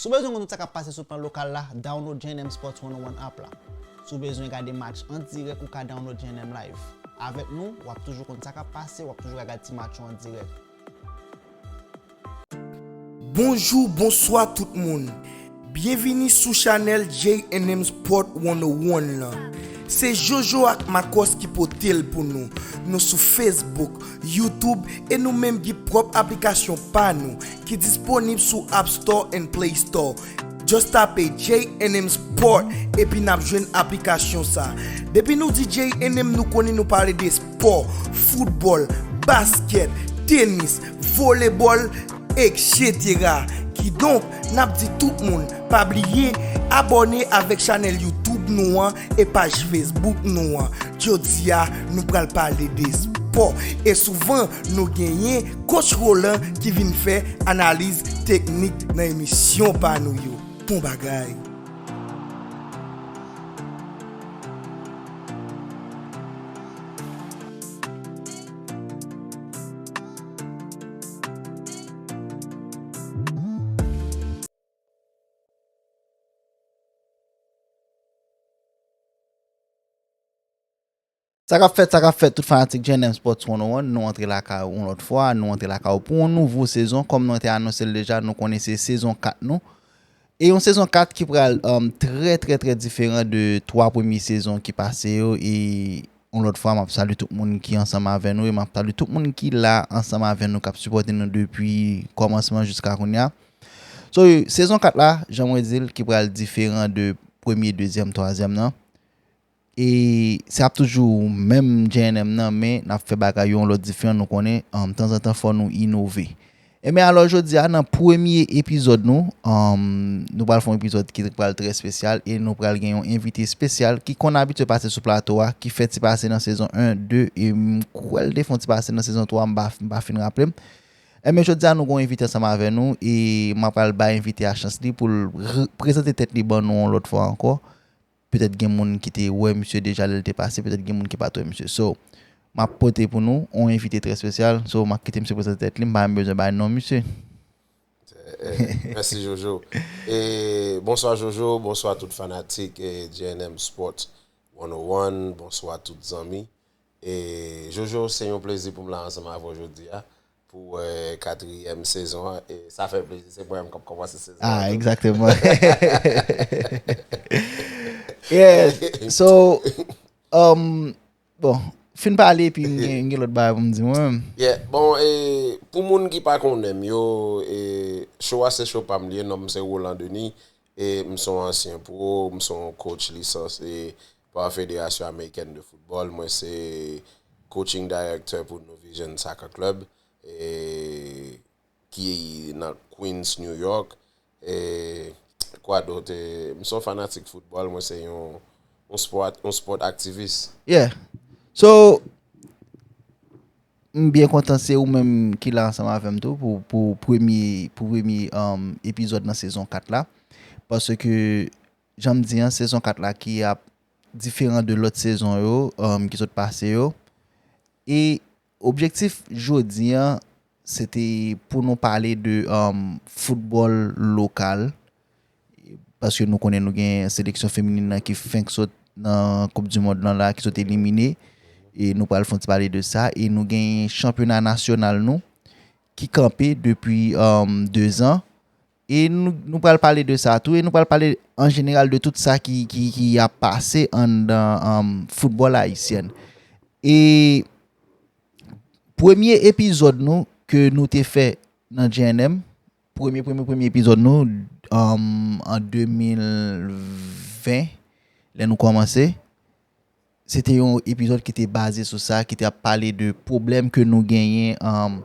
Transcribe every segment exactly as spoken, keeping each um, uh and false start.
Si w bezwen konn tout sa k ap pase sou plan lokal la, download J N M Sports one oh one app la. Si w bezwen gade match an dirèk, ou ka download J N M Live. Avèk nou, w ap toujou konn sa k ap pase, w ap toujou ka gade ti match yo an dirèk. Bonjou, bonswa tout moun. Byenvini sou chanèl J N M Sport one oh one lan. Se Jojo ak Makòs ki pote l pou nou. Nou sou Facebook, YouTube e nou menm gen pwòp aplikasyon pa nou ki disponib sou App Store and Play Store. Just tape J N M Sport epi n ap jwenn aplikasyon sa. Depi nou di J N M, nou konnen nou pale de spò, foutbòl, baskèt, tenis, volebòl, etsetera. Kidonk, n ap di tout moun, pa bliye abòne avèk chanèl YouTube nou an e paj Facebook nou an. Jodi a, nou pral pale de spò. E souvan, nou genyen Coach Roland ki vin fè analiz teknik nan emisyon pa nou yo. Bon bagay! Sa k ap fèt, sa k ap fèt, tout fanatik J N M Sports one oh one, nou antre lakay ou yon lòt fwa, nou antre lakay ou pou yon nouvo sezon. Kòm nou te anonse l deja, nou konnen se sezon kat nou. E yon sezon kat ki pral um, trè, trè, trè diferan de twa premye sezon ki pase yo. E yon lòt fwa, m ap salye tout moun ki ansanm avè nou e m ap salye tout moun ki la ansanm avè nou, k ap sipòte nou depi kòmansman jiska kounye a. So, sezon kat la, jan mwen di l, ki pral diferan de premye, dezyèm, twazyèm nan. E se ap toujou menm J N M nan, men n ap fè bagay yo yon lòt diferan, nou konnen, um, tanzantan fò nou inove. Enben alò, jodi a, nan premye epizòd nou, um, nou pral fè yon epizòd ki pral trè espesyal e nou pral gen yon envite espesyal ki konn abitye pase sou plato a, ki fè ti pase nan sezon en, de, e m kwè l te fè yon ti pase nan sezon twa, m pa, m pa fin raple m. Enben jodi a, nou gen yon envite ansanm avè nou e m ap pral bay envite a chans li pou l re- prezante tèt li ban nou yon lòt fwa ankò. Petèt gen moun ki te wè misye deja lè l te pase, petèt gen moun ki pa t wè misye. So, m ap pote pou nou yon envite trè espesyal. So, m ap kite misye prezante tèt li, m pa menm bezwen bay non misye. Eh, mèsi Jojo. E bonswa Jojo, bonswa tout fanatik e J N M Sport one oh one, bonswa tout zanmi. E Jojo, se yon plezi pou m la ansanm avè w jodi a pou wè katriyèm sezon an. E sa fè plezi, se premye m k ap kòmanse sezon an. Ah, egzakteman. Yeah, so, um, bon, fin pale epi m gen, gen lòt bagay pou m di mwen menm. Yeah, bon, e, pou moun ki pa konnen m yo, e, show a se show pa m li ye, non m se Roland Denis, e m se yon ansyen pwo, m se yon coach lisanse pa Federasyon Amerikèn de Foutbòl, mwen se coaching director pou New Vision Soccer Club, e, ki nan Queens, New York. E, kwa dot, e, m se yon fanatik foutbòl, mwen se yon, yon sport, yon sport aktivis. Yeah. So, m byen kontan se ou menm ki la ansanm avè m tou pou, pou premye, pou premye um, epizòd nan sezon kat la. Paske, jan m di an, sezon kat la ki ap diferan de lòt sezon yo, um, ki sot pase yo. E objektif jodi an, se te pou nou pale de um, foutbòl lokal. Paske nou konnen nou gen seleksyon feminin nan ki fenk sot nan Koup di Mond lan la, ki sot elimine. E nou pral fè yon ti pale de sa. E nou gen chanpyona nasyonal nou ki kanpe depi um, de zan. E nou, nou pral pale de sa tou. E nou pral pale an jeneral de tout sa ki, ki, ki ap pase anndan um, foutbòl ayisyèn. E premye epizòd nou ke nou te fè nan J N M, premye, premye, premye epizòd nou um, an de mil ven, lè nou kòmanse, se te yon epizòd ki te baze sou sa, ki te ap pale de pwoblèm ke nou genyen um,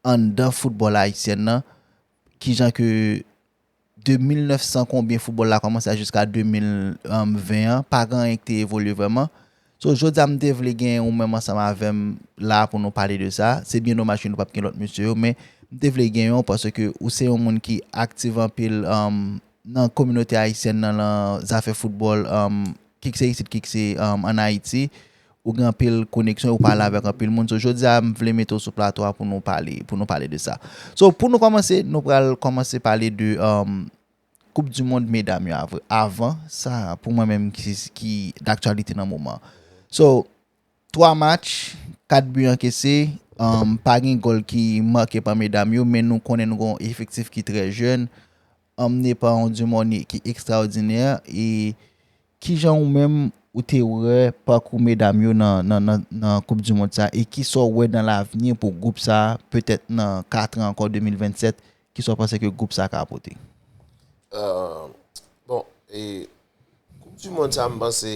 anndan foutbòl ayisyèn nan, kijan ke de mil nèf san konbyen foutbòl la kòmanse a jiska de mil ven an, pa gen anyen ki te evolye vrèman. So, jodi a, m te vle gen ou menm ansanm avè m la pou nou pale de sa. Se byen domaj ke nou p ap gen lòt mesye yo, men m te vle gen yon paske ou se yon moun ki aktif anpil um, nan kominote ayisyèn nan, lan zafè foutbòl, um, kikse isit, kikse um, ann Ayiti. Ou gen anpil koneksyon, ou pale avèk anpil moun. So, jodi a, m vle mete w sou plato a pou nou pale, pou nou pale de sa. So, pou nou kòmanse, nou pral kòmanse pale de um, Koup di mond medam yo avre- avan sa, pou mwen menm ki, ki daktyalite nan moman. So, twa match, kat bi ankese, um, pa gen gòl ki make pa medam yo, men nou konnen nou gen yon efektif ki trè jèn, emne pa yon Dumornay ki ekstraòdinè, e kijan ou menm ou te wè pakou medam yo nan, nan, nan, nan Koup di mond sa, e kisa w wè nan lavni pou gwoup sa, petèt nan kat an ankò, de mil vennsèt, kisa w panse ke gwoup sa ka pote? Euh, bon, e Koup di mond sa, m panse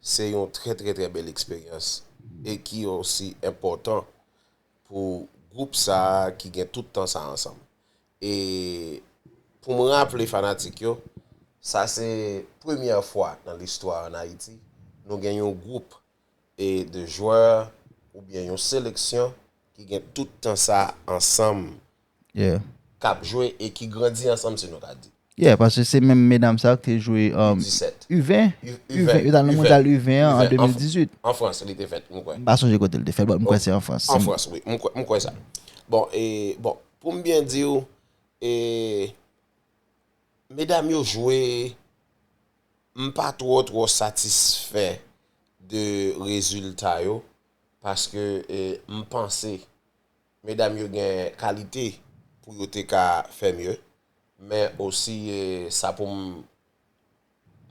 se yon trè, trè, trè bèl eksperyans e ki osi enpòtan pou gwoup sa a ki gen tout tan sa ansanm. E pou m raple fanatik yo, sa se premyè fwa nan listwa ann Ayiti nou gen yon gwoup e de jwè oubyen yon seleksyon ki gen tout tan sa ansanm Yeah. k ap jwe e ki grandi ansanm, si nou ka di. Yeah, paske se menm medam sa ki te jwe um, disèt. U ven. U- U ven. Yo t al nan mondyal U ven an an de mil dizuit. An Frans, li te fèt, m kwè. M pa sonje kote l te fèt, but m kwè se an Frans. An Frans, wi. M kwè, m kwè sa. Bon, e, bon, pou m byen di w, e, medam yo jwe, m pa twò, twò satisfè de rezilta yo, paske, e, m panse medam yo gen kalite pou yo te ka fè mye, men osi, e, sa pou m,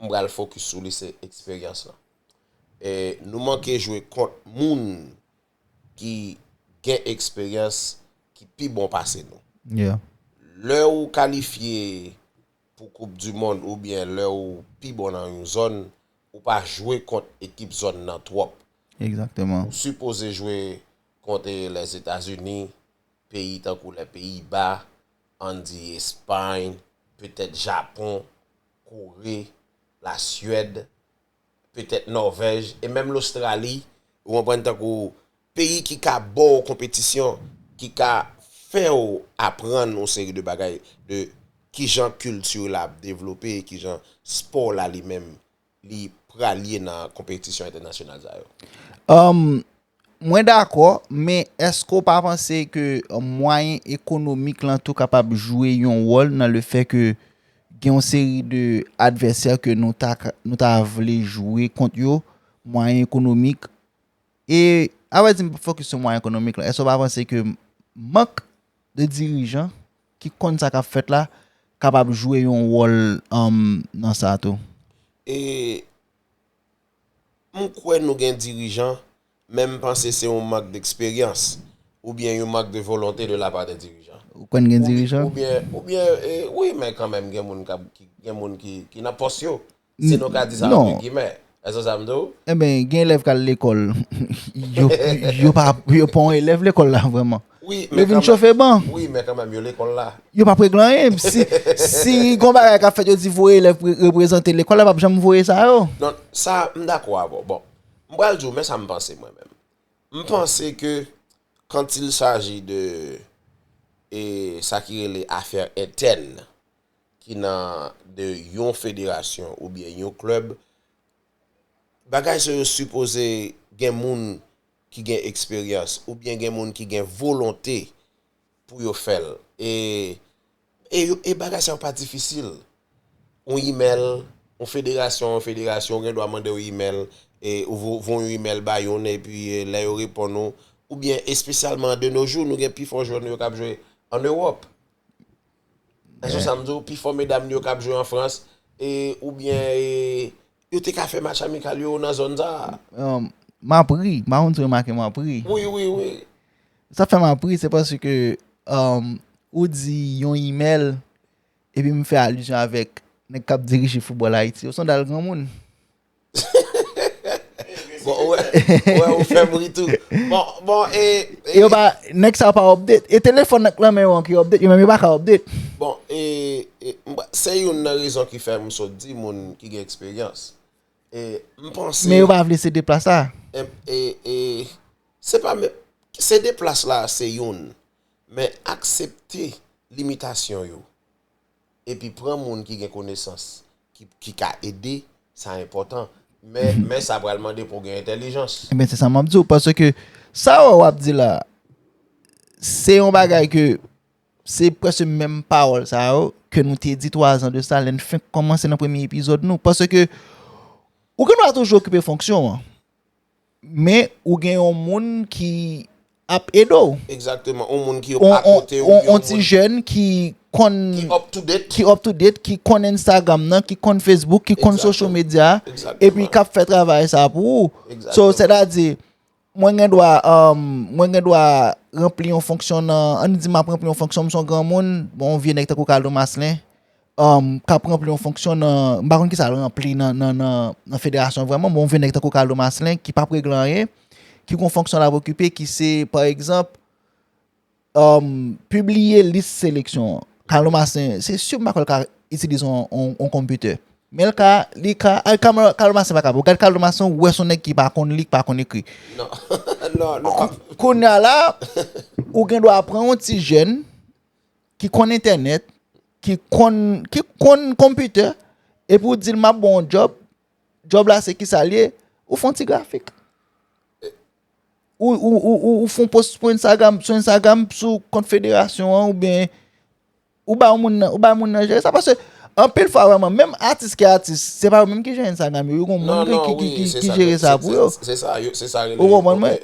m pral fokis sou li, se eksperyans lan. E, nou manke jwe kont moun ki gen eksperyans, ki pi bon pase nou. Yeah. Lè ou kalifye pou Koup di Mond oubyen lè ou pi bon nan yon zòn, ou pa jwe kont ekip zòn nan twòp. Egzakteman. Ou sipoze jwe kont Lèzetazini, peyi tankou Lè Peyiba, ann di Espay, petèt Japon, Kore, Lasyèd, petèt Nòvèj, e menm Lostrali, ou konprann, tankou peyi ki ka ba w konpetisyon, ki ka fè w aprann yon seri de bagay de kijan kilti la ap devlope, kijan spò la li menm li pral ye nan konpetisyon entènasyonal sa yo. Um, mwen dakò, men èske w pa panse ke mwayen ekonomik lan tou kapab jwe yon wòl nan le fè ke gen yon seri de advèsè ke nou ta, nou ta vle jwe kont yo, mwayen ekonomik, e, avrèdi, m p ap fokis sou mwayen ekonomik lan. Èske w pa panse ke mank de dirijan ki konn sa k ap fèt la kapab jwe yon wòl um, nan sa tou? E m kwè nou gen dirijan, men m panse se yon mank deksperyans oubyen yon mank de volonte de la part de dirijan. Ou kwè n gen dirijan? Oubyen, oubyen, e, wi, men kanmenm gen moun k ap, ki, gen moun ki, ki nan pòs yo. Si nou ka di sa Non. Antre gimè. Èske sa m di w? Enben, gen elèv k al lekòl. Yo, yo pa, yo pa yon elèv lekòl la, vrèman. Wi, Yo vin chofe ban. Wi, men kanmenm, yo lekòl la. Yo p ap regle anyen. Si, si gon bagay k ap fèt, yo di voye elèv pre- reprezante lekòl la, p ap janm voye sa yo. Non, sa, m dakò avè w. Bon, m pral di w, men sa m panse mwen menm. M panse ke quand il s'agit de e sa ki rele afè entèn ki nan de yon federasyon oubyen yon klèb, bagay sa yo sipoze gen moun ki gen eksperyans oubyen gen moun ki gen volonte pou yo fè l. E, e, yo- e bagay sa yo pa difisil. Yon imèl, yon federasyon, yon federasyon gen dwa mande yon imèl, e ou vo- voye yon imèl ba youn, epi e, lè yo reponn ou, oubyen espesyalman de nos jours, nou gen pifò jwè nou yo k ap jwe ann Ewòp. Èske sa m di w, pifò medam yo k ap jwe an Frans, e, oubyen e, yo te ka fè match amikal yo nan zòn sa a? Um, m ap ri, m pa konn si w remake m ap ri. Wi, wi, wi. Sa fè m ap ri, se paske um, ou di yon imèl, epi m fè alizyon avèk nèg k ap dirije foutbòl Ayiti. Ou se yon dal granmoun. Bon, ou wè, ou wè, ou fè m ri tou. Bon, bon, e, e, Yo pa, nèg sa yo pa update. E telefòn nan k nan men yo an ki update, yo menm yo pa ka update. Bon, e, e, m pa- se youn nan rezon ki fè m sot di moun ki gen eksperyans. E, m panse Men yo pa vle sede plas la. E, e, e, se pa menm, sede plas la se youn, men aksepte limitasyon yo, epi pran moun ki gen konesans, ki, ki ka ede, sa enpòtan. Men, men sa pral mande pou w gen entèlijans. Ebyen, se sa m ap di w, paske sa w w ap di la, se yon bagay ke se prèske menm pawòl sa yo ke nou te di twa zan de sa lè n fenk kòmanse nan premye epizòd nou. Paske ou gen dwa toujou okipe fonksyon an, men ou gen yon moun ki ap ede w. Egzakteman, yon moun ki akote ou, yon ti jèn ki konn ki up to date, ki up to date, ki konn Instagram nan, ki konn Facebook, ki konn social media, epi k ap fè travay sa pou ou. So, sètadi, mwen gen dwa, um, mwen gen dwa ranpli yon fonksyon nan, ann di m ap ranpli yon fonksyon, m se yon granmoun, bon, yon vye nèg tankou Carlo Marcelin, um, k ap ranpli yon fonksyon nan, m pa konn kisa l ranpli nan, nan, nan, nan federasyon vrèman, bon, yon vye nèg tankou Carlo Marcelin ki p ap regle anyen, ki gen yon fonksyon l ap okipe, ki se, pa egzanp, um, pibliye lis seleksyon an. Carlo Marcelin, se si m pa kwè l ka itilize yon, yon, yon konpitè. Men l ka, li ka, ay, Carlo Marcelin pa ka. Ou gad Carlo Marcelin, ou wè se yon nèg ki pa konn li, ki pa konn ekri. Non, non, non. Kounye a la, ou gen dwa pran yon ti jèn ki konn entènèt, ki konn, ki konn konpitè, epi ou di l m ap ba w yon djòb, djòb la se kisa l ye, ou fè yon ti grafik. Ou, ou, ou, ou, ou fè yon post sou Instagram, sou Instagram, sou kont federasyon an, oubyen ou ba moun nan, ou ba moun nan jere sa, paske anpil fwa vrèman, menm atis ki atis, se pa yo menm ki jere Instagram yo, yo gen yon moun ki, ki, ki, ki jere sa pou yo. Se sa, se sa rele. Ou konprann mwen?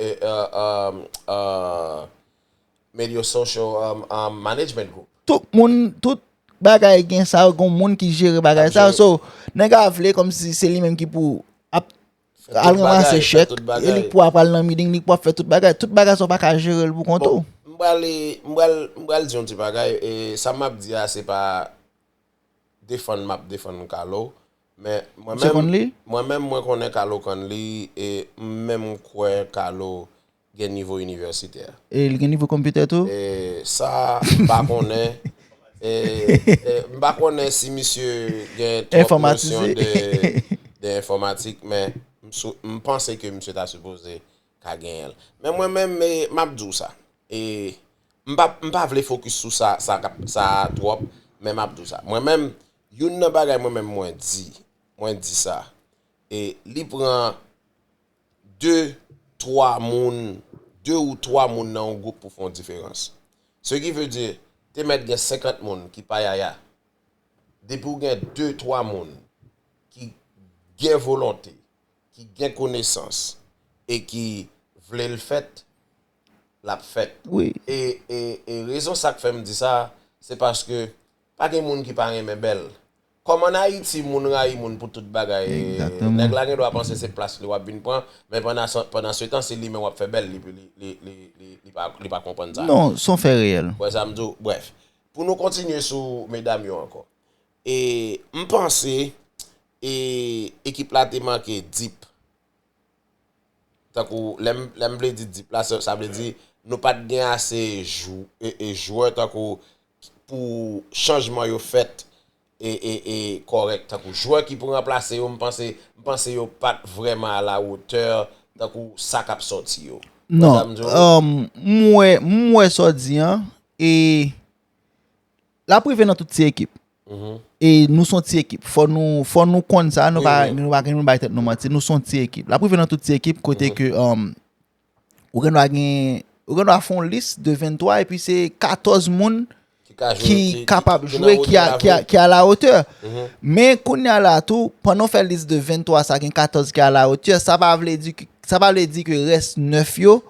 Media social um, um, management group. Tout moun, tout bagay gen sa, gen moun ki jere bagay sa. So, nèg a vle kòmsi se li menm ki pou ap al ranmase chèk, e li pou ap al nan meeting, li pou ap fè tout bagay. Tout bagay sa w pa ka jere l pou kont ou. M pral, m pral, m pral di yon ti bagay, e sa m ap di a se pa defann m ap defann Carlo, men mwen menm, mwen menm mwen konnen Carlo konn li, e m menm kwè Carlo gen nivo inivèsitè. E li gen nivo konpitè tou? E sa, m pa konnen. E, e, m pa konnen si misye gen twòp nosyon de, de enfòmatik, men m, sou, m panse ke misye ta sipoze ka genyen l. Men mwen menm, e, m ap di w sa. E m pa, m pa vle fokis sou sa, sa, sa twòp, men m ap di w sa. Mwen menm, youn nan bagay mwen menm mwen di, mwen di sa. E li pran de, twa moun, de ou twa moun nan yon gwoup pou fè yon diferans. Ce qui veut dire, te mèt gen senkant moun ki pa yaya. Depi w gen de, twa moun ki gen volonte, ki gen konesans e ki vle l fèt, l ap fèt. Wi. E, e, e rezon sa k fè m di sa, se paske pa gen moun ki pa renmen bèl. Kòm ann Ayiti, moun rayi moun pou tout bagay, nèg la gen dwa panse se plas li w ap vin pran, men pandan, pandan se tan, se li menm w ap fè bèl, li, li, li, li, li, li pa, li pa konprann sa. Non, se yon fè reyèl. Wè sa m di w? Brèf, pou nou kontinye sou medam yo ankò. E m panse e ekip la te manke deep. Tankou lè m, lè m vle di deep la, sa, sa vle di nou pa t gen ase jou, e, e jwè tankou pou chanjman yo fèt e, e, e kòrèk. Tankou jwè ki pou ranplase yo, m panse, m panse yo pa t vrèman a la wotè tankou sa k ap sòti yo. Non, um, m wè, m wè sa w di an, e l ap rive nan tout ti ekip. E nou se yon ti ekip. Fò nou, fò nou konn sa, nou pa, nou pa gen nou bay tèt nou manti. Nou se yon ti ekip. L ap rive nan tout ti ekip kote ke, um, ou gen dwa gen, ou gen dwa fè yon lis de venntwa epi se katòz moun ki kapab jwe, ki a, ki a, ki a la wotè. Men kounye a la tou, pandan w fè lis de venntwa sa, gen katòz ki a la wotè, sa pa vle di ke, sa pa vle di ke rès nèf yo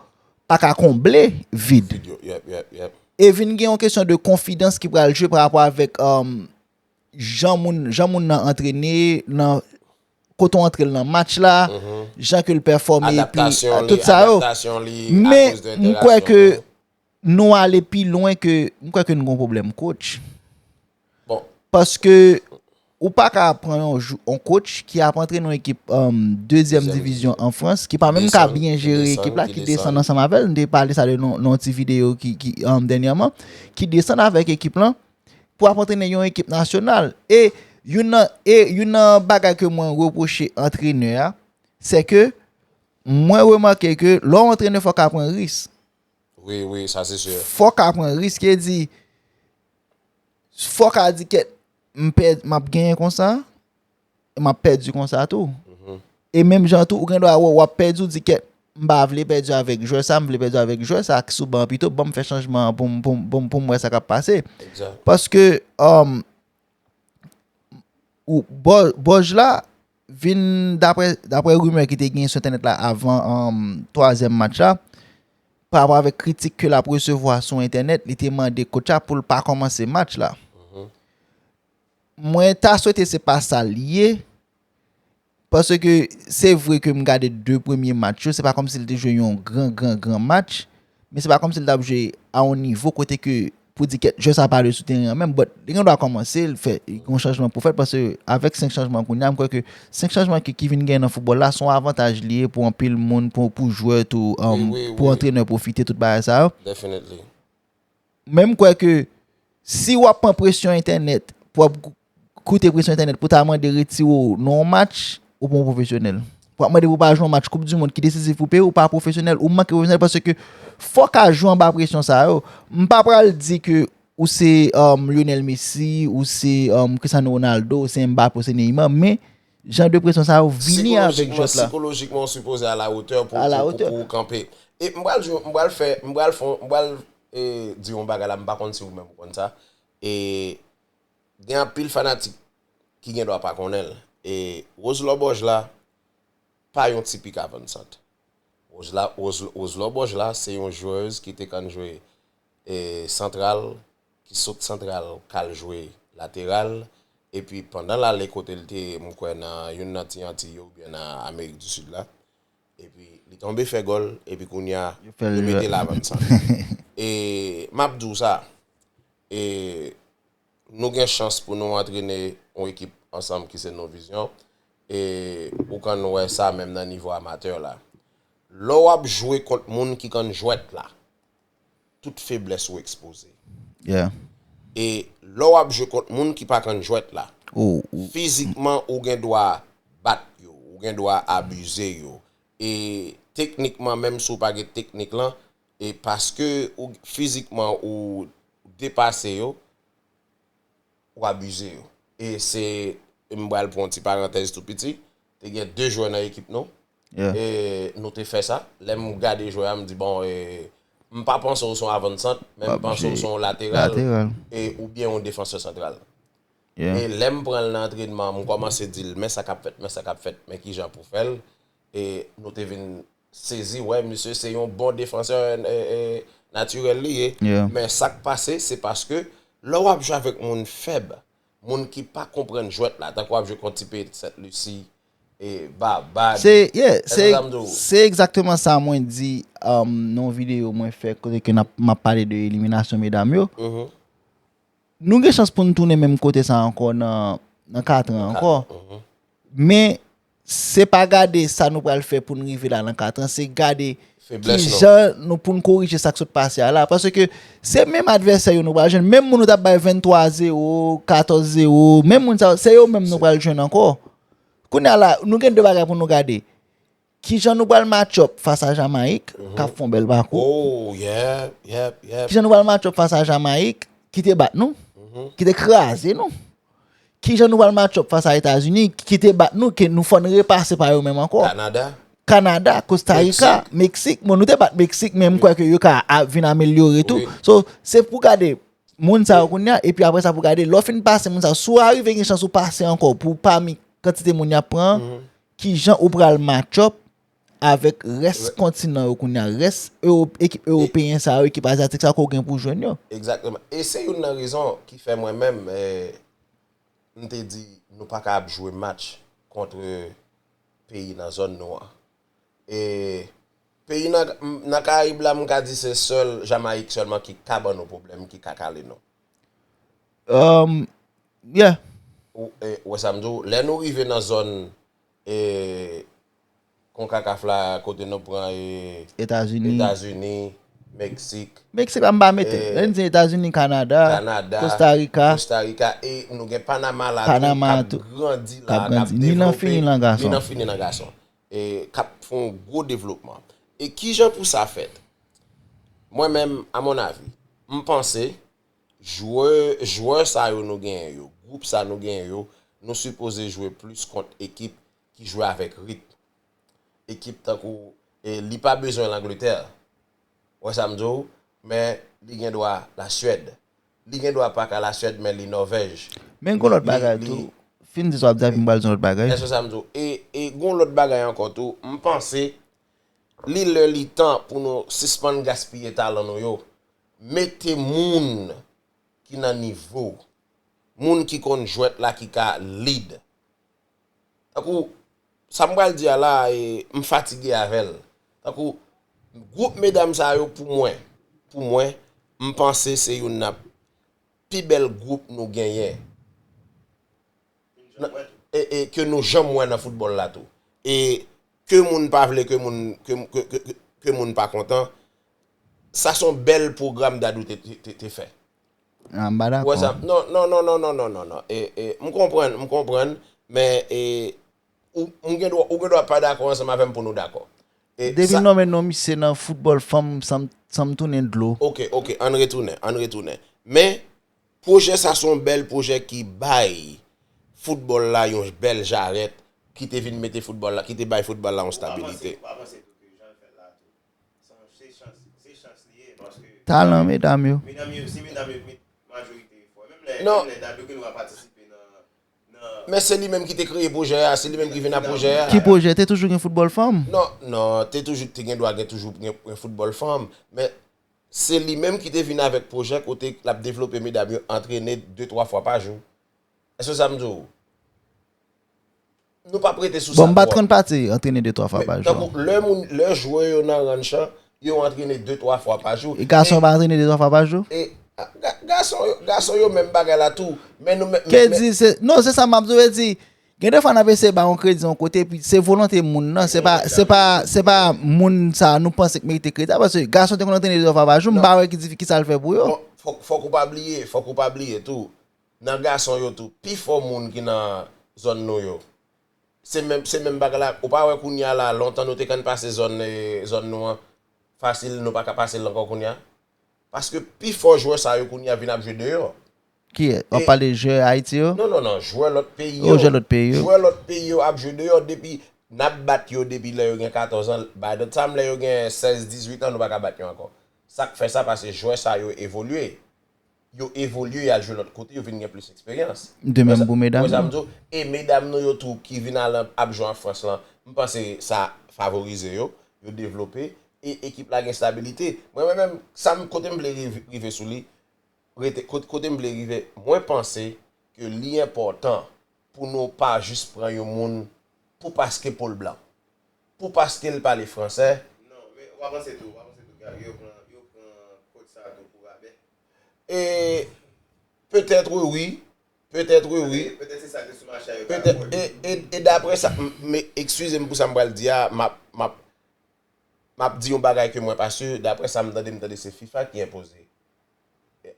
pa ka konble vid. E vin gen yon kesyon de konfidans ki pral jwe pa rapò avèk, um, jan moun, jan moun nan antrene, nan kote w antre l nan match la, jan ke l pèfòme, epi tout sa yo. Men m kwè ke nou ale pi lwen ke, m kwè ke nou gen yon pwoblèm coach. Paske ou pa ka pran yon, yon coach ki ap antrene yon ekip, um, dezyèm divizyon an Frans, ki pa menm ka byen jere ekip la, ki desann ansanm avè l. M te pale sa de nan yon ti videyo ki, ki, um, dènyèman, ki desann avèk ekip lan pou ap antrene yon ekip nasyonal. E youn nan, e youn nan bagay ke mwen repwoche antrenè a, se ke mwen remake ke lè w antrene fò w ka pran risk. Wi, wi, sa se si. Fò w ka pran risk, e di, fò w ka di kèt, m pèd, m ap genyen konsa, e m ap pèdi konsa tou. E menm jan tou, ou gen dwa wè w ap pèdi, ou di kèt, m pa vle pèdi avèk jwè sa, m vle pèdi avèk jwè sa ki sou ban an pito, ban m fè chanjman an pou m, pou m, pou m, pou m wè sa k ap pase. Paske, um, ou, Bò-, Bòj la vin, daprè, daprè rimè ki te genyen sou entènèt la avan, um, twazyèm match la, pa rapò avèk kritik ke l ap resevwa sou entènèt, li te mande coach la pou l pa kòmanse match la. Mwen ta swete se pa sa l ye, paske se vre ke m gade de premye match yo, se pa kòmsi l te jwe yon gran, gran, gran match, men se pa kòmsi l t ap jwe a yon nivo kote ke pou di kèt jwè sa pa dwe sou teren an menm, but li gen dwa kòmanse, l fè, gen yon chanjman pou fèt, paske avèk senk chanjman kounye a, m kwè ke senk chanjman ke, ki vin gen nan foutbòl la, se yon avantaj li ye pou anpil moun, pou, pou jwè tou, um, pou antrenè pwofite tout bagay sa yo. Men m kwè ke si w ap pran presyon entènèt, pou w ap koute presyon entènèt pou ta mande retire w nan yon match, ou pa yon pwofesyonèl. Pou w ap mande pou w pa jwe yon match Koup di Mond ki desizif pou peyi w, ou pa pwofesyonèl, ou manke pwofesyonèl paske fò w ka jwe anba presyon sa yo. M pa pral di ke ou se, um, Lionel Messi, ou se, um, Cristiano Ronaldo, ou se Mbappé, ou se Neymar, men jan de presyon sa yo vini avèk jwèt la. Sikolojikman, w sipoze a la wotè pou, pou, pou, pou w kanpe. E m pral jwe, m pral fè, m pral fè, m pral, e, di yon bagay la, m pa konn si ou menm ou konn sa. E gen anpil fanatik ki gen dwa pa konnen l. E Rose Lò Bòj la pa yon tipik avansant. Rose la, Rose, Rose Lò Bòj la, se yon jwez ki te konn jwe, e, santral, ki sot santral, k al jwe lateral. Epi pandan l ale kote l te, m kwè nan youn nan ti Antiy yo oubyen nan Amerik di Sid la, epi li tonbe fè gòl, epi kounye a, yo mete l avansant. E m ap di w sa, e nou gen chans pou nou antrene yon ekip ansanm ki se Nou Vizyon, e ou konn wè sa menm nan nivo amatè la. Lè w ap jwe kont moun ki konn jwèt la, tout feblès ou ekspoze. E lè w ap jwe kont moun ki pa konn jwèt la, fizikman ou gen dwa bat yo, ou gen dwa abize yo. E teknikman, menm si w pa gen teknik lan, e paske ou, fizikman ou depase yo, ou abize yo. E se, m pral pran yon ti parantèz tou piti, te gen de jwè nan ekip nou. E nou te fè sa. Lè m gade jwè a, m di, bon, e, m pa panse w se yon avansant, men m panse w se yon lateral, e, oubyen yon defansè santral. E lè m pran l nan antrenman, m kòmanse di l, men sa k ap fèt, men sa k ap fèt, men kijan pou fè l. E nou te vin sezi, wè, misye se yon bon defansè, e, e, natirèl li ye. Men sa k pase, se paske lè w ap jwe avèk moun fèb, moun ki pa konprann jwèt la, tankou w ap jwe kont ti peyi Sent Lisi, e, Babad, se, yeah, se, se egzakteman sa mwen di, um, nan yon videyo mwen fè kote ke n ap, m ap pale de eliminasyon medam yo. Nou gen chans pou n tounen menm kote sa ankò nan, nan kat an ankò. Men, se pa gade sa nou pral fè pou n rive la nan kat an, se gade kijan nou pou n korije sa k sot pase a la. Paske se menm advèsè yo nou pral jwenn, menm moun nou t ap bay venntwa zewo, katòz zewo, menm moun sa yo, se yo menm nou pral jwenn ankò. Kounye a la, nou gen de bagay pou nou gade. Kijan nou pral match up fas a Jamayik, k ap fè yon bèl pakou? Kijan nou pral match up fas a Jamayik, ki te bat nou, ki te kraze nou? Kijan nou pral match up fas a Etazini, ki te bat nou, ke nou fò n repase pa yo menm ankò? Kanada, Kosta Rika, Meksik. Bon, nou te bat Meksik, men m kwè ke yo ka a, vin amelyore tou. So, se pou gade moun sa yo kounye a, epi apre sa pou gade, lè w fin pase moun sa yo, si w arive gen chans ou pase ankò pou pami kantite moun y ap pran an, kijan ou pral match up avèk rès kontinan yo kounye a, rès Ewo-, ekip ewopeyen sa yo, ekip azyatik sa yo ke w gen pou w jwenn yo? Egzakteman. E se youn nan rezon ki fè mwen menm, e, m te di nou pa ka ap jwe match kont peyi nan zòn nou an. E peyi nan, nan Karayib la, m ka di se sèl Jamayik sèlman ki ka ban nou pwoblèm, ki ka kale nou. Um, yeah. Ou, e, ou wè sa m di w? Lè nou rive nan zòn, e, Konkakaf la, kote nou pran, e, Etazini. Etazini, Meksik. Meksik la m pa mete. E, lè n di Etazini, Kanada, Kanada, Kosta Rika. Kosta Rika, e nou gen Panama la tou, k ap grandi la, k ap devlope. Ni nan fini nan gason. Ni nan fini nan gason. E k ap fè yon gwo devlopman. E kijan pou sa fèt? Mwen menm, a mon avi, m panse jwè, jwè sa yo nou genyen yo, gwoup sa nou genyen yo, nou sipoze jwe plis kont ekip ki jwe avèk ritm. Ekip tankou E li pa bezwen Langletè. Ou wè sa m di w? Men li gen dwa Laswèd. Li gen dwa pa ka Laswèd, men li Nòvèj. Men gon lòt bagay tou. Fin di sa w ap di a, epi m pral di yon lòt bagay. Èske sa m di w? E, e gon lòt bagay ankò tou. M panse li lè li tan pou nou sispann gaspiye talan nou yo. Mete moun ki nan nivo. Moun ki konn jwèt la, ki ka lead. Tankou, sa m pral di a la, e, m fatige avè l. Tankou, gwoup medam sa yo, pou mwen, pou mwen, m panse se youn nan pi bèl gwoup nou genyen. E, e ke nou janm wè nan foutbòl la tou. E ke moun pa vle, ke moun, ke, ke, ke, ke, ke moun pa kontan, sa se yon bèl pwogram Dadou te, te, te, te fè. Ah, m pa dakò. Non, non, non, non, non, non, non. E, e, m konprann, m konprann, men e, ou, m gen dwa, ou gen dwa pa dakò ansanm avè m pou nou dakò. E Depi sa- nonmen non misye nan foutbòl fanm, san m, san m tounen dlo. Ok, ok, ann retounen, ann retounen. Men, pwojè sa se yon bèl pwojè ki bay foutbòl la yon bèl jarèt, ki te vin mete foutbòl la, ki te bay foutbòl la yon stabilite. Talan medam yo. Non. Men se li menm ki te kreye pwojè a, se li menm ki vin ak pwojè a. Ki pwojè? Te toujou gen foutbòl fanm? Non, non, te toujou te gen dwa gen toujou gen foutbòl fanm. Men se li menm ki te vin avèk pwojè kote l ap devlope medam yo, antrene de twa fwa pa jou. Èske sa m di w? Nou p ap rete sou sa. Bon, m pa t konn pati antrene de twa fwa pa jou. Tankou lè moun, lè jwè yo nan ranch an, yo antrene de twa fwa pa jou. E gason pa antrene de twa fwa pa jou? E gason yo, gason yo menm bagay la tou. Men nou menm. Ke di se, non, se sa m ap di w, e di, gen de fwa n ap eseye ba yon kredi yon kote, epi se volonte moun nan, se pa, se pa, se pa moun sa nou panse k merite kredi a, paske gason te konn antrene de twa fwa pa jou, m pa wè ki difi, ki sa l fè pou yo. Bon, fòk, fòk ou pa bliye, fòk ou pa bliye tou. Nan gason yo tou, pifò moun ki nan zòn nou yo, se menm, se menm bagay la. Ou pa wè kounye a la, lontan nou te konn pase zòn, zòn nou an, fasil, nou pa ka pase l ankò kounye a? Paske pifò jwè sa yo kounye a vin ap jwe deyò. Kiyès? W ap pale jwè Ayiti yo? Non, non, non, jwè lòt peyi yo. Oh, jwè lòt peyi yo. Jwè lòt peyi yo ap jwe deyò depi n ap bat yo depi lè yo gen katòz an. By the time lè yo gen sèz, dizuit an, nou pa ka bat yo ankò. Sa k fè sa, paske jwè sa yo evolye. Yo evolye, y al jwe lòt kote, yo vin gen plis eksperyans. De menm pou medam. Wè sa m di w? E medam nou yo tou ki vin al ap jwe an Frans lan, m panse sa favorize yo, yo devlope, e ekip la gen stabilite. Mwen menm, sa m, kote m vle rive sou li, rete, kote, kote m vle rive, mwen panse ke li enpòtan pou nou pa jis pran yon moun pou paske po l blan, pou paske l pale fransè. Non, men w avanse tou, w avanse tou, yo pran, yo pran kòd sa tou pou rabè. E, petèt wi, petèt wi. Petèt se sa ki sou mache a yo ta vòlè. E, e, e daprè sa, men, eskize m pou sa m pral di a, m ap, m ap, m ap di yon bagay ke mwen pa si, daprè sa m tande, m tande se fifa ki enpoze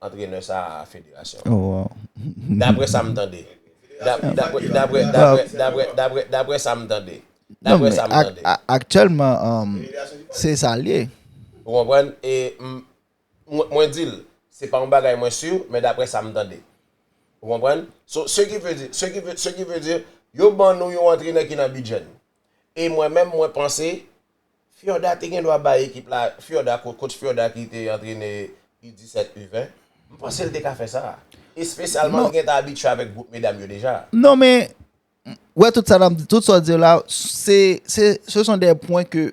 antrenè sa a federasyon. Oh, wow. Daprè sa m tande. Daprè sa m tande. Daprè sa m tande. Daprè sa m tande. Aktyèlman, se sa l ye. Ou konprann? E mwen di l, se pa yon bagay mwen si, men daprè sa m tande. Ou konprann? So, ce qui veut dire, ce qui veut, ce qui veut dire, yo ban nou yon antrenè ki nan bidjè n. E mwen menm, mwen panse, Fiorda te gen dwa bay ekip la, Fiorda, coach Fiorda ki te antrene U disèt, U ven, m panse l te ka fè sa. Espesyalman, li gentan abitye avèk gwoup medam yo deja. Non, men, wè, tout sa n ap di, tout sa w di yo la, se, se, ce sont des points que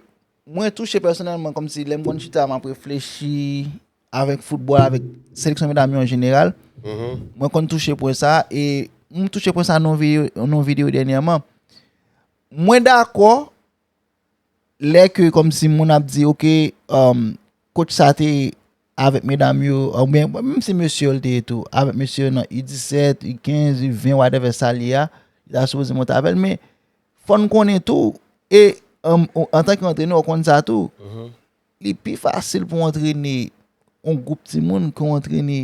mwen touche pèsonèlman, kòmsi lè m konn chita, m ap reflechi avèk foutbòl, avèk seleksyon medam yo an jeneral. Mwen konn touche pwen sa, e m touche pwen sa nan yon videyo, nan yon videyo dènyèman. Mwen dakò, lè ke kòmsi moun ap di, oke, um, coach sa te avèk medam yo, oubyen, menm si mesye yo l te ye tou, avèk mesye yo nan U disèt, U kenz, U ven, whatever sa l ye a, li ta sipoze monte avè l, men fò n konnen tou, e, um, antanke antrenè, w konn sa tou, li pi fasil pou w antrene yon gwoup timoun ke w antrene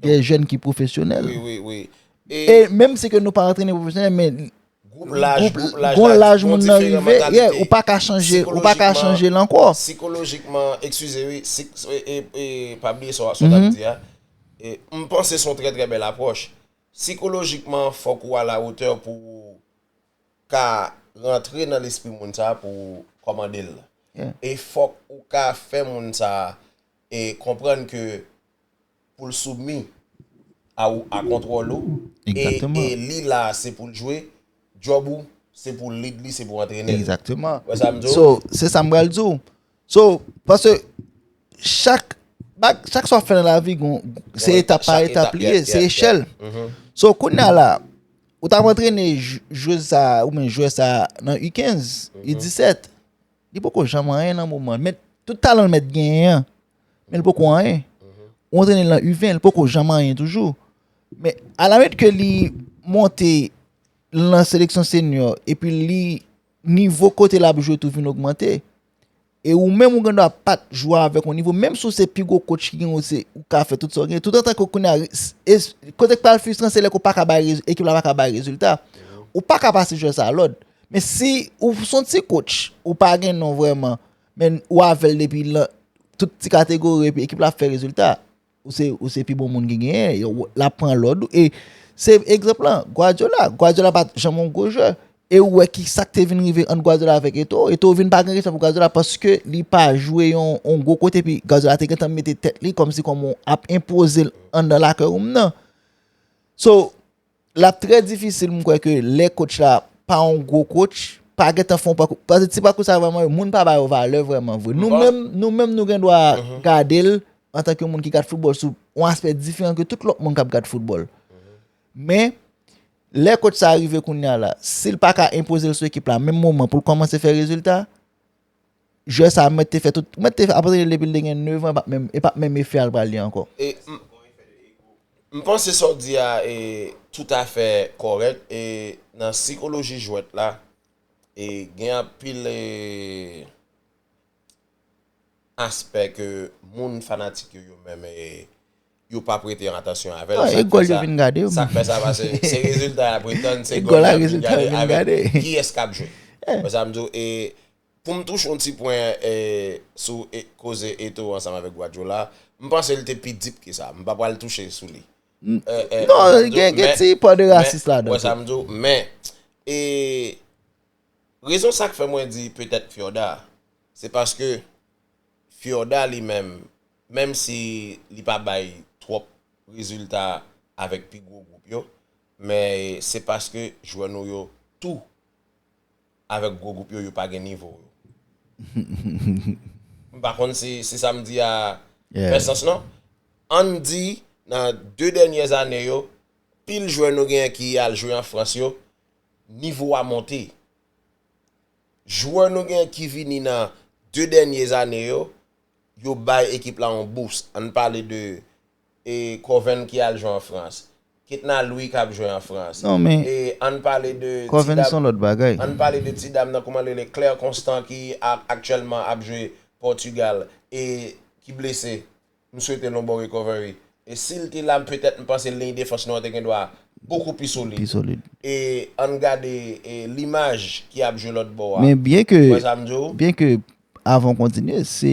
de jèn ki pwofesyonèl. Wi, wi, wi. E, e menm si ke nou pa antrene pwofesyonèl, men gwoup laj, gwoup laj, gon laj moun nan rive, yeah, ou pa ka chanje, ou pa ka chanje l ankò. Sikolojikman, eskize, wi, e, e, e, pa bliye sa w t ap di a. E, m panse se yon trè, trè bèl apwòch. Sikolojikman, fòk ou alawotè pou ou ka rantre nan lespri moun sa a pou w kòmande l. E fòk ou ka fè moun sa a e konprann ke pou l soumi a ou, a kontwòl ou. E, e li la se pou l jwe, djòb ou se pou l lead li, se pou antrene l. Egzakteman. Wè sa m di w? So, se sa m pral di w. So, paske chak, bag, chak sa w ap fè nan lavi, gon, se etap pa etap li ye, se echèl. So, kounye a la, ou t ap antrene jwez sa, oubyen jwè sa nan U kenz, U disèt. Li poko janm anyen nan moman. Men tout talan l mèt genyen an, men li poko anyen. Ou antrene l nan U ven, li poko janm anyen toujou. Men alamet ke li monte nan seleksyon senyò, epi li nivo kote l ap jwe tou vin ogmante. E ou menm ou gen dwa pa t jwe avèk yon nivo, menm si w se pi gwo coach ki gen, ou se, ou ka fè tout sa w gen. Toutotan ke kounye a, e, kote k pral fristran, se lè ke w pa ka bay rez-, ekip la pa ka bay rezilta. Ou pa ka pase jwè sa lòd. Men si ou se yon ti coach, ou pa gen non vrèman, men ou avè l depi lan, tout ti kategori, epi ekip la ap fè rezilta. Ou se, ou se pi bon moun ki genyen, l ap pran lòd ou. E se egzanp lan, Guardiola. Guardiola pa t janm yon gwo jwè. E ou wè ki sa k te vin rive ant Guardiola avèk Eto'o. Eto'o vin pa gen respè pou Guardiola paske li pa jwe yon, yon gwo kote, epi Guardiola te gentan mete tèt li kòmsi kòm yon ap enpoze l anndan lakè woum nan. So, l ap trè difisil, m kwè, ke lè coach la pa yon gwo coach, pa gentan fè yon pakou, paske ti pakou sa vrèman, moun pa ba yo valè vrèman vre. Nou menm, nou menm, nou gen dwa gade l antanke moun ki gad foutbòl sou yon aspè diferan ke tout lòt moun k ap gad foutbòl. Men, lè coach sa rive kounye a la, si l pa ka enpoze l sou ekip la menm moman pou l kòmanse fè rezilta, jwè sa mèt te fè tout, mèt te ap antrene l depi l te gen nèf an, e p ap menm, e p ap menm efè a l pral gen ankò. E m, m panse sa w di a e toutafè kòrèk, e nan sikoloji jwèt la, e gen anpil, e, aspè ke moun fanatik yo, yo menm, e, yo pa prete atansyon avè l. Ah, e gòl yo vin gade. Sa k fè sa pase, se rezilta y ap retann, se gòl y ap vin gade avèk kiyès k ap jwe. Wè sa m di w, e pou m touche yon ti pwen, e, sou, e, koze Eto'o ansanm avèk Guardiola, m panse l te pi deep ke sa. M pa pral touche sou li. Non, gen, gen ti pa de rasis ladan tou. Wè sa m di w, men, e, rezon sa k fè mwen di petèt Fiorda, se paske Fiorda li menm, menm si li pa bay twòp rezilta avèk pi gwo gwoup yo, men se paske jwè nou yo tou avèk gwo gwoup yo, yo pa gen nivo yo. M pa konn si, si sa m di a fè sans non. Ann di, nan de dènyè ane yo, pil jwè nou genyen ki al jwe an Frans yo, nivo a monte. Jwè nou genyen ki vini nan de dènyè ane yo, yo bay ekip la yon boost. Ann pale de, e, Coven ki al jwe an Frans. Ketna Louis k ap jwe an Frans. Non, men e ann pale de Coven se yon lòt bagay. Ann pale de ti dam nan, kòman l rele, Claire Constant ki a, aktyèlman ap jwe Pòtigal e ki blese. M swete l yon bon recovery. E si l te la, petèt m panse liy defans nou an te gen dwa bokou pi solid. Pi solid. E ann gade, e, Limaj ki ap jwe lòt bò a. Men byen ke, wè sa m di w? Byen ke, avan w kontinye, se,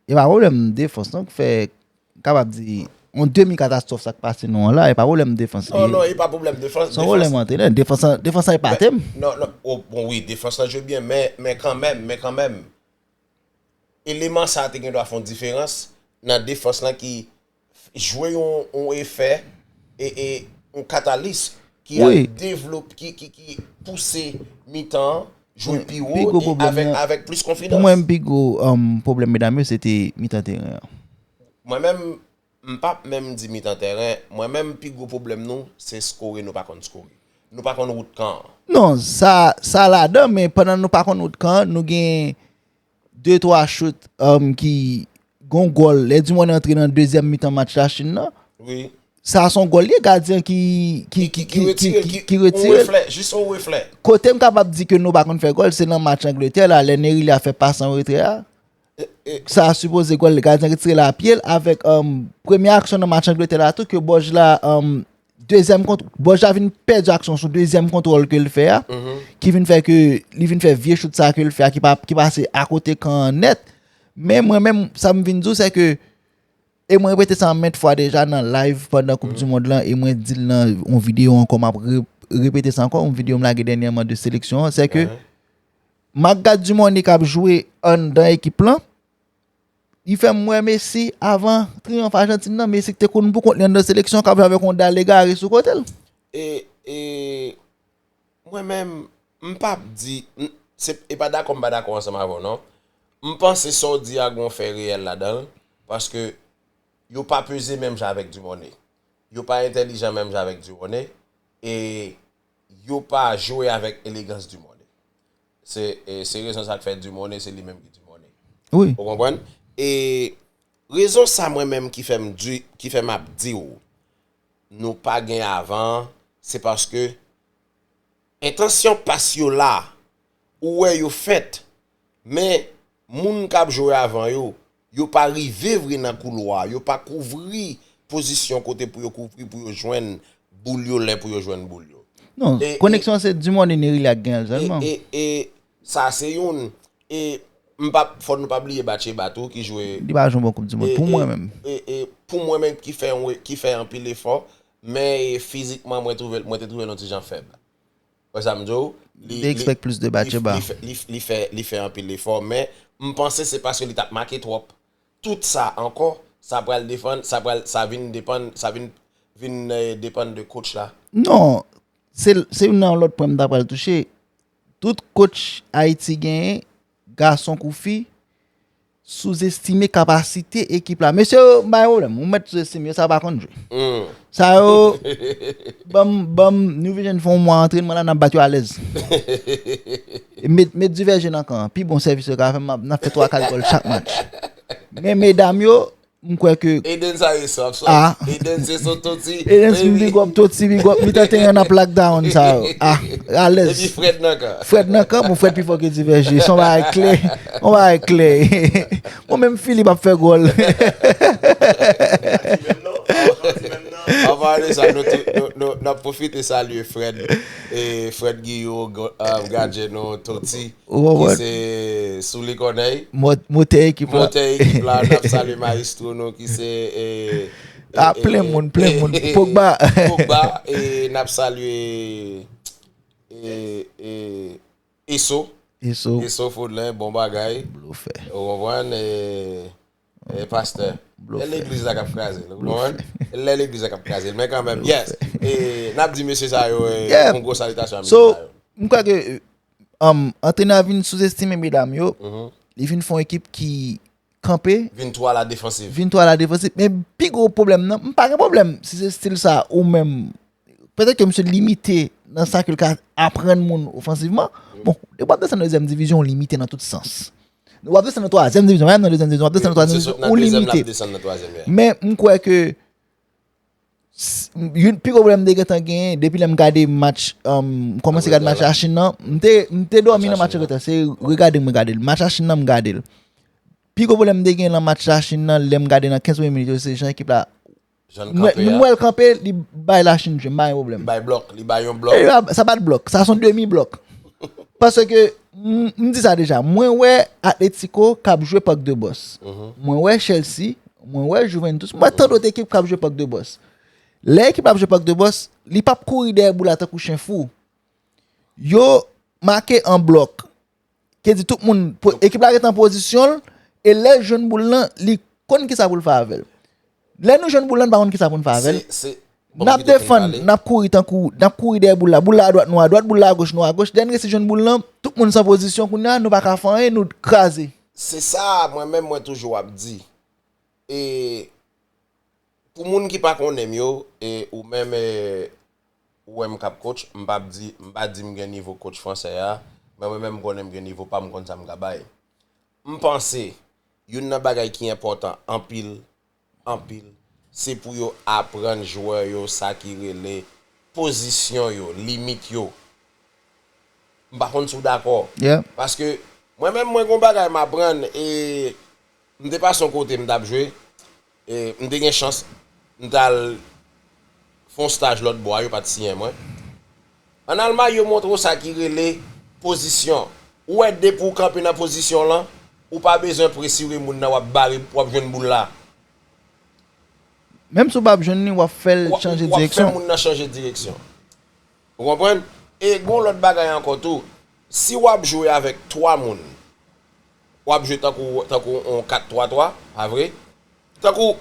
e pa pwoblèm defans non k fè, m kapab di, yon demi katastwòf sa k pase nou an la, e pa pwoblèm defans. Non, non, e pa pwoblèm defans. Se yon pwoblèm antrenè. Defans lan, defans lan epate m. Non, non, o, bon, wi, defans lan jwe byen, men, men kanmenm, men kanmenm. Eleman sa a te gen dwa fè yon diferans nan defans lan ki jwe yon, yon efè e, e yon katalis ki al devlop, ki, ki, ki pouse mitan an jwe pi wo e avèk, avèk plis konfidans. Pou mwen, pi gwo, um, pwoblèm medam yo, se te mitan teren an. Mwen menm, m p ap menm di mitan teren. Mwen menm, pi gwo pwoblèm nou, se skore, nou pa konn skore. Nou pa konn wout kan an. Non, sa, sa ladan, men pandan nou pa konn wout kan an, nou gen de twa chout, um, ki gon gòl. Lè Dumornay antre nan dezyèm mitan match Lachin nan. Wi. Sa se yon gòl li ye, gadyen ki, ki, ki, ki retire l, ki, ki retire l. Yon reflè, jis yon reflè. Kote m kapab di ke nou pa konn fè gòl, se nan match Angletè la, lè Nerilia fè pas an retrè a. Sa sipoze gòl, gadyen retire l a pye l avèk, um, premye aksyon nan match Angletè la tou, ke Bòj la, um, dezyèm kont-, Bòj la vin pèdi aksyon sou dezyèm kontwòl ke l fè a, ki vin fè ke li vin fè vye chout sa ke l fè a, ki pa, ki pase akote kan an nèt. Men mwen menm, sa m vin di w, se ke, e mwen repete sa mèt fwa deja nan live pandan Koup di Mond lan, e mwen di l nan yon videyo ankò, m ap re-, repete sa ankò, yon videyo m lage dènyèman de seleksyon an, se ke M ap gad Dumornay k ap jwe anndan ekip lan. Li fè m wè Messi avan triyonf Ajantin nan, Messi ki te konn pou kont li anndan seleksyon k ap jwe avèk yon dal egare sou kote l. E, e, mwen menm, m p ap di, m- se, e pa dakò m pa dakò ansanm avè w non. M panse sa w di a gen yon fè reyèl ladan l, paske yo pa peze menm jan avèk Dumornay. Yo pa entèlijan menm jan avèk Dumornay, e yo pa jwe avèk elegans Dumornay. Se, e, se rezon sa k fè Dumornay se li menm ki Dumornay. Wi. Ou konprann? E rezon sa mwen menm ki fè m di, ki fè m ap di w, nou pa gen avan, se paske entansyon pas yo la, ou wè yo fèt, men moun k ap jwe avan yo, yo pa rive vre nan koulwa, yo pa kouvri pozisyon kote pou yo kouvri pou yo jwenn boul yo lè pou yo jwenn boul yo. Non, E- koneksyon se Dumornay Nerilak gen l E, sèlman. e, e sa se youn. E m pa, fò nou pa bliye Batcheba tou ki jwe Li pa jwe yon bon koup di mond pou mwen menm. E, e pou mwen menm ki fè yon- ki fè anpil efò, men e, fizikman mwen twouve mwen te twouve l yon ti jan fèb. Wè sa m di w? Li te expect plus de Batcheba. Li, li, fè- li, li fè li fè anpil efò, men m panse se paske li t ap make twòp. Tout sa ankò, sa pral defann, sa pral sa vin depann, sa vin vin eh, depann de coach la. Non, se se youn nan lòt pwen m ta pral touche. Tout coach Ayiti genyen, gason kou fi, souzestime kapasite ekip la. Mesye yo bay pwoblèm, ou mèt souzestime yo, sa pa konn jwe. Hmm. Sa yo banm banm New Vision fè yon mwa antrenman la, n ap bat yo alèz. Met met Diverge nan kan an. Pi bon sèvis yo ka fè, m ap- n ap fè twa kat gòl chak match. Men medam yo, m kwè ke Eden sa e sòf sòf. Ah. Eden se son toti. Eden si big up, Toti big up, mitan teren an ap lockdown sa yo. Ah, alèz. Epi Fred nan kan. Fred nan kan, bon, Fred pi fò ke Diverge. Son bagay klè. Yon bagay klè. Mwen menm Philippe ap fè gòl. Anpare de sa, nou tou- nou- nou- n ap pwofite salye Fred, e Fred Guillot, go- uh, gadyen nou Toti, Ou konprann? Ki se Souli Corneille, Motè ekip la. Motè ekip la, n ap salye maestro nou ki se e, Ah, plen moun, plen moun. Pogba. Pogba, e n ap salye e, e, Eso, Eso. Eso Fodlen, bon bagay. Blofè. Ou konprann? E, e pastè. Blofè. Lè legliz la k ap kraze l, ou konprann? Lè legliz la k ap kraze l, men kanmenm, yes. E n ap di mesye sa yo, e, Yeah. Yon gwo salitasyon a mesye So, sa yo. M kwè ke um, antrenè a vin souzestime medam yo. Li vin fè yon ekip ki kanpe, Vin twò a la defansiv. Vin twò a la defansiv. Men pi gwo pwoblèm nan, m pa gen pwoblèm si se stil sa ou menm. Petèt ke misye limite nan sa ke l ka aprann moun ofansivman. Bon, depi w ap desann nan dezyèm divizyon, ou limite nan tout sans. W ap desann nan twazyèm divizyon, pa menm nan dezyèm divizyon, w ap desann nan twazyèm divizyon, ou limite. Desann nan twazyèm, yeah. Men m kwè ke s- youn pi gwo pwoblèm m te gentan genyen depi lè m gade match, um, m kòmanse gade match Lachin nan, m te m te dòmi nan match Lachin nan, se regade m gade l. Match Lachin nan m gade l. Pi gwo pwoblèm m te genyen nan match Lachin nan, lè m gade nan kenz premye minit yo, se jan ekip la Jan mwen kanpe m a. Wè l kanpe, li bay Lachin jwe, m pa gen pwoblèm. Li bay blòk, li bay yon E blòk. yo, sa pa t blòk, sa se yon demi blòk. Paske m, m di sa deja, mwen wè Atletico k ap jwe Parc des Bosses. Mwen wè Chelsea, mwen wè Juventus, mwen wè tan dòt ekip k ap jwe Parc des Bosses. Lè ekip la ap jwe Parc des Bosses, li p ap kouri dèyè boul la tankou chen fou. Yo make an blòk. Ke di tout moun, po- ekip la ret an pozisyon l, e lè l jwenn boul lan, li konn kisa pou l fè avè l. Lè nou jwenn boul lan, nou pa konn kisa pou n fè avè l. Se, se, N ap defann, n ap kouri tankou, n ap kouri dèyè boul la. Boul la adwat nou, adwat, boul la agoch nou, agoch. Lè n resi jwenn boul lan, tout moun san pozisyon kounye a, nou pa ka fè anyen, nou kraze. Se sa, mwen menm, mwen toujou ap di. E pou moun ki pa konnen m yo, e ou menm, e, ou wè m k ap coach, m p ap di, m pa di m gen nivo coach fransè a, men mwen menm m konnen m gen nivo pa m, m konn sa m ka bay. M panse, youn nan bagay ki enpòtan anpil, anpil, se pou yo aprann jwè yo sa ki rele pozisyon yo, limit yo. M pa konn si w dakò. Yeah. Paske mwen menm, mwen gon bagay m aprann, e m te pase yon kote m t ap jwe, e m te gen chans, m t al fè yon staj lòt bò a, yo pa t siyen mwen. Ann Almay, yo montre w sa ki rele pozisyon. Ou wè, depi w kanpe nan pozisyon lan, ou pa bezwen presire moun nan, w ap bare, w ap jwenn boul la. Menm si w p ap jwenn li, w ap fè l W ap- chanje w ap fè direksyon. Moun nan chanje direksyon. Ou konprann? E gon lòt bagay ankò tou. Si w ap jwe avèk twa moun, w ap jwe tankou, tankou yon kat twa twa, pa vre? Tankou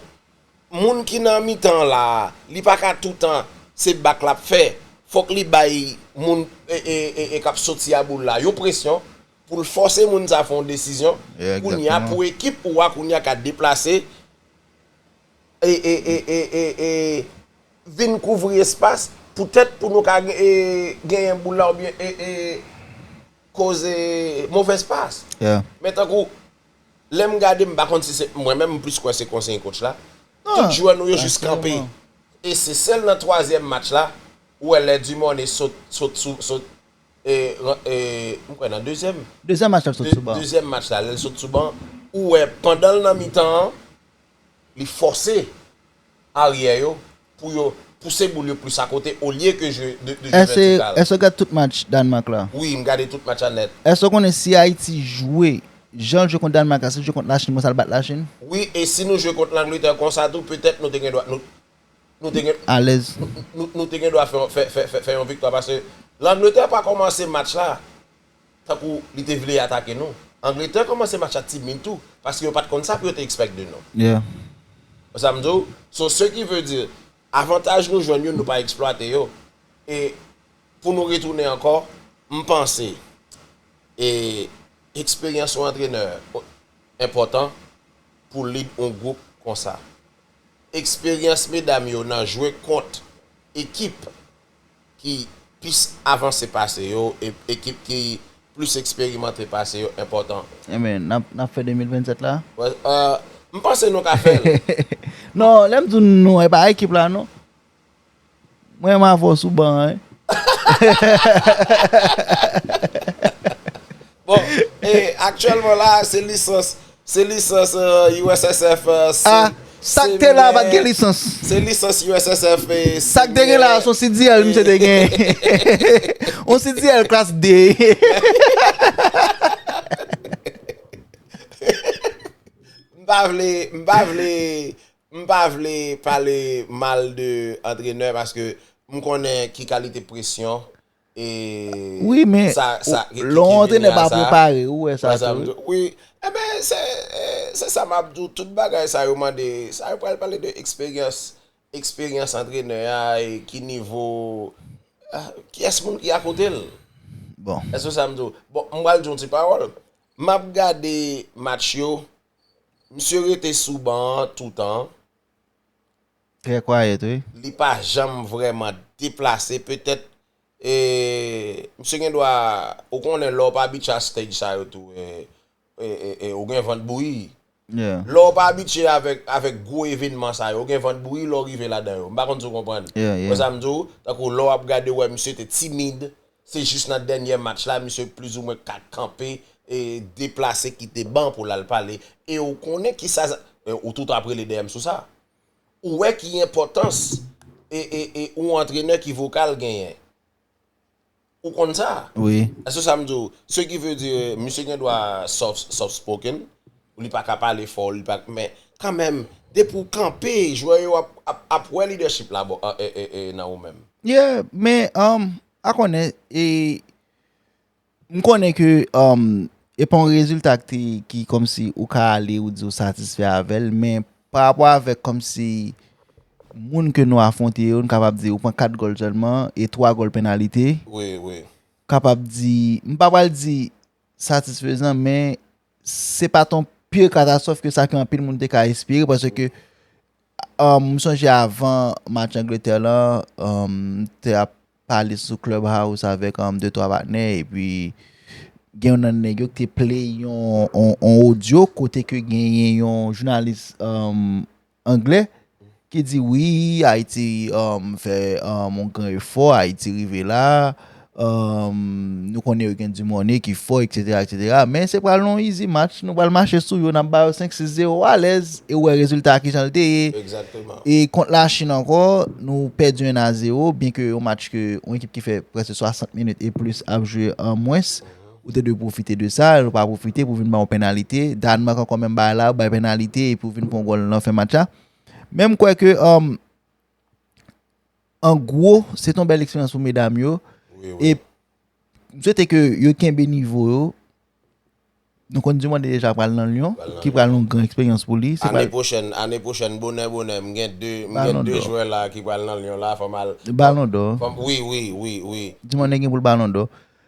moun ki nan mitan an la, li pa ka toutan se bak l ap fè. Fòk li bay moun e, e, e, e k ap soti a boul la yon presyon pou l fòse moun sa fè yon desizyon. Kounye a, pou ekip ou a, kounye a ka deplase e, e, e, e, e, e vin kouvri espas, poutèt pou nou ka gen- e, genyen boul la oubyen e, e, koze movèz pas. Men tankou, lè m gade, m pa konn si se mwen menm, m plis kwè se konseyi coach la. Tout jwè nou yo jis kanpe. E se sèl nan twazyèm match la, ou wè lè Dumornay sot, sot sou, sot, e, e, m kwè nan dezyèm. Dezyèm match la, sot sou ban. Dezyèm match la, lè l sot sou ban, ou wè pandan l nan mitan an, li fòse aryè yo pou yo pouse boul yo plis akote olye ke jwe de, de jwe vètikal. Èske w gade tout match Dànmak la? Wi, m gade tout match la nèt. Èske w konnen si Ayiti jwe jan l jwe kont Dànmak la, si l jwe kont Lachin, bon, sa l bat Lachin? Wi, e si nou jwe kont Langletè konsa tou, petèt nou te gen dwa, nou, nou te gen, alèz, nou, nou, nou te gen dwa fè, fè, fè, fè, fè yon viktwa, paske Langletè pa kòmanse match la tankou li te vle atake nou. Angletè kòmanse match la timid tou, paske yo pa t konn sa pou yo te expect de nou. Ou sa m di w? So, ce qui veut dire, avantaj nou jwenn yo, nou pa eksplwate yo. E pou nou retounen ankò, m panse, e eksperyans yon antrenè enpòtan pou lead yon gwoup konsa. Eksperyans medam yo nan jwe kont ekip ki plis avanse pase yo, e, ekip ki plis eksperimante pase yo enpòtan. Ebyen, n ap, n ap fè de mil vennsèt la? Wè, euh, m panse nou ka fè l. Non, lè m di w nou, e pa ekip la, non. Mwen, m avè w sou ban an, wi. Bon, e aktyèlman la, se lisans, se lisans, euh, U S S F, euh, se, ah, sa k te la pa t gen lisans. Se lisans U S S F, e sa k te gen la, se yon C D L, misye te gen. Yon C D L klas de. M pa vle, m pa vle, m pa vle pale mal de antrenè paske m konnen ki kalite presyon e, wi, men sa, sa, ki, lè yon antrenè pa prepare, ou wè sa tou, wi. Wi, ebyen, se, e, se sa m ap di w, tout bagay sa yo mande, sa yo pral pale de eksperyans, eksperyans antrenè a, e ki nivo, ah, kiyès moun ki akote l. Bon. Èske sa m di w? Bon, m pral di w yon ti pawòl. M ap gade match yo, misye rete sou ban an toutan. Trè kwayèt, wi. Li pa janm vrèman deplase, petèt, e, misye gen dwa, ou konnen lè w pa abitye a stage sa yo tou, e, e, e, e, ou gen vant bouyi. Lè w pa abitye avèk, avèk gwo evènman sa yo, ou gen vant bouyi lè w rive ladan yo. M pa konn si w konprann. Wè sa m di w, tankou lè w ap gade, w wè misye te timid, se jis nan dènyè match la, misye plizoumwen ka kanpe, e deplase, kite ban pou l al pale. E ou konnen ki sa, e ou tout ap rele dèyè m sou sa. Ou wè ki enpòtans e, e, e yon antrenè ki vokal genyen. Ou konn sa? Wi. Èske sa m di w? Ce qui veut dire, misye gen dwa soft, soft spoken, li pa ka pale fò, li pa, men kanmenm, depi w kanpe, jwè yo ap, ap, ap wè leadership la, bon, e, e, e, nan ou menm. Yeah, men, um, a konnen, e, m konnen ke, um, e pa yon rezilta ki te, ki kòmsi ou ka ale, ou di w satisfè avè l, men pa rapò avèk kòmsi moun ke nou afwonte yo, nou kapab di ou pran kat gòl sèlman e twa gòl penalite. Wi, wi. Kapab di, m pa pral di satisfezan, men se pa t yon pire katastwòf ke sa ke anpil moun te ka espere, paske, um, m sonje avan match Angletè lan, um, m te ap pale sou Clubhouse avèk, um, de twa patnè, epi gen youn nan nèg yo ki te play yon, yon, yon odyo kote ke genyen yon jounalis, um, anglè ki di, wi, Ayiti, um, fè, um, yon gran efò, Ayiti rive la, um, nou konnen yo gen Dumornay ki fò, et cetera, et cetera. Men se pral yon easy match, nou pral mache sou yo, n ap ba yo senk sis zewo alèz, e ou wè rezilta a kijan l te ye. E kont Lachin ankò, nou pèdi en a zewo, byenke yon match ke yon ekip ki fè prèske swasant minit e plis ap jwe an mwens, ou te dwe pwofite de sa, ou pa pwofite pou vin ba yon penalite. Dànmak ankò menm bagay la, ou bay penalite epi ou vin pran yon gòl nan fen match la. Men m kwè ke, um, an gwo, se te yon bèl eksperyans pou medam yo. E M swete ke yo kenbe nivo yo. Nou konn Dumornay deja pral nan Lyon, ki pral yon gran eksperyans pou li. Se Ane pwochèn, ane pwochèn, bonè bonè, m gen de, m gen de jwè la ki pral nan Lyon la, fò m al. Balon dò. Wi, wi, wi, wi. Dumornay gen pou l Balon dò.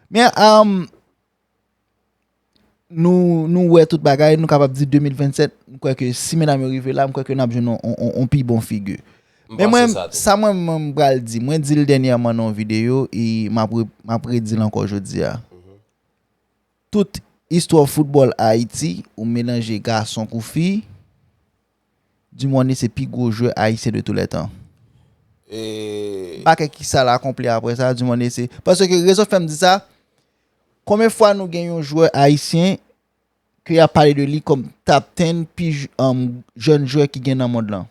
Men, um, nou, nou wè tout bagay, nou kapab di de mil vennsèt, m kwè ke si medam yo rive la, m kwè ke n ap jwenn yon, yon, yon, yon pi bon figi. Men mwen, sa mwen, mwen m pral di, mwen di l dènyèman nan yon videyo, e m ap re- m ap redi l ankò jodi a. Tout istwa foutbòl Ayiti, ou melanje gason kou fi, Dumornay se pi gwo jwè ayisyen de tou lè tan. E Pa kè ki sa l akonpli apre sa, Dumornay se. Paske rezon fè m di sa, konbyen fwa nou gen yon jwè ayisyen ke y ap pale de li kòm top ten pi j- um, jèn jwè ki gen nan mond lan?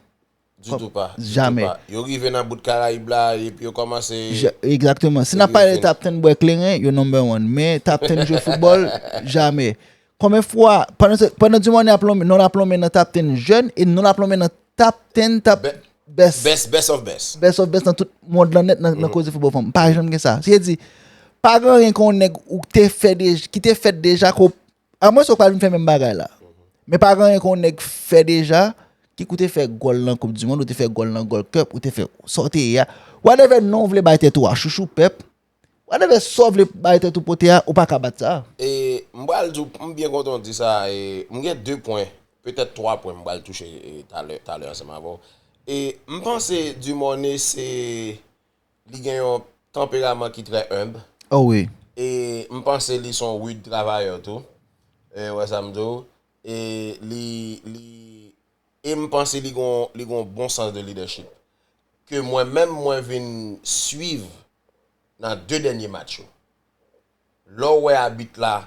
Ditou pa. Jamè. Yo rive nan bout Karayib la, epi yo kòmanse. Egzakteman. Si n ap pale de top ten bwè kleren, yo number one. Men top ten jwe foutbòl, jamè. Konbyen fwa, pandan, pandan Dumornay ap lonmen, non l ap lonmen nan top ten jèn, e non l ap lonmen nan top ten, top best, best, best of best. Best of best nan tout mond lan nèt nan, nan koze foutbòl fanm. Pa janm gen sa. Se di, pa gen anyen ke yon nèg ou te fè deja, ki te fèt deja, ko, amwens ou pral vin fè menm bagay la. Men pa gen anyen ke yon nèg fè deja, ki ou te fè gòl nan Koup di Mond, ou te fè gòl nan Gold Cup, ou te fè sa w te ye a. Whatever non w vle bay tèt ou a, chouchou pèp. Whatever sa w vle bay tèt ou pote a, ou pa ka bat sa. E m pral di w, m byen kontan w di sa, e m gen de pwen, petèt twa pwen m pral touche e, talè, talè ansanm avè w. E m panse Dumornay se, li gen yon tanperaman ki trè enb. Oh wi. E m panse li se yon rude travayè tou. E wè sa m di w. E li, li, e m panse li gon, li gon bon sans de leadership. Ke mwen menm mwen vin swiv nan de dènye match yo. Lè w wè abit la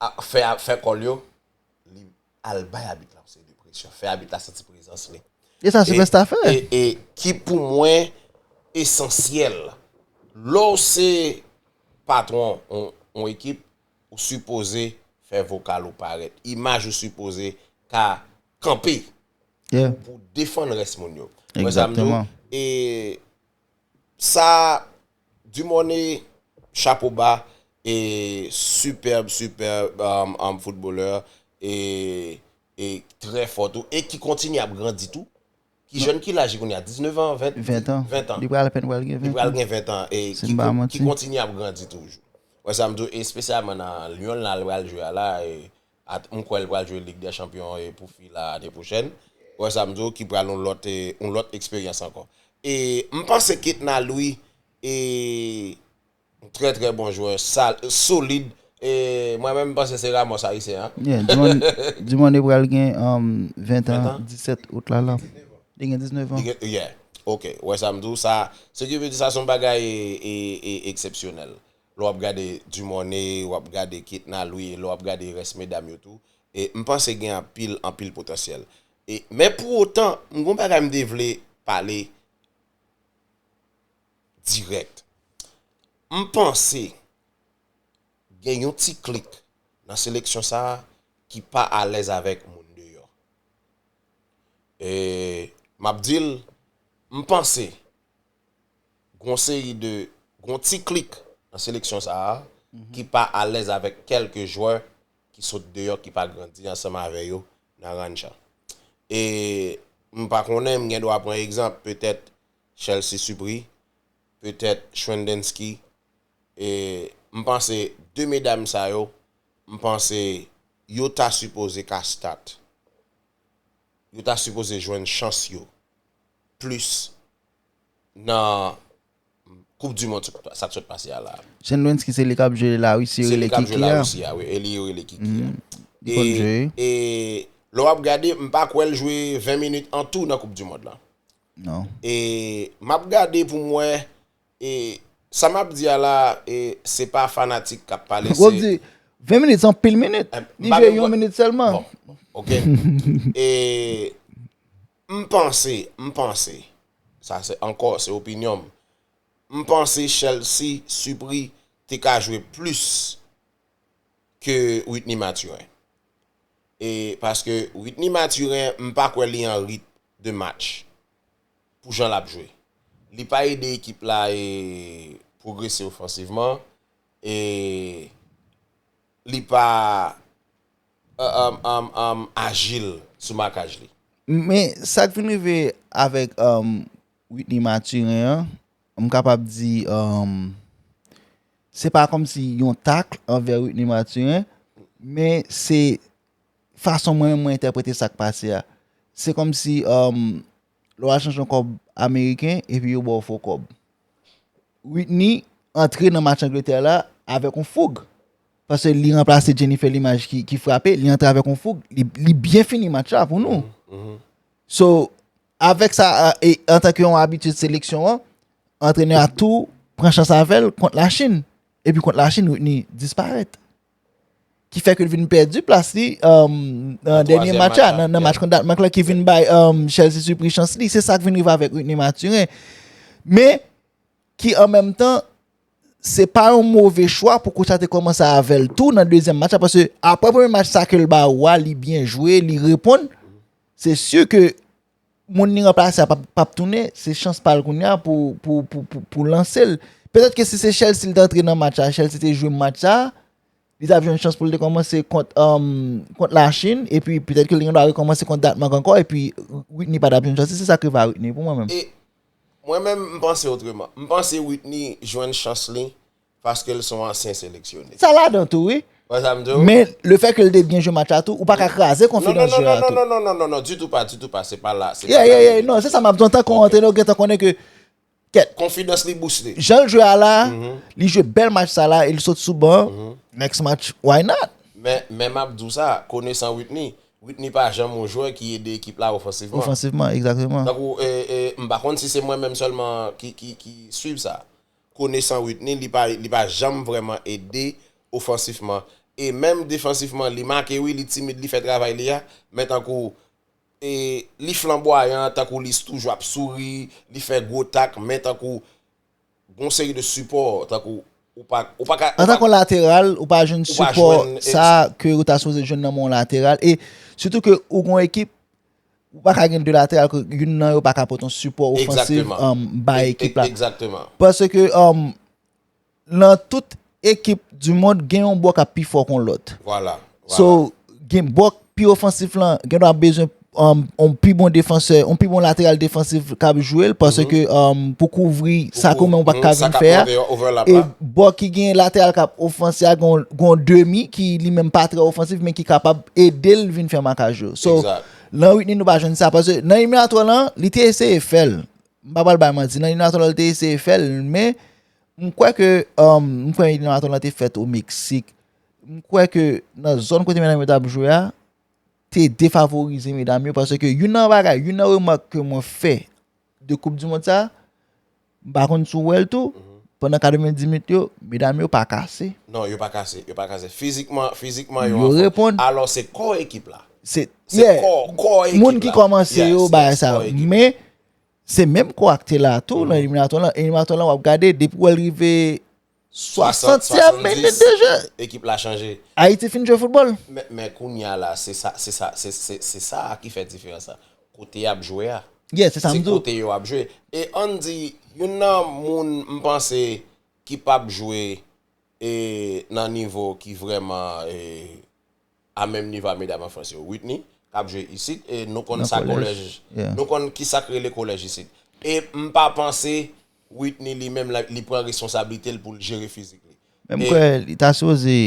a, fè, fè kòl yo, li al bay abit la yon seri de presyon. Fè abit la santi prezans li. E sa Sylvester fè. E, e ki pou mwen esansyèl. Lè w se patwon yon, yon ekip, ou sipoze fè vokal ou parèt. Imaj ou sipoze ka kanpe pou defann rès moun yo. Wè sa m di w? Egzakteman. E sa, Dumornay, chapo ba, e superb, superb um, um, footballeur, e, e trè fò tou, e ki kontinye ap grandi tou. Ki jèn, ki laj li kounye a? Diznèf an, ven, Ven tan. Ven tan. Li pral apèn pral gen Li ven pral tan. Gen ven tan. E Si ki, m pa kon- manti. Ki kontinye ap grandi toujou. Wè sa m di w, espesyalman nan Lyon la, l pral jwe a la, e at- m kwè l pral jwe Lig dè Chanpyon e pou fi la ane pwochèn. Wè sa m di w, ki pral yon lòt, e, yon lòt eksperyans ankò. E m panse Ketna Louis e trè trè bon jwè, sal, solid. E mwen menm m panse se Ramos ayisyen an. Yeah, Dumornay, Dumornay pral gen um, ven tan, disèt out la la. Li gen diznèf an. Li gen- Yeah. Ok, wè sa m di w sa. Se ki vle di sa se yon bagay e, e, e, eksepsyonèl. Lè w ap gade Dumornay, w ap gade Ketna Louis, lè w ap gade rès medam yo tou. E m panse gen anpil, anpil potansyèl. E, men pou otan, m gon bagay m te vle pale dirèk. M panse gen yon ti klik nan seleksyon sa a ki pa alèz avèk moun deyò. E m ap di l, m panse gon seri de, gon ti klik nan seleksyon sa a ki pa alèz avèk kèlke jwè ki sot deyò, ki pa grandi ansanm avè yo nan ranch an. E m pa konnen, m gen dwa pran egzanp, petèt Chelsea Supri, petèt Schwendensky, e m panse de medam sa yo, m panse yo ta sipoze ka start. Yo ta sipoze jwenn chans yo plis nan Koup di Mond sa k sot pase a la. Schwendensky se li k ap jwe Larisi, yo rele Kiki a. Larisi a, wi, e li yo rele Kiki a. Li konn jwe. E lè w ap gade, m pa kwè l jwe ven minit an tou nan Koup di Mond lan. Non. E m ap gade pou m wè, e sa m ap di a la, e se pa fanatik k ap pale, se. Di ven minit se anpil minit. Li jwe yon minit sèlman. Bon, ok. E m panse, m panse, sa se ankò, se opinyon m. M panse Chelsea Supri te ka jwe plis ke Whitney Mathurin. E paske Whitney Mathurin, m pa kwè li an rit de match pou jan l ap jwe. Li pa ede ekip la e pwogrese ofansivman. e li pa um, um, um, ajil sou makaj li. Men sa k vin rive avèk um, Whitney Mathurin an, m kapab di um, se pa kòmsi yon tak anvè Whitney Mathurin, men se fason mwen menm mwen entèprete sa k pase a. Se kòmsi um, lè w al chanje yon kòb ameriken epi yo ba w fo kòb. Whitney antre nan match Angletè la avèk yon foug. Paske li ranplase Jennifer Limage ki, ki frape, li antre avèk yon foug, li, li byen fini match la pou nou. So, avèk sa, e, antanke yon abitye seleksyon an, antrenè a tou pran chans avè l kont Lachin. Epi kont Lachin, Whitney disparèt. Ki fè ke l vin pèdi plas li nan dènye match la, nan, nan match kont Datmak la, ki vin bay um, Chelsea Supri chans li. Se sa k vin rive avèk Whitney Mathurin. Men, ki an menm tan, se pa yon move chwa pou kouch la te kòmanse avè l tou nan dezyèm match la, paske apre premye match sa ke l ba ou a, li byen jwe, li reponn, se si ke moun li ranplase a p ap, p ap tounen, se chans pa l kounye a pou, pou, pou, pou, pou lanse l. Petèt ke si se Chelsea li t antre nan match la, Chelsea te jwe match sa, li t ap jwenn chans pou l te kòmanse kont, um, kont Lachin, epi petèt ke li gen dwa rekòmanse kont Datmak ankò, epi Whitney pa t ap jwenn chans li, se sa k rive a Whitney pou mwen menm. E mwen menm, m panse otreman. M panse Whitney jwenn chans li paske l se yon ansyen seleksyone. Sa ladan tou, wi. Wè sa m di w? Men le fè ke l te byen jwe match la tou, ou pa ka kraze konfidans jwè a tou. Non, non, non, non, non, non, ditou pa, ditou pa, se pa la. Se Yeah, yeah, yeah, non, se sa m ap di w, antanke yon antrenè, ou gentan konnen ke, kèt, Konfidans li booste. Jan l jwe a la, li jwe bèl match sa la, e l sot sou ban, next match, why not? Men, men m ap di w sa, konesan Whitney, Whitney pa janm yon jwè ki ede ekip la ofansivman. Ofansivman, egzakteman. Tankou, e, e, m pa konn si se mwen menm sèlman ki, ki, ki swiv sa. Konesan Whitney, li pa, li pa janm vrèman ede ofansivman. E menm defansivman, li make, wi, li timid, li fè travay li a, men tankou, e, li flanbwayan, tankou li toujou ap souri, li fè gwo tak, men tankou, gon seri de sipò, tankou, ou pa, ou pa ka, ou pa Antanke yon lateral, ou pa jwenn ou pa sipò jwenn, e, sa ke ou ta sipoze jwenn nan men yon lateral. E sitou ke ou gon ekip, ou pa ka gen de lateral ke youn nan yo pa ka pote yon sipò ofansif Egzakteman. um, bay E- e- ekip la. Egzakteman. Paske um, nan tout ekip di mond, gen yon bò k ap pi fò kon lòt. Vwala. So, gen bò k pi ofansif lan, gen dwa bezwen um, yon pi bon defansè, yon pi bon lateral defansif k ap jwe l, paske um, pou kouvri sa ke ou menm ou pa ka vin fè a. E bò ki gen lateral k ap ofanse a, gon, gon demi ki li menm pa trè ofansif, men ki kapab ede l vin fè makaj yo. So, Egzak. Lan Whitney nou pa jwenn sa, paske nan eliminatwa lan, li te eseye fè l. M pa pral bay manti, nan eliminatwa lan, li te eseye fè l, men m kwè ke, um, m kwè eliminatwa lan te fèt o Meksik. M kwè ke nan zòn kote medam yo t ap jwe a, te defavorize medam yo, paske youn nan bagay, youn nan remak ke mwen fè de koup di mond sa, m pa konn si w wè l tou, pandan katrevenndis minit yo, medam yo pa kase. Non, yo pa kase, yo pa kase. Fizikman, fizikman Yo yo anfòm. Reponn. Alò, se kò ekip la. Se Se yeah, kò, kò ekip moun ki la. Kòmanse Yes, yo bagay yes, sa kò yo. Ekip la. Men se menm kò ak te la tou nan eliminatwa lan. Eliminatwa lan w ap gade depi w rive swasantyèm minit de jeu. Ekip la chanje. Ayiti fin jwe foutbòl. Men, men kounye a la, se sa, se sa, se, se, se sa ki fè diferans la. Kote y ap jwe a. Yeah, se sa Se m di w. Kote yo ap jwe. E ann di, youn nan moun m panse ki p ap jwe e, nan nivo ki vrèman e, a menm nivo a medam an Frans yo. Whitney, k ap jwe isit, e nou konn Nan sa kolèj. Kolèj. Yeah. Nou konn ki sa k rele kolèj isit. E m pa panse Whitney li menm la, li pran responsablite l pou l jere fizik li. Men m E- kwè li ta sipoze,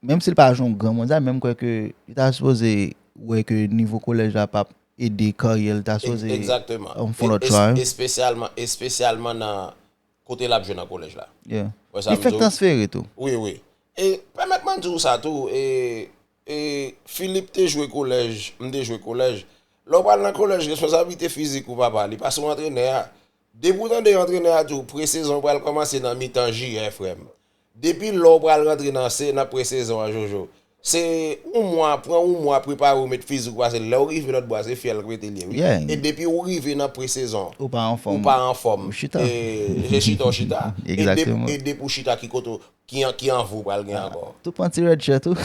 menm si l pa jwe yon gran mondyal, men m kwè ke li ta sipoze wè ke nivo kolèj la p ap ede karyè l, ta sipoze Egzakteman. um, fè yon lòt Es- chwa. Wi. Espesyalman, espesyalman nan kote l ap jwe nan kolèj la. Yeah. Wè sa Li m fenk di w? Transfere tou. Wi, wi. E pèmèt mwen di w sa tou, e, e Philippe te jwe kolèj, m te jwe kolèj. Lè w pral nan kolèj, responsablite fizik ou papa, li pa sou antrenè a. Depi w tande antrenè a di w presezon pral kòmanse nan mitan jiyè, frè m. Depi lè w pral rantre nan se nan presezon an, Jojo, se yon mwa, pran yon mwa prepare w, met fizik ou, pase lè w rive lòt bò a, se fyèl k rete l ye, wi. Yeah. E depi w rive nan presezon, Ou pa anfòm. Ou pa anfòm. Ou chita. E, se chita w chita. E depi, Egzakteman. E depi w chita, ki kote w, ki, ki anvi w pral gen ankò. Tou pran ti red shirt ou.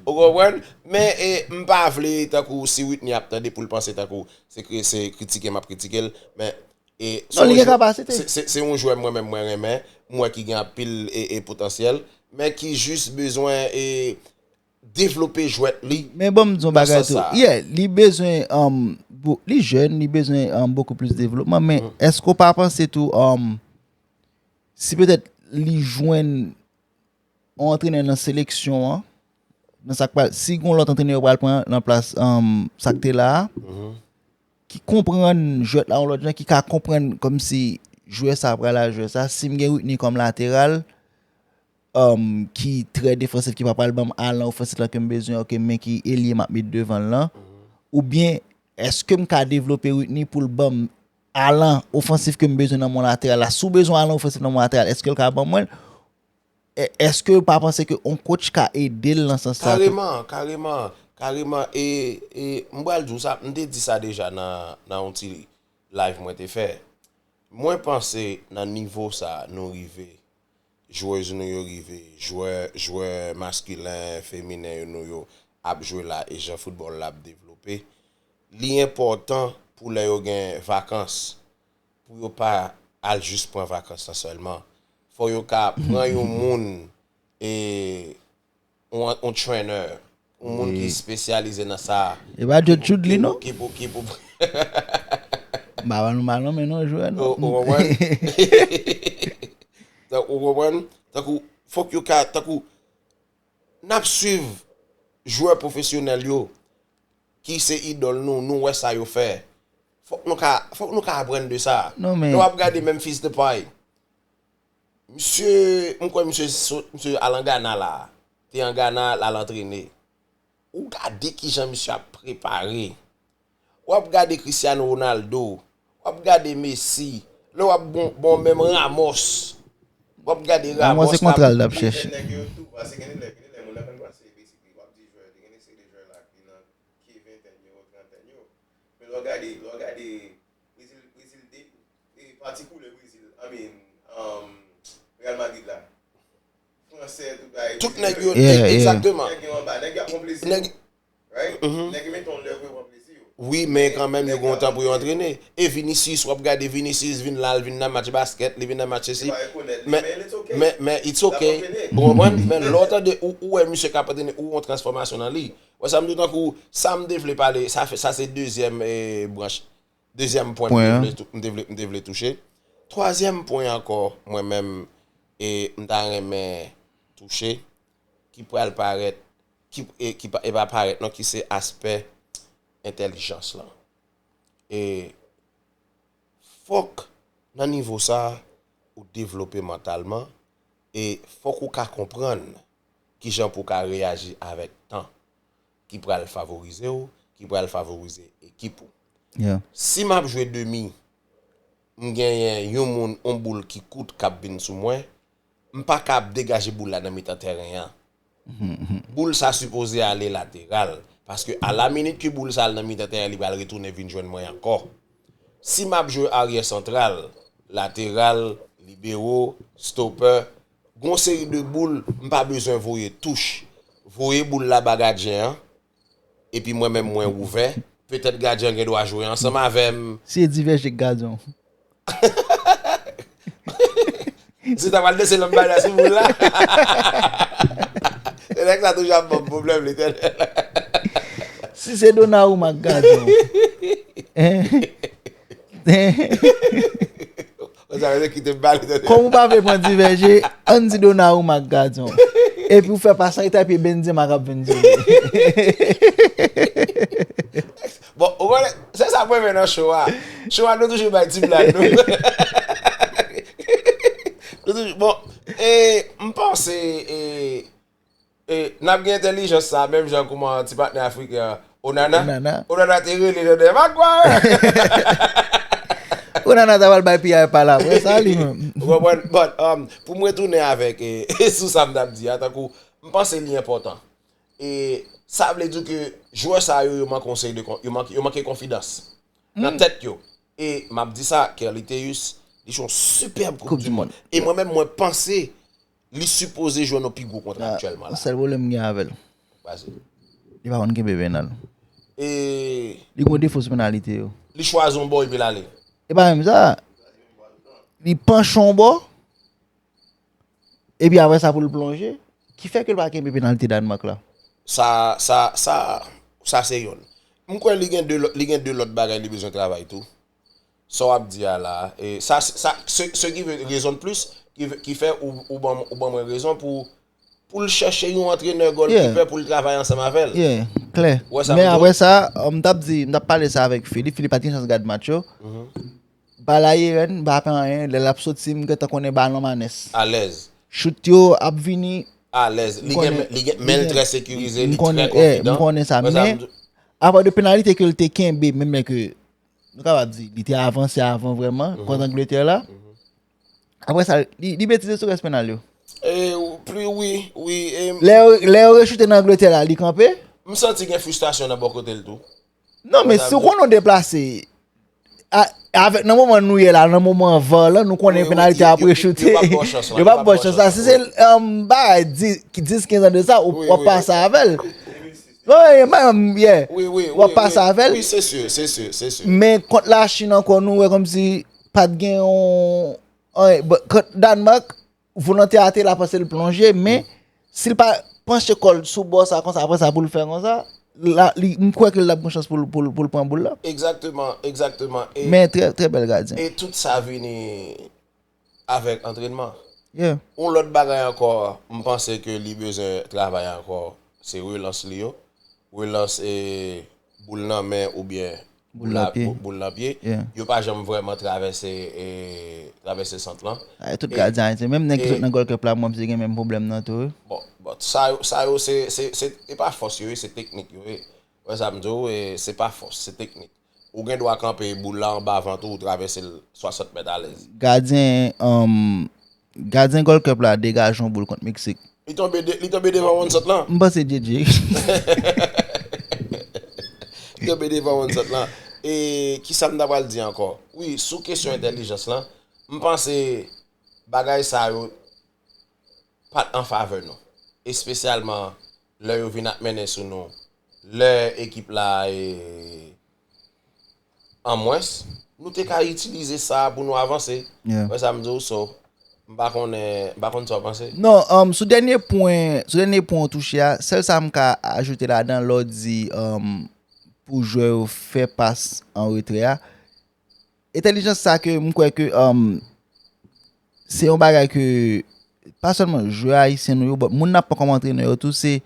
Ou konprann? Men e, m pa vle tankou si Whitney ap tande pou l panse tankou se kri- se kritike m ap kritike l, men E se Non, li yon gen jwè, kapasite. se, se, se yon jwè mwen menm mwen renmen, m wè ki gen anpil e, e potansyèl, men ki jis bezwen e devlope jwèt li Men ban m di yon nan bagay sans tou. sa. Yeah, li bezwen, um, bo- li jèn, li bezwen, um, bokou plis devlopman, men èske w pa panse tou, um, si petèt li jwenn yon antrenè nan seleksyon an, nan sa k pral, si gon lòt antrenè yo pral pran nan plas, um, sa k te la a, ki konprann jwèt la yon lòt jan, ki ka konprann kòmsi jwè sa pral a jwè sa, si m gen Whitney kòm lateral, um, ki trè defansif, ki pa pral ban m alan ofansif la ke m bezwen, ok, men ki elye m ap met devan l lan, oubyen èske m ka devlope Whitney pou l ban m alan ofansif ke m bezwen nan mon lateral la? Si w bezwen alan ofansif nan mon lateral, èske l ka ban mwen l? E- Èske w pa panse ke on coach ka ede l nan sans sa tou? Kareman, kareman, kareman. E, e m pral di w sa, m te di sa deja nan, nan yon ti live mwen te fè. Mwen panse nan nivo sa nou rive, jwez nou yo rive, jwè, jwè maskilen, feminen yo nou yo ap jwe la, e jan foutbòl la ap devlope, li enpòtan pou lè yo gen vakans, pou yo pa al jis pran vakans lan sèlman. Fò yo ka pran yon moun, e, yon, yon trainer, yon moun ki Wi. espesyalize nan sa. E pa Judge Jude li, non? Ki pou, ki pou, M pa ba nou mal, non, men non, jwè, non. Ou, ou konprann? Tank-, ou konprann? Tankou, fòk yo ka, tankou, n ap swiv jwè pwofesyonèl yo, ki se idòl nou, nou wè sa yo fè. Fòk nou ka, fòk nou ka aprann de sa. Non, men Lè w ap gade Memphis Depay, misye, m kwè misye sot, misye al an Gana la. Te an Gana, l al antrene. Ou gade kijan misye ap prepare. W ap gade Cristiano Ronaldo, w ap gade Messi, lè w ap bon, bon menm Ramos. W ap gade Ramos Ramos se la. Kontra l t ap chèche. Nèg yo tou pase, gen de lè, gen de lè moun nan konn pase, basically, w ap di jwè, gen de seri de jwè la ki nan ki ventèn yo, trantèn yo. Men lè w gade, lè w gade Brezil, Brezil de, e pati koulè Brezil, I mean, um, Real Madrid la. Fransè, tout bagay, Tout Brezil nèg yo, yo. Yeah, yeah. Egzakteman. Nèg yo anba, nèg yo ap pran plezi. Nèg Right? Mhm. Nèg yo mete yon lè pou yo pran plezi yo. Wi, men kanmenm, yo gen yon tan pou yo antrene. E Vinicius, w ap gade Vinicius vin la, l vin nan match baskèt, li vin nan match sesi. Li pa rekonèt li, Men, men it's okay. men, men it's L ap okay. antrene. Ou konprann? Men lè w tande, ou, ou wè misye k ap antrene, ou wè yon transfòmasyon nan li. Wè sa m di w, tankou, sa m te vle pale, sa fè, sa se dezyèm, eh, branch, dezyèm pwen m Pwen te an. vle tou-, m te vle, m te vle touche. Twazyèm pwen ankò, mwen menm, e m ta renmen touche, ki pral parèt, ki, e, ki pa, e pa parèt non, ki se aspè entèlijans lan. E fòk nan nivo sa, ou devlope mantalman, e fòk ou ka konprann kijan pou w ka reyaji avèk tan ki pral favorize w, ki pral favorize ekip ou. Yeah. Si m ap jwe demi, m genyen yon moun, yon boul ki kout k ap vin sou mwen, m pa ka ap degaje boul la nan mitan tèren an. Mhm, mhm. Boul sa sipoze ale lateral, paske a la minit ke boul sa al nan mitan tèren, li pral retounen vin jwenn mwen ankò. Si m ap jwe aryè santral, lateral, libero, stopè, gon seri de boul, m pa bezwen voye touch. Voye boul la ba gadyen an, epi mwen menm mwen ouvè, petèt gadyen an gen dwa jwe ansanm avè m. Si e divèje k gadyen w. Si w ta pral danse lòt bagay sou boul la. Se nèg sa toujou ap ban m pwoblèm, Letènèl. Si se Donnarumma k gadyen w. Ou sa vle kite m pale, tande. Kòm ou pa vle pran divèje, ann di Donnarumma k gadyen w. Epi ou fè pas lan, e ta epi Benzema k ap vin jwe. Bon, ou konnen, se sa mwen renmen nan show a. Show a, nou toujou bay ti blag, nou. Nou toujou, bon, e, m panse, e, e, n ap gen entèlijans sa, menm jan kouman ti patnè afriken an, Onana. Onana. Onana te rele nan dèyè Maguire. Onana ta pral bay piyay pa la, vre sa li menm. Ou konprann? But, um, pou m retounen avèk, e, sou sa m t ap di a, tankou, m panse li enpòtan. E sa vle di ke jwè sa yo, yo manke yon seri de kon-, yo manke, yo manke konfidans nan tèt yo. E m ap di sa, Kerly Théus, li jwe yon sipèb Koup di Mond. E mwen menm, mwen panse li sipoze jwe nan pi gwo kontra aktyèlman la. Sèl pwoblèm m gen avè l. Li pa konn kenbe penal. E li gon defo sou penalite yo. Li chwazi yon bò epi l ale. E pa menm sa, li panche yon bò, epi apre sa pou l plonje, ki fè ke l pa kenbe penalti Dànmak la. Sa, sa, sa, sa se youn. M kwè li gen de lòt, li gen de lòt bagay li bezwen travay tou. Sa w ap di a la, e sa, sa, se, se ki ve, rezon de plis, ki, ve- ki fè ou, ou ban, ou ban mwen rezon pou, pou l chèche yon antrenè golkiper Yeah. pou l travay ansanm avè l. Yeah, klè. Wè sa Men m di w? Apre sa, um, m t ap di, m t ap pale sa avèk Philippe. Philippe pa t gen chans gad match yo. Ba l ayerèn, ba pa anyen, lè l ap soti, m gentan konnen balon manès. Alèz. Chout yo ap vini. Alèz. Li gen, li gen, men l trè sekirize, li trè M konfidan. konnen sa, Wè sa men m di- apa de penalite ke l te kenbe, menm lè ke, nou kapab di, li te avanse avan vrèman, kont Angletè la. Apre sa, li, li betize sou rès penal yo. E, pli, wi, wi. E, Lè yo, lè yo rechoute nan Angletè la, li kanpe. M santi gen fristrasyon nan bò kote l tou. Non, men si w konnen w deplase, a- avèk nan moman nou ye la, nan moman var la, nou konnen Wi, wi, penalite yo- ap yo- yo- rechoute. yo p ap ba w chans la, Yo p ap ba w chans la. Si se um, bagay dis, dis, kenz an de sa, ou Wi, w ap wi. Pase avè l. Wi, wi, wi, wi, w ap pase avè l. Wi, se si, se si, se si. Men kont Lachin ankò, nou wè kòmsi pa t gen yon. Anyen, bon, kont Dànmak, volonte a te la, paske l plonje, men si l pa panche kò l sou bò sa konsa, apre sa pou l fè konsa, la, li, m kwè ke l ap gen chans pou l, pou l, pou l pran boul la. Egzakteman, egzakteman. E, Men trè, trè bèl gadyen. E tout sa vini avèk antrènman. Yeah. Yon lòt bagay ankò, m panse ke li bezwen travay ankò, se relans li yo. Relans e boul nan men oubyen Boul nan pye. Boul nan pye. Yeah. Yo pa janm vrèman travèse, e, travèse sant lan. Ay, tout gadyen ayisyen, menm nèg ki sot nan Gold Cup la, mwen se gen menm pwoblèm nan tou. Bon, bon, sa yo, sa yo se, se, se, e pa fòs yo ye, se teknik yo ye. Wè sa m di w, e, se pa fòs, se teknik. Ou gen dwa kanpe boul la anba vant ou, ou travèse l swasant mèt alèz. Gadyen, um, gadyen Gold Cup la degaje yon boul kont Meksik. Li tonbe, de, li tonbe devan wonn sant lan. M panse J J. Li tonbe devan wonn sant lan. E kisa m ta pral di ankò? Wi, sou kesyon entèlijans lan, m panse bagay sa yo pa t an favè nou. Espesyalman lè yo vin ap mennen sou nou. Lè ekip la e, an mwens, nou te ka itilize sa pou nou avanse. Yeah. Wè sa m di w, so, m pa konnen, m pa konn sa w panse. Non, um, sou dènye pwen, sou dènye pwen ou touche a, sèl sa m ka ajoute ladan lè w di um, pou jwè yo fè pas an retrè a. Entèlijans sa ke m kwè ke um, se yon bagay ke pa sèlman jwè ayisyen nou yo, but moun n ap pran kòm antrenè yo tou, se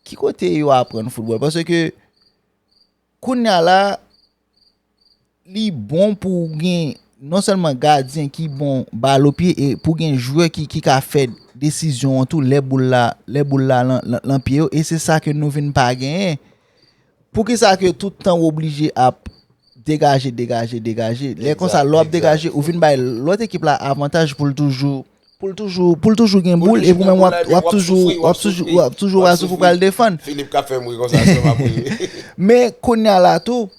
ki kote yo aprann foutbòl. Paske kounye a la, li bon pou w gen non sèlman gadyen ki bon bal o pye, e pou w gen jwè ki, ki ka fè desizyon an tou lè boul la, lè boul la lan, lan, lan pye yo, e se sa ke nou vin pa genyen. Poukisa ke tout tan w oblije ap degaje, degaje, degaje? Lè konsa, lè w ap degaje, ou vin bay lòt ekip la avantaj pou l toujou, pou l toujou, pou l toujou gen boul, epi ou menm w ap, w ap toujou, w ap toujou, w ap toujou pral soufri, pral defann. Philippe k ap fè m ri konsa, se m ap ri. Men kounye a la tou,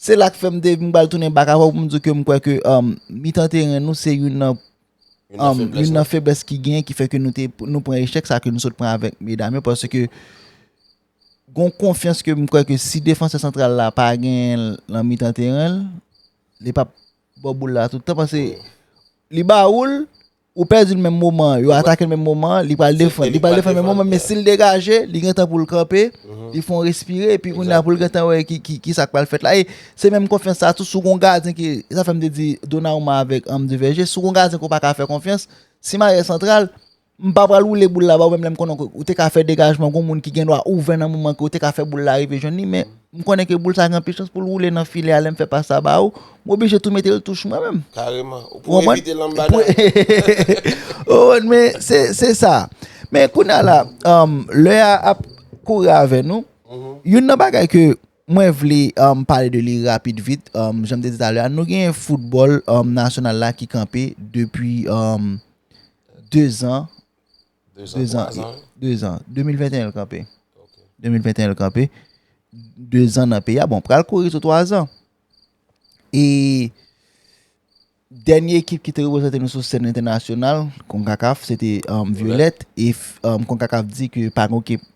se la k fè m te vin pral tounen bak avè w pou m di w ke m kwè ke um, mitan teren nou se youn nan um, youn nan feblès ki gen, ki fè ke nou te, nou pran echèk sa ke nou sot pran avèk medam yo, paske gon konfyans ke m kwè ke si defansè santral la pa gen lan mitan teren l, li p ap ba w boul la tout tan, paske li ba ou l, ou pèdi l menm moman, yo atake l menm moman, li pral defann, li pral defann menm moman, men si l degaje, li gen tan pou l kanpe, li fè yon respire, epi kounye a pou l gen tan wè ki, ki, ki sa k pral fèt la. E se menm konfyans sa tou, si w gon gadyen ki, sa fè m te di Donnarumma avèk um, De Verge, si w gon gadyen ke w pa ka fè konfyans, si m aryè santral, m pa pral woule boul la ba ou, menm lè m konnen ke ou te ka fè degajman, gon moun ki gen dwa ouvè nan moman ke ou te ka fè boul la rive jwenn li, men m konnen ke boul sa gen anpil chans pou l woule nan filè a, lè m fè pas la ba ou, m oblije tou mete l touch mwen menm. Kareman. Ou pou evite lanmbada. Ou konprann, men se, se sa. Men kounye a la, um, lè a ap kouri avè nou, youn nan bagay ke mwen vle um, pale de li rapid vit, um, jan m te di talè a, nou gen foutbòl um, nasyonal la ki kanpe depi um, de zan, de zan, de zan, de mil venteyen l kanpe. De mil venteyen l kanpe. De zan nan peyi a, bon, pral kouri sou twa zan. E dènye ekip ki te reprezante nou sou sèn entènasyonal, konkakaf, se te um, Violette. E um, konkakaf di ke pa gen ekip,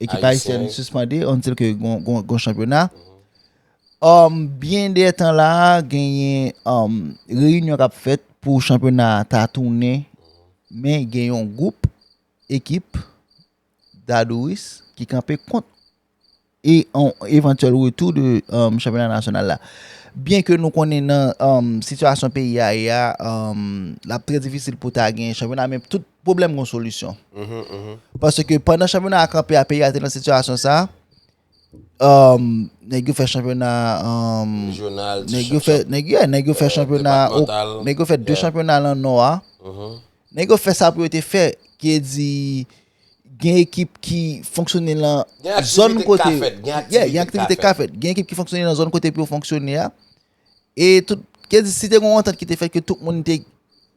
ekip ayisyèn sispande, until ke gon, gon, gon chanpyona. Um, byen dè tan la, genyen um, reyinyon k ap fèt pou chanpyona a ta tounen, men gen yon gwoup ekip Dadouris ki kanpe kont e yon evantyèl retou de um, chanpyona nasyonal la. Byen ke nou konnen nan um, sitiyasyon peyi a ye a, um, l ap trè difisil pou ta gen chanpyona, men tout pwoblèm gen solisyon. Paske pandan chanpyona a kanpe a, peyi a te nan sitiyasyon sa, um, nèg yo fè chanpyona um, nèg yo fè nèg yo nèg yo fè chanpyona nèg yo fè de chanpyona nan nò a. Nèg yo fè sa pou yo te fè, ki di gen ekip ki fonksyone nan zòn kote gen aktivite k ka fèt, gen ekip ki fonksyone nan zòn kote pou yo fonksyone a. E tout, ki di si te gen yon antant ki te fèt ke tout moun te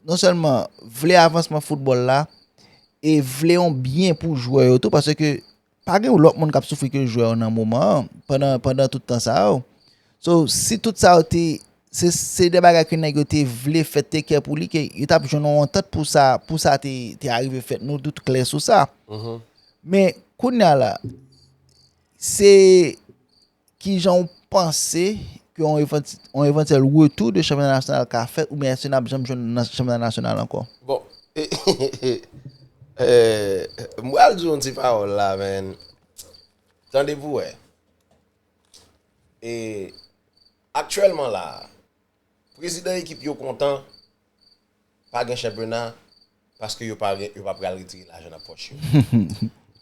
non sèlman vle avansman foutbòl la e vle yon byen pou jwè yo tou, paske pa gen lòt moun k ap soufri ke jwè yo nan moman an pandan pandan tout tan sa yo. So si tout sa yo te se se de bagay ke nèg yo te vle fè te kè pou li, ke yo t ap jwenn yon antant pou sa pou sa te te arive fèt, nou tout klè sou sa. Men kounye a la, se kijan w panse ke yon evanti- yon evantyèl retou de chanpyona nasyonal ka fèt, oubyen èske n ap janm jwenn nan chanpyona nasyonal ankò? Bon, eh, m pral di yon ti pawòl la, men tande pou wè. E aktyèlman la, prezidan ekip yo kontan pa gen chanpyona paske yo pa gen, yo pa pral retire lajan nan pòch yo.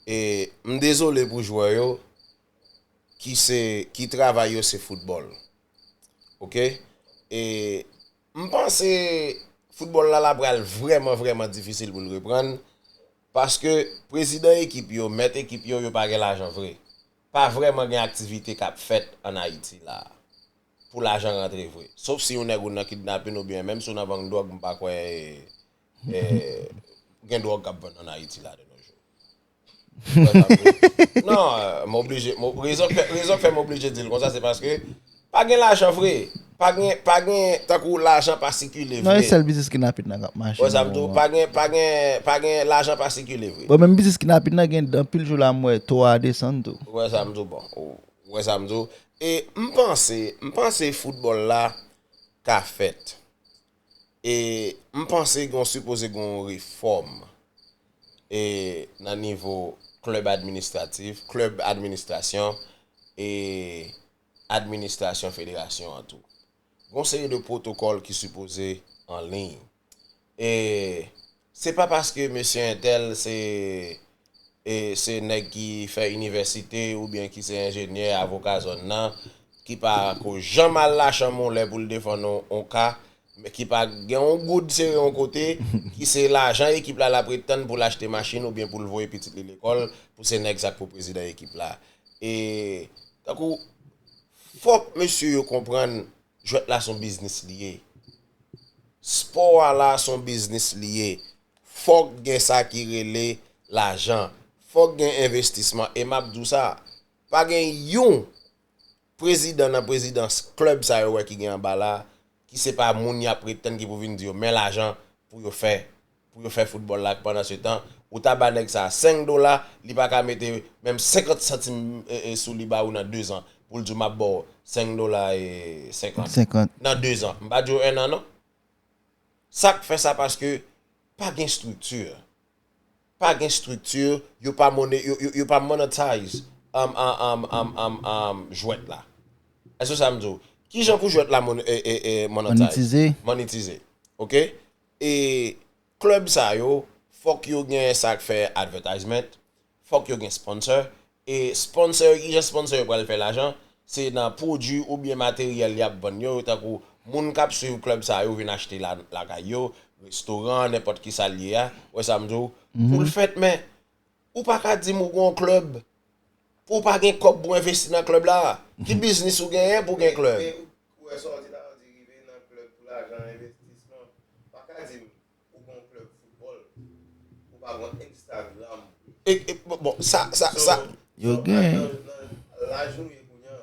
E m dezole pou jwè yo ki se ki travay yo se foutbòl. Oke? E m panse foutbòl la la pral vrèman vrèman difisil pou l reprann paske prezidan ekip yo, mèt ekip yo, yo pa gen lajan vre. Pa vrèman gen aktivite k ap fèt ann Ayiti la pou lajan rantre vre. Sof si yon nèg ou nan kidnapin oubyen menm si w nan vang dwòg, m pa kwè eh, gen dwòg k ap vann ann Ayiti la de nos jours. Non, m oblije, rezon k fè m oblije di l konsa se paske pa gen lajan vre. Pa gen, pa gen, tankou lajan pa sikile vre. Non, e sèl biznis kidnapin nan k ap mache. Wè sa m di w, pa gen, pa gen, pa gen, lajan pa sikile vre. Bon, menm biznis kidnapin nan gen anpil jou la m wè to a desann tou. Wè sa m di w, bon. Ou wè sa m di w? E m panse, m panse foutbòl la ka fèt. E m panse gen sipoze gen yon refòm e nan nivo klèb administratif, klèb administrasyon e administrasyon federasyon an tou. Gen yon seri de pwotokòl ki sipoze an liy. E se pa paske mesye entèl se e se nèg ki fè inivèsite oubyen ki se enjenyè, avoka zòn nan, ki pa ko janm al lachanm yon lè pou l defann yon ka, men ki pa gen yon goud sere yon kote, ki se lajan ekip la l ap ret tann pou l achte machin oubyen pou l voye pitit li lekòl, pou se nèg sa k pou prezidan ekip la. E tankou fòk mesye yo konprann jwèt la se yon biznis li ye. Spò a la se yon biznis li ye. Fòk gen sa ki rele lajan. Fòk gen envestisman. E m ap di w sa, pa gen yon prezidan nan prezidans klèb sa yo wè ki gen anba la ki se pa moun y ap ret tann ki pou vin di yo men lajan pou yo fè pou yo fè foutbòl la pandan se tan ou ta ba nèg sa senk dola, li pa ka mete menm senkant santim sou li ba ou nan dezan pou l di w m ap ba w senk dola e senkant nan dezan. M pa di w ennan non. Sa k fè sa paske pa gen estrikti. Pa gen estrikti, yo pa monetize jwèt la. Èske w sa m di w? Kijan pou jwèt la monetize? Monetize. Oke? E klèb sa yo, fòk yo gen sa k fè advertisement, fòk yo gen sponsor. E sponsor, kijan sponsor yo pral fè lajan? Se nan pwodui oubyen materyèl y ap vann yo, tankou moun k ap swiv klèb sa yo vin achte la lakay yo, restoran, nenpòt ki sa l ye a, wè sa m di w, pou l fèt, men ou pa ka di m ou gen yon klèb, pou w pa gen kòb pou w envesti nan klèb la. Ki biznis ou genyen pou w gen klèb? Ou wè sa w di la, w di rive nan klèb pou lajan envestisman. Pa ka di m ou gen yon klèb foutbòl, ou pa gen Instagram. E, e, bon, bon, sa, sa, sa. Yo gen. Nan, nan laj nou ye kounye a,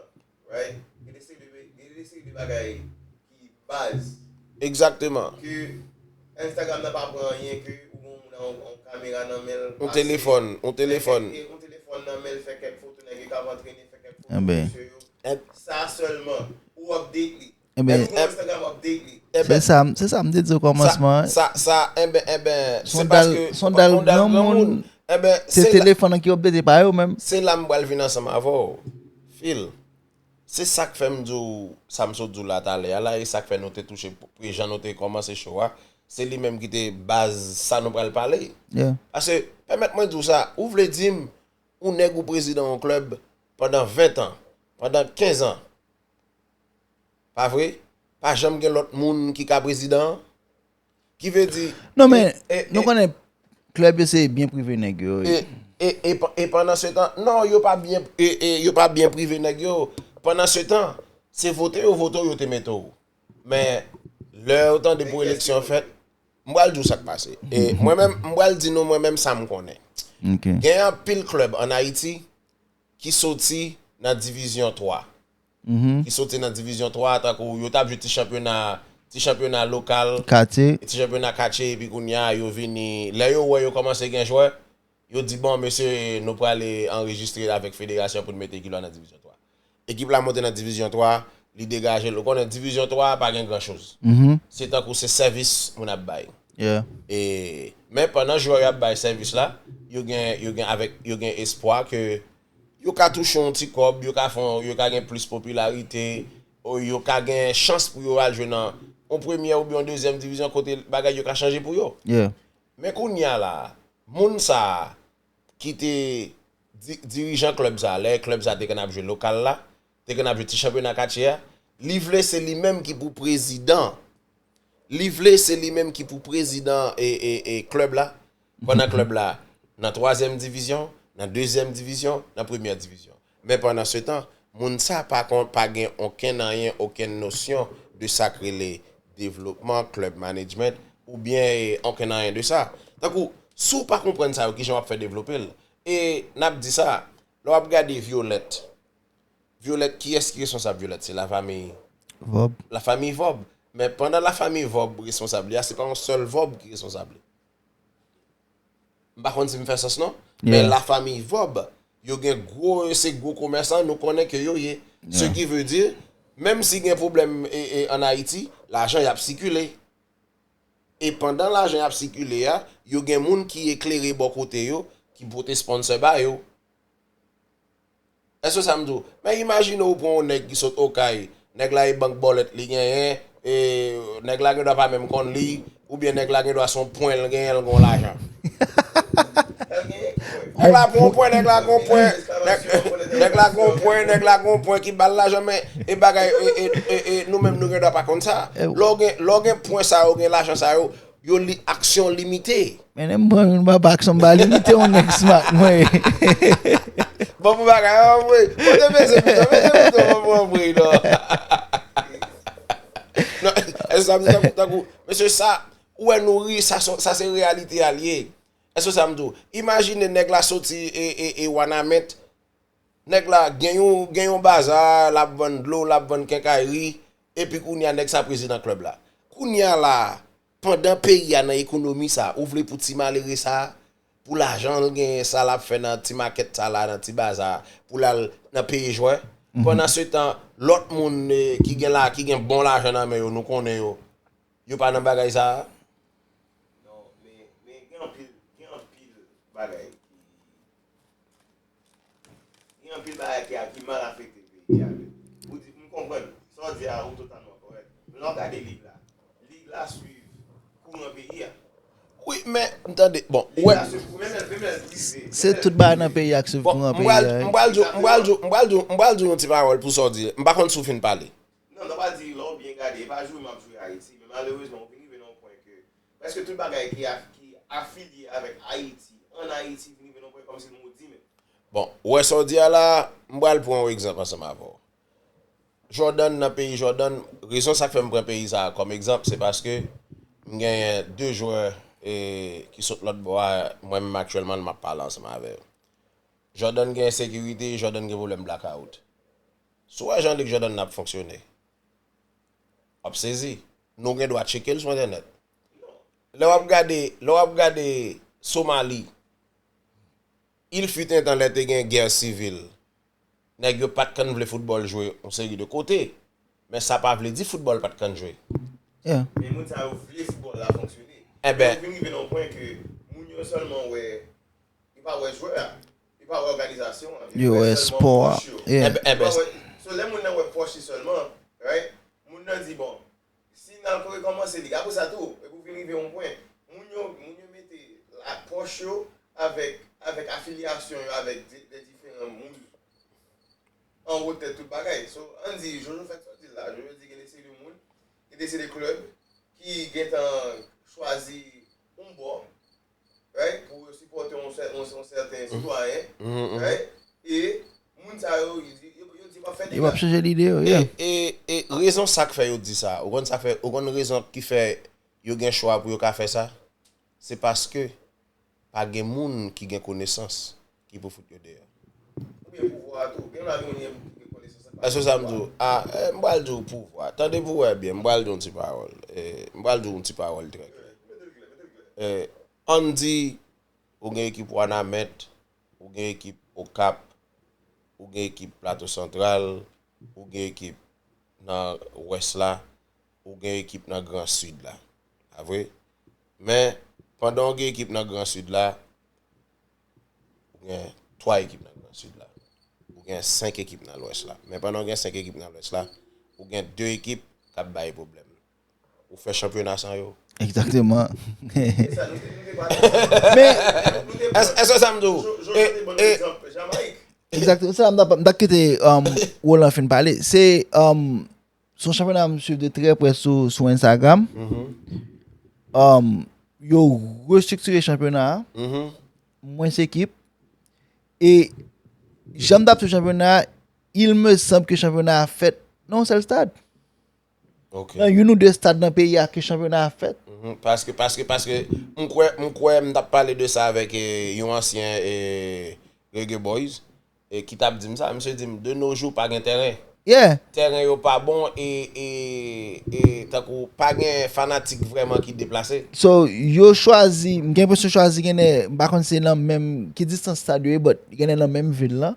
right? Gen de seri de, gen de seri de bagay ki baz. Egzakteman. Ke Instagram nan pa pran anyen, ke ou gen yon moun ak yon, yon kamera nan men l. Yon telefòn, yon telefòn. Yon telefòn nan men l, fè kèk foto, nèg yo k ap antrene, fè kèk foto mesye yo. Sa sèlman, ou update li. Ebyen, Pou Instagram update li. Se sa, se sa m te di o kòmansman. Sa, sa, enben, enben, se Sondal, paske sondal granmoun, enben, se se la, telefòn nan ki update pa yo menm. Se la m pral vin ansanm avè w. Phil, se sa k fè m di w, sa m sot di w la talè a la, e sa k fè nou te touche, pou jan nou te kòmanse show a, se li menm ki te baz sa nou pral pale. Yeah. Paske, pèmèt mwen di w sa, ou vle di m, ou nèg ou prezidan yon klèb pandan ven tan, pandan kenz an, pa vre? Pa janm gen lòt moun ki ka prezidan an? Ki vle di, Non, men, e, e, nou konnen klèb yo se byen prive nèg yo. E, e, e, pa- e pandan se tan, non, yo pa byen, e, e, yo pa byen prive nèg yo. Pandan se tan, se vote yo vote w, yo te mete w. Men, lè yo tande pou eleksyon fèt, m pral di w sa k pase. E mwen menm, m pral di nou mwen menm sa m konnen. Ok. Gen anpil klèb ann Ayiti ki soti nan divizyon twa. Ki soti nan divizyon twa, tankou yo t ap jwe ti chanpyona, ti chanpyona lokal, Katye. ti chanpyona katye, epi kounye a, yo vini, lè yo wè yo kòmanse gen jwè, yo di, bon, mesye, nou prale anrejistre avèk federasyon pou n mete ekip la nan divizyon twa. Ekip la monte nan divizyon twa, li degaje l. Ou konnen divizyon twa pa gen gran choz. Se tankou se sèvis moun ap bay. Yeah. E, men pandan jwè yo ap bay sèvis la, yo gen, yo gen, avèk, yo gen espwa ke yo ka touche yon ti kòb, yo ka fè, yo ka gen plis popilarite, o yo ka gen chans pou yo al jwe nan yon premyè oubyen yon dezyèm divizyon kote bagay yo ka chanje pou yo. Yeah. Men kounye a la, moun sa a ki te di, dirijan klèb sa a, lè klèb sa a te konn ap jwe lokal la, te konn ap jwe ti chanpyona katye a, li vle se li menm ki pou prezidan. Li vle se li menm ki pou prezidan e, e, e klèb la. Pandan klèb la nan twazyèm divizyon, nan dezyèm divizyon, nan premyè divizyon. Men pandan se tan, moun sa pa kon, pa gen okenn anyen, okenn nosyon de sa k rele devlopman, club management, oubyen e, okenn anyen de sa. Tankou, si w pa konprann sa yo, kijan w ap fè devlope l? E n ap di sa, lè w ap gade Violette, Violette, kiyès ki responsab Violette? Se lafanmi Vòb. Lafanmi Vòb. Men pandan lafanmi Vòb responsab li a, se pa yon sèl Vòb ki responsab li. M pa konn si m fè sans non. Men Yeah. Lafanmi Vòb, yo gen gwo, se gwo komèsan, nou konnen ke yo ye. Ce qui veut dire, menm si gen pwoblèm e, e, ann Ayiti, lajan y ap sikile. E pandan lajan y ap sikile a, yo gen moun ki eklere bò kote yo, ki pote sponsor ba yo. Èske sa m di w? Men imajine w pran yon nèg ki sot Okay, nèg la e bank bòlèt li genyen, e nèg la gen dwa pa menm konn li, oubyen nèg la gen dwa se yon pwen l genyen, l gen yon lajan. Nèg la pran yon pwen, nèg la gen yon pwen, nèg, nèg la gen yon pwen, nèg la gen yon pwen ki ba l lajan, men e bagay, e, e, e, e nou menm nou gen dwa pa konn sa. Lè w gen, lè w gen pwen sa yo, gen lajan sa yo, yo li, aksyon limite. Men lè m pran youn papa aksyon m pa limite yon nèg smak mwen. Bon pou bagay an vre. Pote mezye pito, mezye pito, bon pou anvre non. Non, èske sa m di tankou, tankou, mesye sa, ou wè nou ri, sa, se- sa se reyalite a l ye. Èske sa m di w? Imajine nèg la soti e, e, e Wanament, nèg la gen yon, gen yon baza, l ap vann dlo, l ap vann kenkayri, epi kounye a nèg sa prezidan klèb la. Kounye a la, pandan peyi a nan ekonomi sa, ou vle pou ti malere sa, pou lajan l genyen sa l ap fè nan ti makèt sa la, nan ti baza, pou l al nan peye jwè. Pandan se tan, lòt moun eh, ki gen la, ki gen bon lajan nan men yo, nou konnen yo, yo pa nan bagay sa a. Non, men, men gen anpil, gen anpil bagay ki, gen anpil bagay ki, ki mal afekte peyi a. Ou di, m konprann, sa w di a, ou totalman kòrèk. Men lè w gade lig la, lig la swiv kouran peyi a. Wi, men, m tande, bon, ou wè, Lig la swiv kouran, menm lè, menm lè l prive. Se tout bagay nan peyi a k swiv bon, kouran m peyi pral, a. m pral di w, m pral di w, m pral di w, m pral di w yon ti pawòl pou sa w di. M pa konn si w fin pale. Non, nan pa di lè w byen gade, e pa jwe m ap jwe Ayiti, men malerezman, ou vin rive nan yon pwen ke, prèske tout bagay ki, af- ki afilye avèk Ayiti, ann Ayiti, vin rive nan yon pwen kòmsi l modi menm. Bon, ou wè sa w di a la, m pral pran yon egzanp ansanm avè w. Jordan nan peyi Jordan, rezon sa k fè m pran peyi sa a kòm egzanp, se paske m genyen de jwè e, ki sot lòt bò a, mwen menm aktyèlman m ap pale ansanm avè yo. Jordan gen ensekirite, Jordan gen pwoblèm blackout. Si w wè jan lig Jordan nan ap fonksyone, w ap sezi. Nou gen dwa tcheke l sou entènèt. Lè w ap gade, lè w ap gade Somali, il fut un temps lè te gen gè sivil, nèg yo pa t konn vle foutbòl jwe yon seri de kote. Men sa pa vle di foutbòl pa t konn jwe. Yeah. Men moun sa yo vle foutbòl la fonksyone. Enben. Yo vin rive nan yon pwen ke moun yo sèlman wè, yo pa wè jwè a, yo pa wè òganizasyon an. Yo wè sèlman spò a. pòch yo. Yeah. Enben, enben, So lè moun nan wè pòch li sèlman, right? Moun nan di bon, si n al rekòmanse lig apre sa tou, epi w vin rive yon pwen, moun yo, moun yo mete la pòch yo avèk, avèk afilyasyon yo avèk de, de diferan moun an wotè tout bagay. So, ann di, Jojo fèk sòti la, Jojo di gen de seri de moun, gen de seri de klèb ki gentan chwazi yon bò, right, pou yo sipòte yon, sè- yon, yon sèten sitwayen, right, e moun sa yo, yo, yo, yo di pa fè Yo ap chanje lide yo, yeah. E, e, e rezon sa k fè yo di sa, ou konn sa k fè, ou konn rezon ki fè yo gen chwa pou yo ka fè sa? Se paske pa gen moun ki gen konesans ki pou fout yo deyò. Oubyen pouvwa a tou. Gen la gen moun gen konesans. Èske sa m di w? Ah, eh, m pral di w pouvwa. Tande pou w wè byen, m pral di w yon ti pawòl. Eh, m pral di w yon ti pawòl trè klè. Eh, ann di, ou gen ekip Wanament, ou gen ekip Okap, ou gen ekip Plato Santral, ou gen ekip nan Wès la, ou gen ekip nan Gran Sid la. Pa vre? Men, pandan w gen ekip nan Gran Sid la, ou gen twa ekip nan Gran Sid la. Ou gen senk ekip nan Lwès la. Men pandan w gen senk ekip nan Lwès la, ou gen de ekip k ap bay pwoblèm. Ou fè chanpyona san yo. Egzakteman. Sa nou te nou te pale. Men, Èske sa m di w? Jojo E, te ban e, egzanp Jamayik. egzakteman. Se la m ta- m ta kite um, Roland fin pale. Se um, se yon chanpyona m swiv de trè prè sou, sou Instagram. Um, yo restriktire chanpyona a. mhm. Mwens ekip. E jan m t ap swiv chanpyona a, il me semble ke chanpyona a fèt nan yon sèl stad. Ok. Nan youn ou de stad nan peyi a ke chanpyona a fèt. Mhm. Paske, paske, paske m kwè, m kwè m t ap pale de sa avèk eh, yon ansyen eh, Reggae Boys eh, ki t ap di m sa. Misye di m, de nos jours, pa gen tèren. Yeah. Tèren yo pa bon e, e, e tankou pa gen fanatik vrèman ki deplase. So, yo chwazi, m gen enpresyon chwazi gen de, m pa konn se nan menm, ki distans stad yo ye, but gen de nan menm vil lan.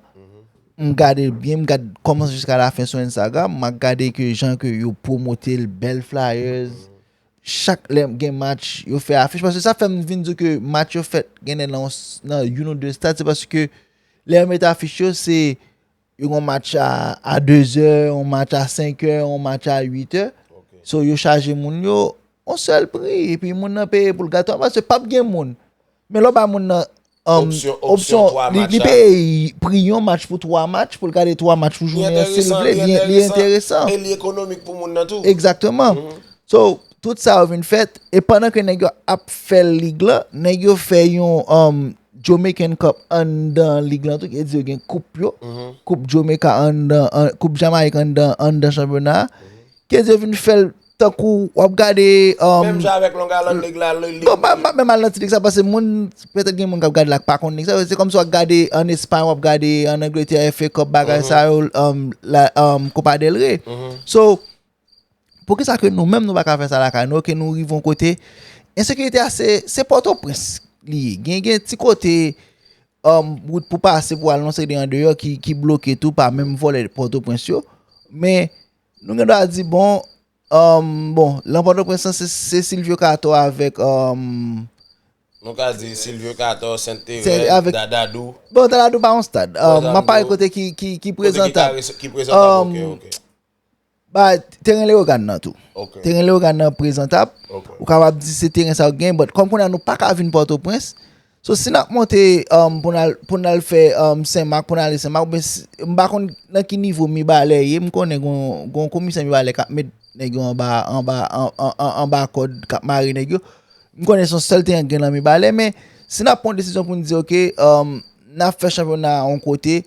M gade byen, m gade kòmanse jiska lafen sou Instagram, m ap gade ke jan ke yo pwomote l, bèl flyers, chak lè gen match, yo fè afich, paske sa fè m vin di ke match yo fèt gen de nan, nan youn ou de stad, se paske lè yo mete afich yo, se yo gen yon match a, a dezè, yon match a senkè, yon match a uitè. So yo chaje moun yo yon sèl pri, epi moun nan peye pou l gade twa match, paske p ap gen moun. Men lè w bay moun nan um, Opsyon- opsyon twa li, match li la. Peye pri yon match pou twa match, pou l gade twa match pou jounen an, si l vle, li, li enteresan. E li ekonomik pou moun nan tou. Egzakteman. So, tout sa yo vin fèt, e pandan ke nèg yo ap fè lig lan, nèg yo fè yon um, Jamaican Cup anndan lig lan tou, ki di yo gen koup yo, koup Jamaica anndan, an- koup Jamayik anndan, anndan chanpyona a. Ki di yo vin fè l tankou w ap gade um, Menm jan avèk Long Island, nèg la, li. Bon, pa, pa menm al nan ti lig sa, paske moun, petèt gen moun k ap gade la k pa konn lig sa, se kòmsi w ap gade an Espay, w ap gade an Angletè, F A Cup, bagay sa yo, um, la, um, Copa del Rey. So, poukisa ke nou menm nou pa ka fè sa lakay nou, ke nou rive yon kote, ensekirite a se, se Pòtoprens li ye. Gen, gen ti kote um, wout pou pase pou al nan seri de andeyò ki, ki bloke tou pa menm vòlè Pòtoprens yo. Men, nou gen dwa di, bon, um, bon, lan Pòtoprens lan, se, se Silvio Cator avèk um, Nou ka di Silvio Cator, Sent Se Terè, avèk- Dadadou. Bon, Dadadou pa yon stad. Um, Dadadou. M ap pale kote ki, ki, ki Kote ki ka prezantab. res- ki prezantab, Um, ok, ok. Ba, teren Leyogàn nan tou. Ok. Teren Leyogàn nan prezantab. Ok. Ou kapab di se teren sa yo gen, but kòm kounye a nou pa ka vin Pòtoprens, so si n ap monte um, pou n al, pou n al fè um, Senmak, pou n ale Senmak, oubyen si- m pa konn nan ki nivo Mibalè ye, m konnen gon, gon komisè Mibalè k ap met nèg yo anba, anba, an, an, an, anba kòd, k ap mare nèg yo. M konnen se yon sèl teren k gen nan Mibalè, men si n ap pran yon desizyon pou n di, ok, um, n ap fè chanpyona a yon kote,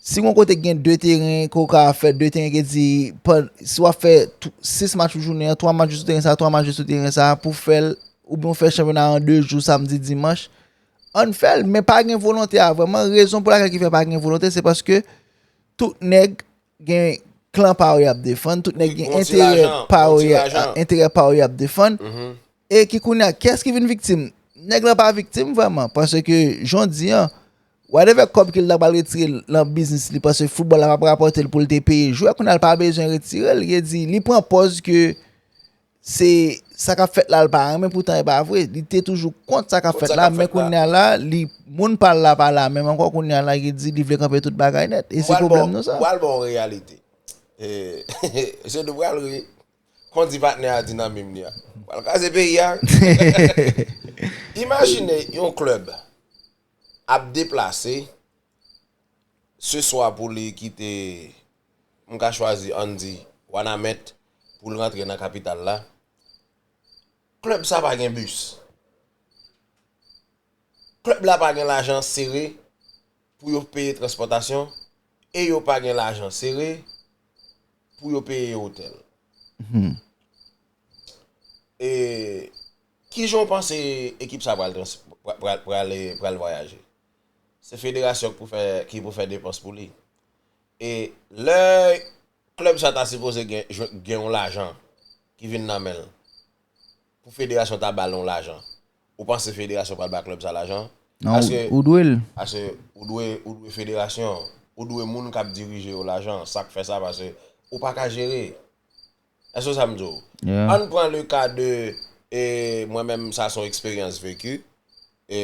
si yon kote gen de teren, ke w ka fè de teren, ke di, pan- si w ap fè tou- sis match pou jounen an, twa match sou teren sa, twa match sou teren sa, pou fè l, oubyen w fè chanpyona an de jou, samdi, dimanch, ann fè l, men pa gen volonte a vrèman. Rezon pou lakèl ki fè pa gen volonte, se paske tout nèg gen klan pa yo y ap defann, tout nèg gen Gon ti enterè lajan, pa gon yo ti y a- lajan. enterè pa yo y ap defann. E ki kounye a, kiyès ki vin viktim? Nèg lan pa viktim vrèman, paske jan w di an, whatever kòb ke l ta pral retire nan biznis li, paske foutbòl la p ap rapòte l pou l te peye jwè, kounye a l pa bezwen retire l. Li di, li pran pòz ke se sa k ap fèt la, l pa renmen, poutan e pa vre. Li te toujou kont sa k ap fèt la, men kounye a la, li, moun pa l la pa la menm ankò, kounye a la, li di li vle kanpe tout bagay nèt. E se pwoblèm nou sa. M pral ba w reyalite. E, se nou pral ri. Kon di patnè a di nan mim li a. Pral kraze peyi a. Imajine yon klèb ap deplase se swa pou li kite, m ka chwazi, ann di, Wanament pou l rantre nan kapital la. Klèb sa pa gen bis. Klèb la pa gen lajan sere pou yo peye transpòtasyon e yo pa gen lajan sere pou yo peye otèl. E kijan w panse ekip sa pral trans- pra- pra- prale pral vwayaje? Se federasyon ki pou fè ki pou fè depans pou li. E lè klèb sa ta sipoze gen gen yon lajan ki vin nan men l pou federasyon ta ba l yon lajan, ou panse federasyon pral ba klèb sa lajan? Non, ou dwe l. Paske ou dwe ou dwe federasyon, ou dwe moun k ap dirije yo lajan. Sa k fè sa? Paske ou pa ka jere. Èske w sa m di w? Ann pran le ka de, e, mwen menm, sa se yon eksperyans veki. E,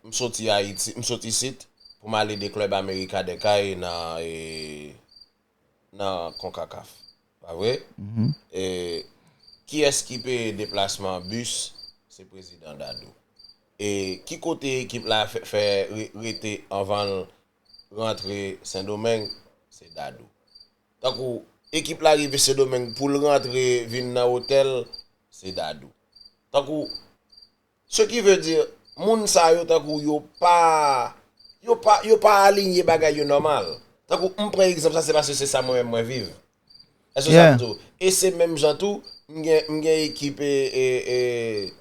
m soti Ayiti, m soti isit pou m al ede klèb Amerika de Kay nan, e, nan Konkakaf. Pa vre? E, kiyès ki peye deplasman bis? Se prezidan Dadou. E ki kote ekip la fè, fè re- rete anvan l rantre Sendomeng? Se Dadou. Tankou ekip la rive Sendomeng pou l rantre vin nan otèl, se Dadou. Tankou, ce qui veut dire, moun sa yo tankou yo pa, yo pa, yo pa alinye bagay yo nòmal. Tankou, m pran egzanp sa, se paske se sa mwen menm mwen viv. Èske sa m di w? E se menm jan tou, m gen, m gen ekip, e, e, e,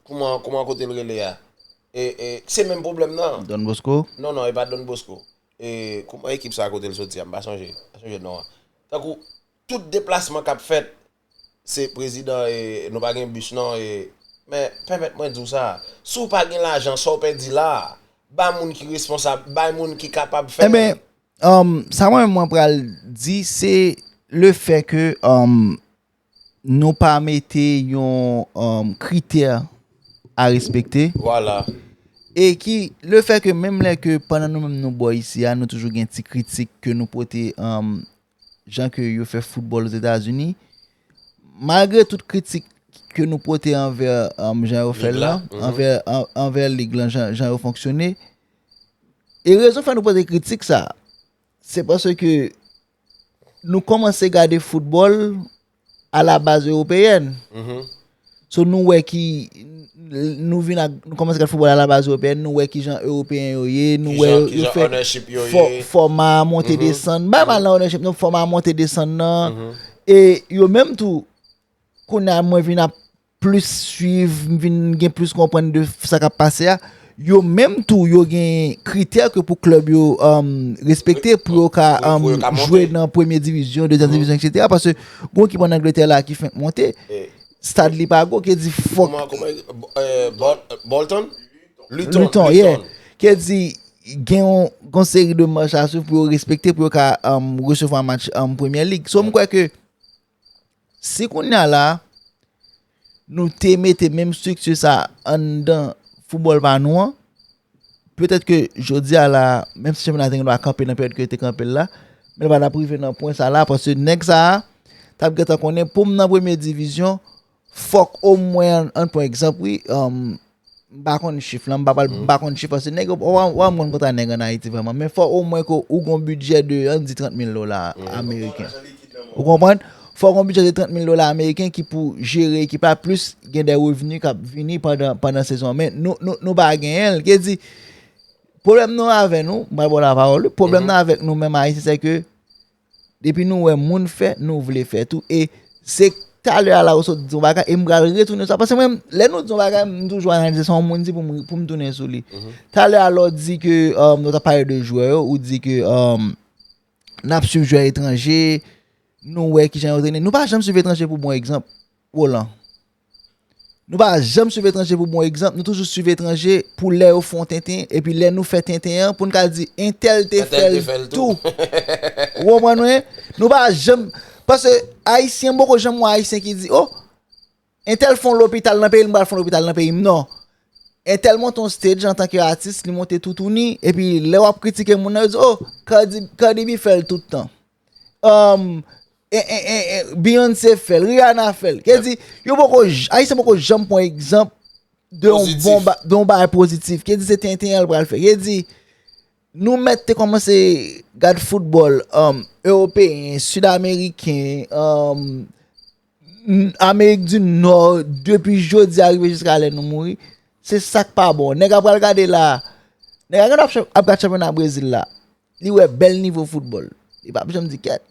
kouman, kouman kote l rele a? E, e, se menm pwoblèm nan. Don Bosco? Non, non, e pa Don Bosco. E, kouman ekip sa kote l soti a? M pa sonje. M pa sonje non an. Tankou, tout deplasman k ap fèt, se prezidan, e, nou pa gen bis non, e, men pèmèt mwen di w sa. Si w pa gen lajan, sa w pèdi la, ba moun ki responsab, bay moun ki kapab fè l. Enben, um, sa mwen menm mwen pral di, se le fè ke, um, nou pa mete yon, um, kritè a respekte. Vwala. E ki, le fè ke menm lè ke pandan nou menm nou bò isi a, nou toujou gen ti kritik ke nou pote, um, jan ke yo fè foutbòl Ozetazini, malgre tout kritik ke nou pote anvè, um, jan yo fè l lan, anvè, an- anvè lig lan, jan, jan yo fonksyone, e rezon fè nou pote kritik sa, se paske nou kòmanse gade foutbòl a la baz ewopeyèn. So, nou wè ki, nou vin ak, nou kòmanse gade foutbòl a la baz ewopeyèn, nou wè kijan ewopeyen yo ye, nou wè yo, yo fè fò- fòma monte desann. Bay mal nan ownership, non, fòma monte desann nan. E yo menm tou, kounye a mwen vin ap plis swiv, m vin gen plis konprann de sa k ap pase a. Yo menm tou, yo gen kritè ke pou klèb yo, um, respekte pou yo ka, um, jwe nan premye divizyon, dezyèm divizyon, etsetera. Paske gon ekip ann Angletè la ki fenk monte, stad li pa gwo, ki di fòk. Kòman, kòman, e, Bol- Bolton? Luton, Luton, yeah. Luton. Ki di gen yon, gon seri de mach a swiv pou yo respekte, pou yo ka, um, resevwa match, um, Premye Lig. So, m kwè ke si kounye a la, nou te mete menm estrikti sa anndan foutbòl pa nou an, petèt ke jodi a la, menm si chanpyona te gen dwa kanpe nan peryòd ke yo te kanpe l la, men l pa t ap rive nan pwen sa la, paske nèg sa a t ap gentan konnen pou m nan premye divizyon, fòk omwen, ann, ann pran egzanp, wi, um, m pa konn chif lan, m pa pral, m pa konn chif, paske nèg yo, w a, w a konn kontra nèg ann Ayiti vrèman, men fò omwen ke ou gon bidjè de, ann di, trant mil dola ameriken. Ou konprann? Fò gon bidjè de trant mil dola ameriken ki pou jere ekip la, plis gen de revni k ap vini pandan, pandan sezon an. Men nou, nou, nou pa genyen l. Ki di, pwoblèm nou avè nou, m pral ba w lapawòl, wi, pwoblèm nan avèk nou menm Ayisyen, se ke depi nou wè moun fè, nou vle fè tou. E se talè a la ou sot di yon bagay, e m pral retounen sou sa. Paske mwen, lè nou di yon bagay, m toujou analize, se yon moun di pou m, pou m tounen sou li. Talè a la ou di ke, um, nou t ap pale de jwè yo, ou di ke, um, n ap swiv jwè etranje, nou wè kijan yo trennen. Nou pa janm swiv etranje pou bon egzanp, Roland. Nou pa janm swiv etranje pou bon egzanp, nou toujou swiv etranje pou lè yo fè yon tenten, epi lè nou fè tenten an, pou n ka di entèl te fè l tou. Ou konprann mwen? Nou pa janm, paske Ayisyen, m poko janm wè Ayisyen ki di, oh, entèl fè yon lopital nan peyi l, m pral fè yon lopital nan peyi m. Non. Entèl monte yon stage antanke atis, li monte toutouni, epi lè w ap kritike moun nan, yo di, oh, Cardi, Cardi B fè l tout tan. Um, e, e, e, e, Beyoncé fè l, Rihanna fè l. Kè di, yo poko, j- Ayisyen poko janm pran egzanp de yon bon ba- de yon bagay pozitif. Kè di, se tenten an l pral fè. Kè di, nou mèt te kòmanse gad foutbòl um, ewopeyen, sid ameriken, um, Amerik di Nò, depi jodi a rive jiska lè nou mouri. Se sa k pa bon. Nèg ap pral gade la. Nèg ap gad ap gad chanpyona Brezil la. Li wè bèl nivo foutbòl. Li p ap janm di kèt.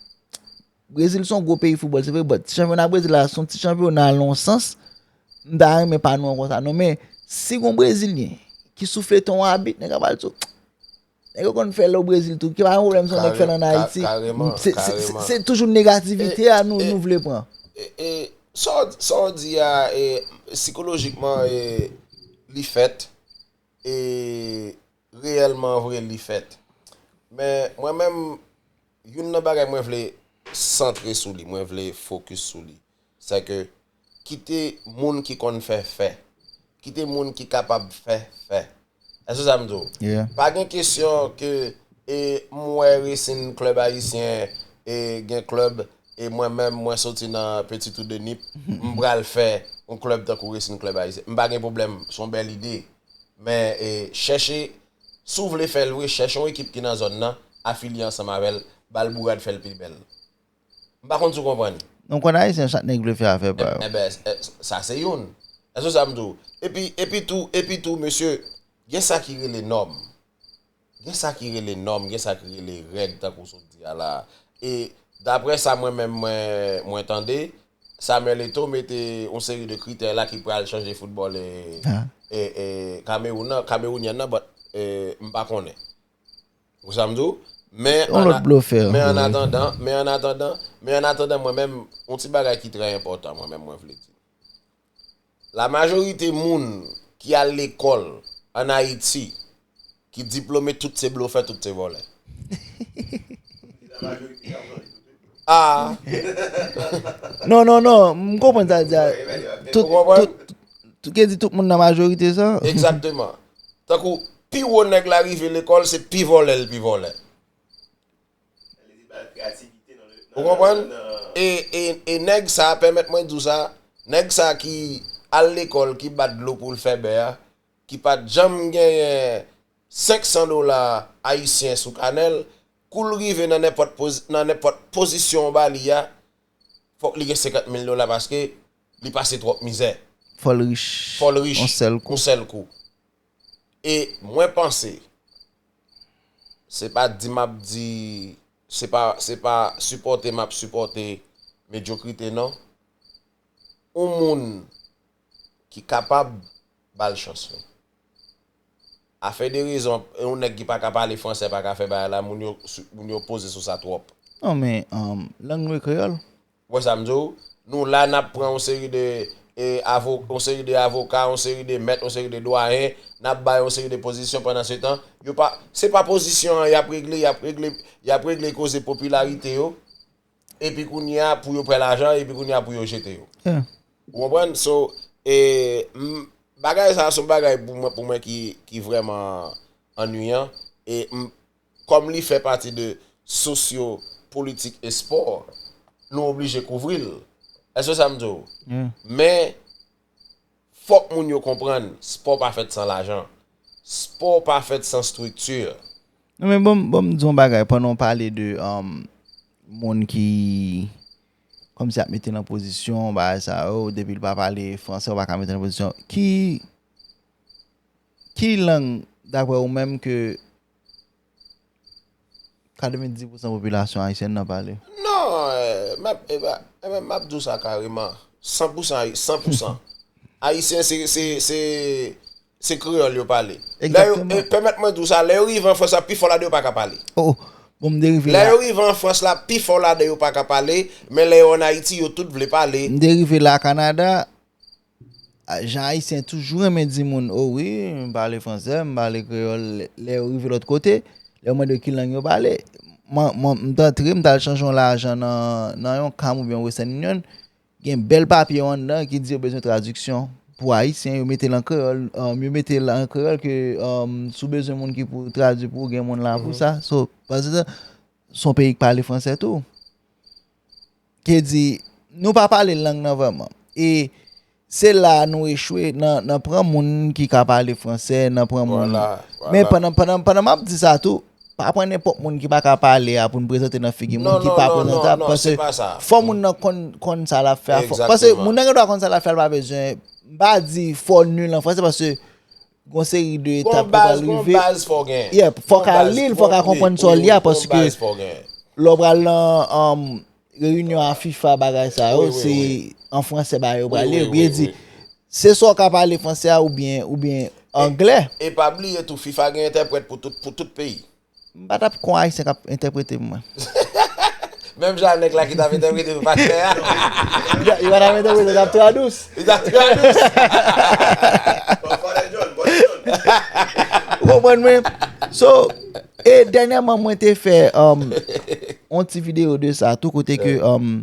Brezil se yon gwo peyi foutbòl, se vre, but chanpyona Brezil la se yon ti chanpyona nan yon sans. M ta renmen pa nou an konsa non, men si gon Brezilyen ki souflete yon abit, nèg ap al sou. Nèg yo konn fè l o Brezil tou, ki pa yon pwoblèm si yon nèg fè l ann Ayiti. Se, se, se, se toujou negativite a nou, nou vle pran. E, e, sa w, sa w di a, e, sikolojikman, e, li fèt, e, reyèlman vre, li fèt. Men, mwen menm, youn nan bagay mwen vle santre sou li, mwen vle fokis sou li, se ke kite moun ki konn fè, fè. Kite moun ki kapab fè, fè. Èske sa m di w? Pa gen kesyon ke e, m wè Racing Club Ayisyen, e, gen klèb, e mwen menm, mwen soti nan Petit Trou de Nip, m pral fè yon klèb tankou Racing Club Ayisyen. M pa gen pwoblèm, se yon bèl ide. Men, e, chèche, si w vle fè l vre, chèche yon ekip ki nan zòn nan, afilye ansanm avè l, ba l bourad fè l pi bèl. M pa konn si w konprann. Nou konn Ayisyen, chak nèg vle fè afè pa yo. Enben, sa se youn. Èske sa m di w? Epi, epi tou, epi tou, mesye, gen sa ki rele nòm. Gen sa ki rele nòm, gen sa ki rele règ, tankou w sot di a la. E daprè sa mwen menm mwen, mwen tande, Samuel Eto'o mete yon seri de kritè la ki pral chanje foutbòl e, e, e Kamewoun nan, Kamewounyen nan, but, e, m pa konnen. Ou sa m di w? Men Yon an lòt a- blofè. Men an atandan, men an atandan, men an atandan, mwen menm, yon ti bagay ki trè enpòtan, mwen menm, mwen vle di. La majorite moun ki al lekòl ann Ayiti, ki diplome, tout se blofè, tout se vòlè. Ah, Non, non, non, m konprann sa w di a. Tout, ou konprann? Tout, tout, ke di tout moun nan majorite sa? Egzakteman. Tankou, pi wo nèg la rive lekòl, se pi vòlè l pi vòlè. Ou konprann? E, e, e nèg sa, pèmèt mwen di w sa, nèg sa ki al lekòl, ki bat dlo pou l fè bè a, ki pa t janm genyen senk san dola ayisyen sou kanè l, kou l rive nan nenpòt poz-, nan nenpòt pozisyon w ba li a, fòk li gen senkant mil dola paske li pase twòp mizè. Fò l rich. Fò l rich yon sèl kou. Yon sèl kou. E mwen panse, se pa di m ap di, se pa, se pa sipòte m ap sipòte medyokrite non. Yon moun ki kapab, ba l chans li. Afè de rezon, yon nèg ki pa ka pale fransè pa ka fè bagay la, moun yo, moun yo poze sou sa twòp. Non, men, um, lang nou e kreyòl. Ou wè sa m di w? Nou la, n ap pran yon seri de, e, avo-, yon seri de avoka, yon seri de mèt, yon seri de dwayen, n ap bay yon seri de pozisyon pandan se tan, yo pa, se pa pozisyon an y ap regle, y ap regle, y ap regle koze popilarite yo, epi kounye a pou yo pran lajan, epi kounye a pou yo jete yo. Ou konprann? So, e, m, bagay sa a se yon bagay pou mwen, pou mwen ki, ki vrèman annuyan. E m, kòm li fè pati de sosyo politik e spò, nou oblije kouvri l. Èske sa m di w? Men, fòk moun yo konprann, spò pa fèt san lajan. Spò pa fèt san estrikti. Non, men bon, bon, m di yon bagay, pandan w pale de, um, moun ki, kòmsi ap mete nan pozisyon, bagay sa yo, depi l pa pale fransè, ou pa ka mete nan pozisyon. Ki, ki lang, daprè ou menm, ke katrevenndis pousan popilasyon ayisyèn nan pale? Non, e, m ap, e, ba, e, m ap di w sa kareman. San pousan, san pousan. Ayisyen, se, se, se, se kreyòl yo pale. Lè yo, e, pèmèt mwen di w sa, lè yo rive an Frans la, pi fò ladan yo pa ka pale. Oh, oh. Bon, m derive la. Lè yo rive an Frans la, pi fò ladan yo pa ka pale, men lè yo ann Ayiti, yo tout vle pale. M derive la, Kanada, a, jan Ayisyen toujou renmen di moun, "O wi, m pale fransè, m pale kreyòl," lè, lè yo rive lòt kote, lè yo mande yo ki lang yo pale. Mwen, mwen, m t antre, m t al chanje yon lajan nan, nan yon Cam oubyen Western Union, gen bèl papye yo anndan ki di yo bezwen tradiksyon pou Ayisyen, yo mete l an kreyòl, um, yo mete l an kreyòl ke, um, si w bezwen moun ki pou tradui pou ou, gen moun la pou sa. So, paske se yon peyi ki pale fransè tou. Ki di, nou pa pale lang nan vrèman. E se la nou echwe nan, nan pran moun ki ka pale fransè, nan pran moun. Vwala, vwala. Men pandan, pandan, pandan m ap di sa tou, pa pran nenpòt moun ki pa ka pale a pou n prezante nan figi moun ki pa prezantab, paske fò moun nan konn, konn sa l ap fè a, fò, paske moun nan gen dwa konn sa l ap fè a, l pa bezwen, m pa di fò w nil an fransè, paske gon seri de etap ki pral rive. Gon baz, gon baz fò w gen. Yeah, fò w ka li l, fò w ka konprann sa w li a, paske lè w pral nan, um, reyinyon a fifa, bagay sa yo, se an fransè bagay yo pral ye. Epi yo di, se swa w ka pale fransè a oubyen, oubyen anglè. E pa bliye tou, fifa gen entèprèt pou tout, pou tout peyi. M pa t ap kon Ayisyen k ap entèprete pou mwen. Menm jan nèg la ki t ap entèprete pou pastè a. Li pa t ap entèprete, li t ap tradous. Li t ap tradous. Ou konprann mwen? So, e dènyèman, mwen te fè, um, yon ti videyo de sa tou, kote ke, um,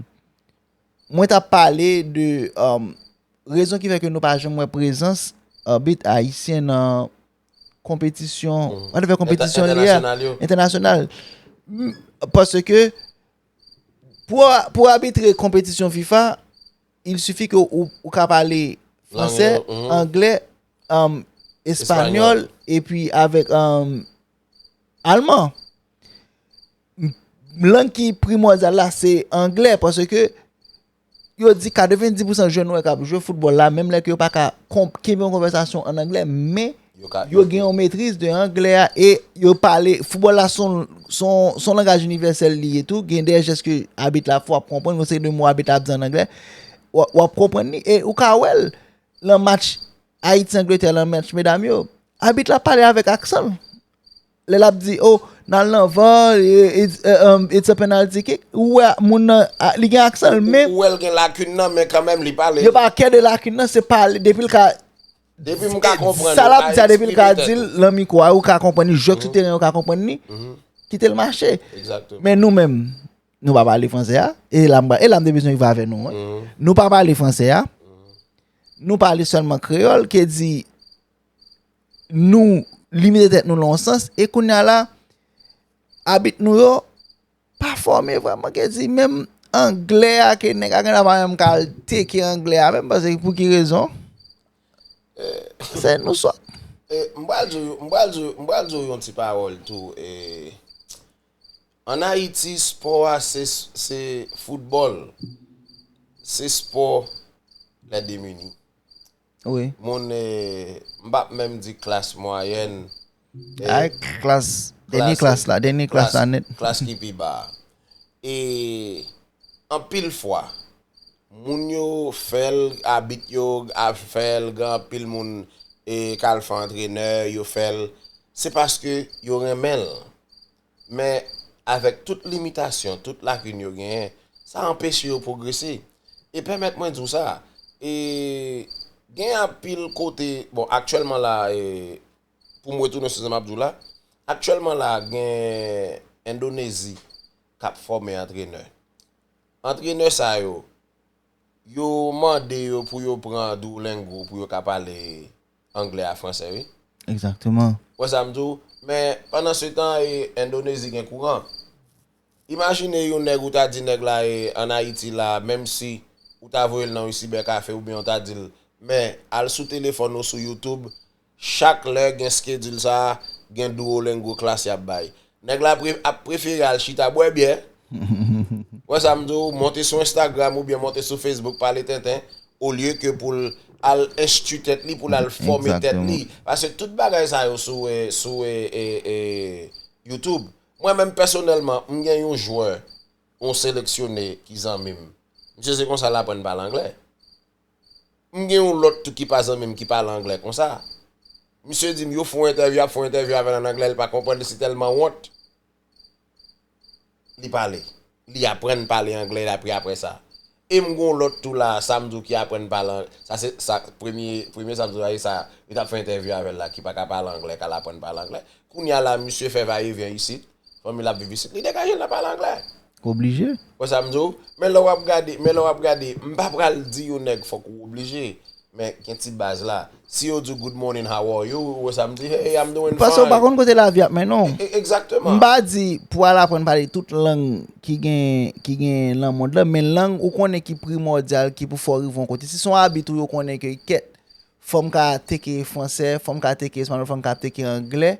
mwen t ap pale de, um, rezon ki fè ke nou pa janm wè prezans abit ayisyen nan konpetisyon, whatever konpetisyon li a, entènasyonal. M, paske pou, pou abitre konpetisyon fifa, il suffit ke ou, ou ka pale fransè, anglè, um, espanyòl, epi avèk, um, alman. M, lang ki primòdyal la, se anglè, paske yo di katrevenndis pousan jèn nou wè k ap jwe foutbòl la, menm lè ke yo pa ka konp-, kenbe yon konvèsasyon ann anglè, men yo gen yon metriz de anglè a, e yo pale, foutbòl la se yon, se yon, se yon langaj inivèsèl li ye tou, gen de jès ke abit la fè w ap konprann, yon seri de mo abit la ap di ann anglè, w, w ap konprann li, e ou ka wè l nan match Ayiti-Angletè, nan match medam yo, abit la pale avèk aksan l. Lè l ap di, "Oh, n al nan var, e, e, e, um, it's a penalty kick." Ou wè moun nan, a, li gen aksan l, men ou wè l gen lakin nan, men kanmenm li pale. Yo pa kè de lakin nan, se pale, depi l ka, depi m ka konprann, sa l ap di a, depi l ka di l nan mikwo a, ou ka konprann li, jwe k sou teren, ou ka konprann li, kite l mache. Men nou menm, nou pa pale fransè a, e la m, e la m te bezwen rive avè nou, wi. Nou pa pale fransè a, nou pale sèlman kreyòl, ke di, nou limite tèt nou nan yon sans, e kounye a la, abit nou yo pa fòme vrèman, ke di, menm anglè a, ke nèg a gentan pa menm ka al teke anglè a, menm paske pou ki rezon? Se nou sòt. E, m pral di w, m pral di w, m pral di w yon ti pawòl tou, e, ann Ayiti, spò a, se, se foutbòl, se spò lè demini. Wi. Moun, e, m p ap menm di klas mwayèn, e, ay, klas, dènye klas la, dènye klas la nèt. Klas ki pi ba a. E anpil fwa, moun yo fè l, abit yo a fè l, gen anpil moun, e, k al fè antrenè, yo fè l, se paske yo renmen l. Men, avèk tout limitasyon, tout lakin yo genyen, sa anpeche yo pwogrese. E pèmèt mwen di w sa, e, gen anpil kote, bon, aktyèlman la, e, pou m retounen sou sa m ap di w la, aktyèlman la, gen Endonezi k ap fòme antrenè. Antrenè sa yo, yo mande yo pou yo pran Duolingo pou yo ka pale anglè a fransè, wi. Egzakteman. Ou wè sa m di w? Men, pandan se tan, e, Endonezi gen kouran. Imajine yon nèg ou ta di nèg la, e, ann Ayiti la, menm si ou ta voye l nan yon sibercafé oubyen ou ta di l, men, al sou telefòn ou sou YouTube, chak lè gen schedule sa, gen Duolingo klas y ap bay. Nèg la pre-, ap prefere al chita bwè byè. Ou wè sa m di w, monte sou Instagram oubyen monte sou Facebook pale tenten, olye ke pou l al enstwi tèt li, pou l al fòme tèt li. Egzakteman. Paske tout bagay sa yo sou, e, sou, e, e, e, YouTube. Mwen menm pèsonèlman, m gen yon jwè, yon seleksyone ki zanmi m. Misye se konsa l aprann pale anglè. M gen yon lòt tou ki pa zanmi m ki pale anglè konsa. Misye di m yo fè yon entèvyou, y ap fè yon entèvyou avè l ann anglè, li pa konprann, li se tèlman wont. Li pale. Li aprann pale anglè, l apre, apre sa. E m gon lòt tou la, sa m di w ki aprann pale an-, sa se, sa, premye, premye sa m di w la, e sa, yo t ap fè entèvyou avè l la, ki pa ka pale anglè, k al aprann pale anglè. Kounye a la, misye fè vayevyen isit, fanmi l ap viv isit, li degaje l nan pale anglè. Oblije. Wè sa m di w? Men lè w ap gade, men lè w ap gade, m pa pral di yon nèg fòk ou oblije, men gen ti baz la. Si yo di w, "Good morning, how are you?" Ou wè sa m di, "Hey, I'm doing fine." Paske w pa konn kote lavi ap mennen w. E, e, egzakteman. M pa di pou al aprann pale tout lang ki gen, ki gen nan mond lan, men lang ou konnen ki primòdyal, ki pou fè w rive yon kote. Si se yon abit ou yo konnen ke kèt, fò m ka teke fransè, fò m ka teke espanyòl, fò m ka teke anglè.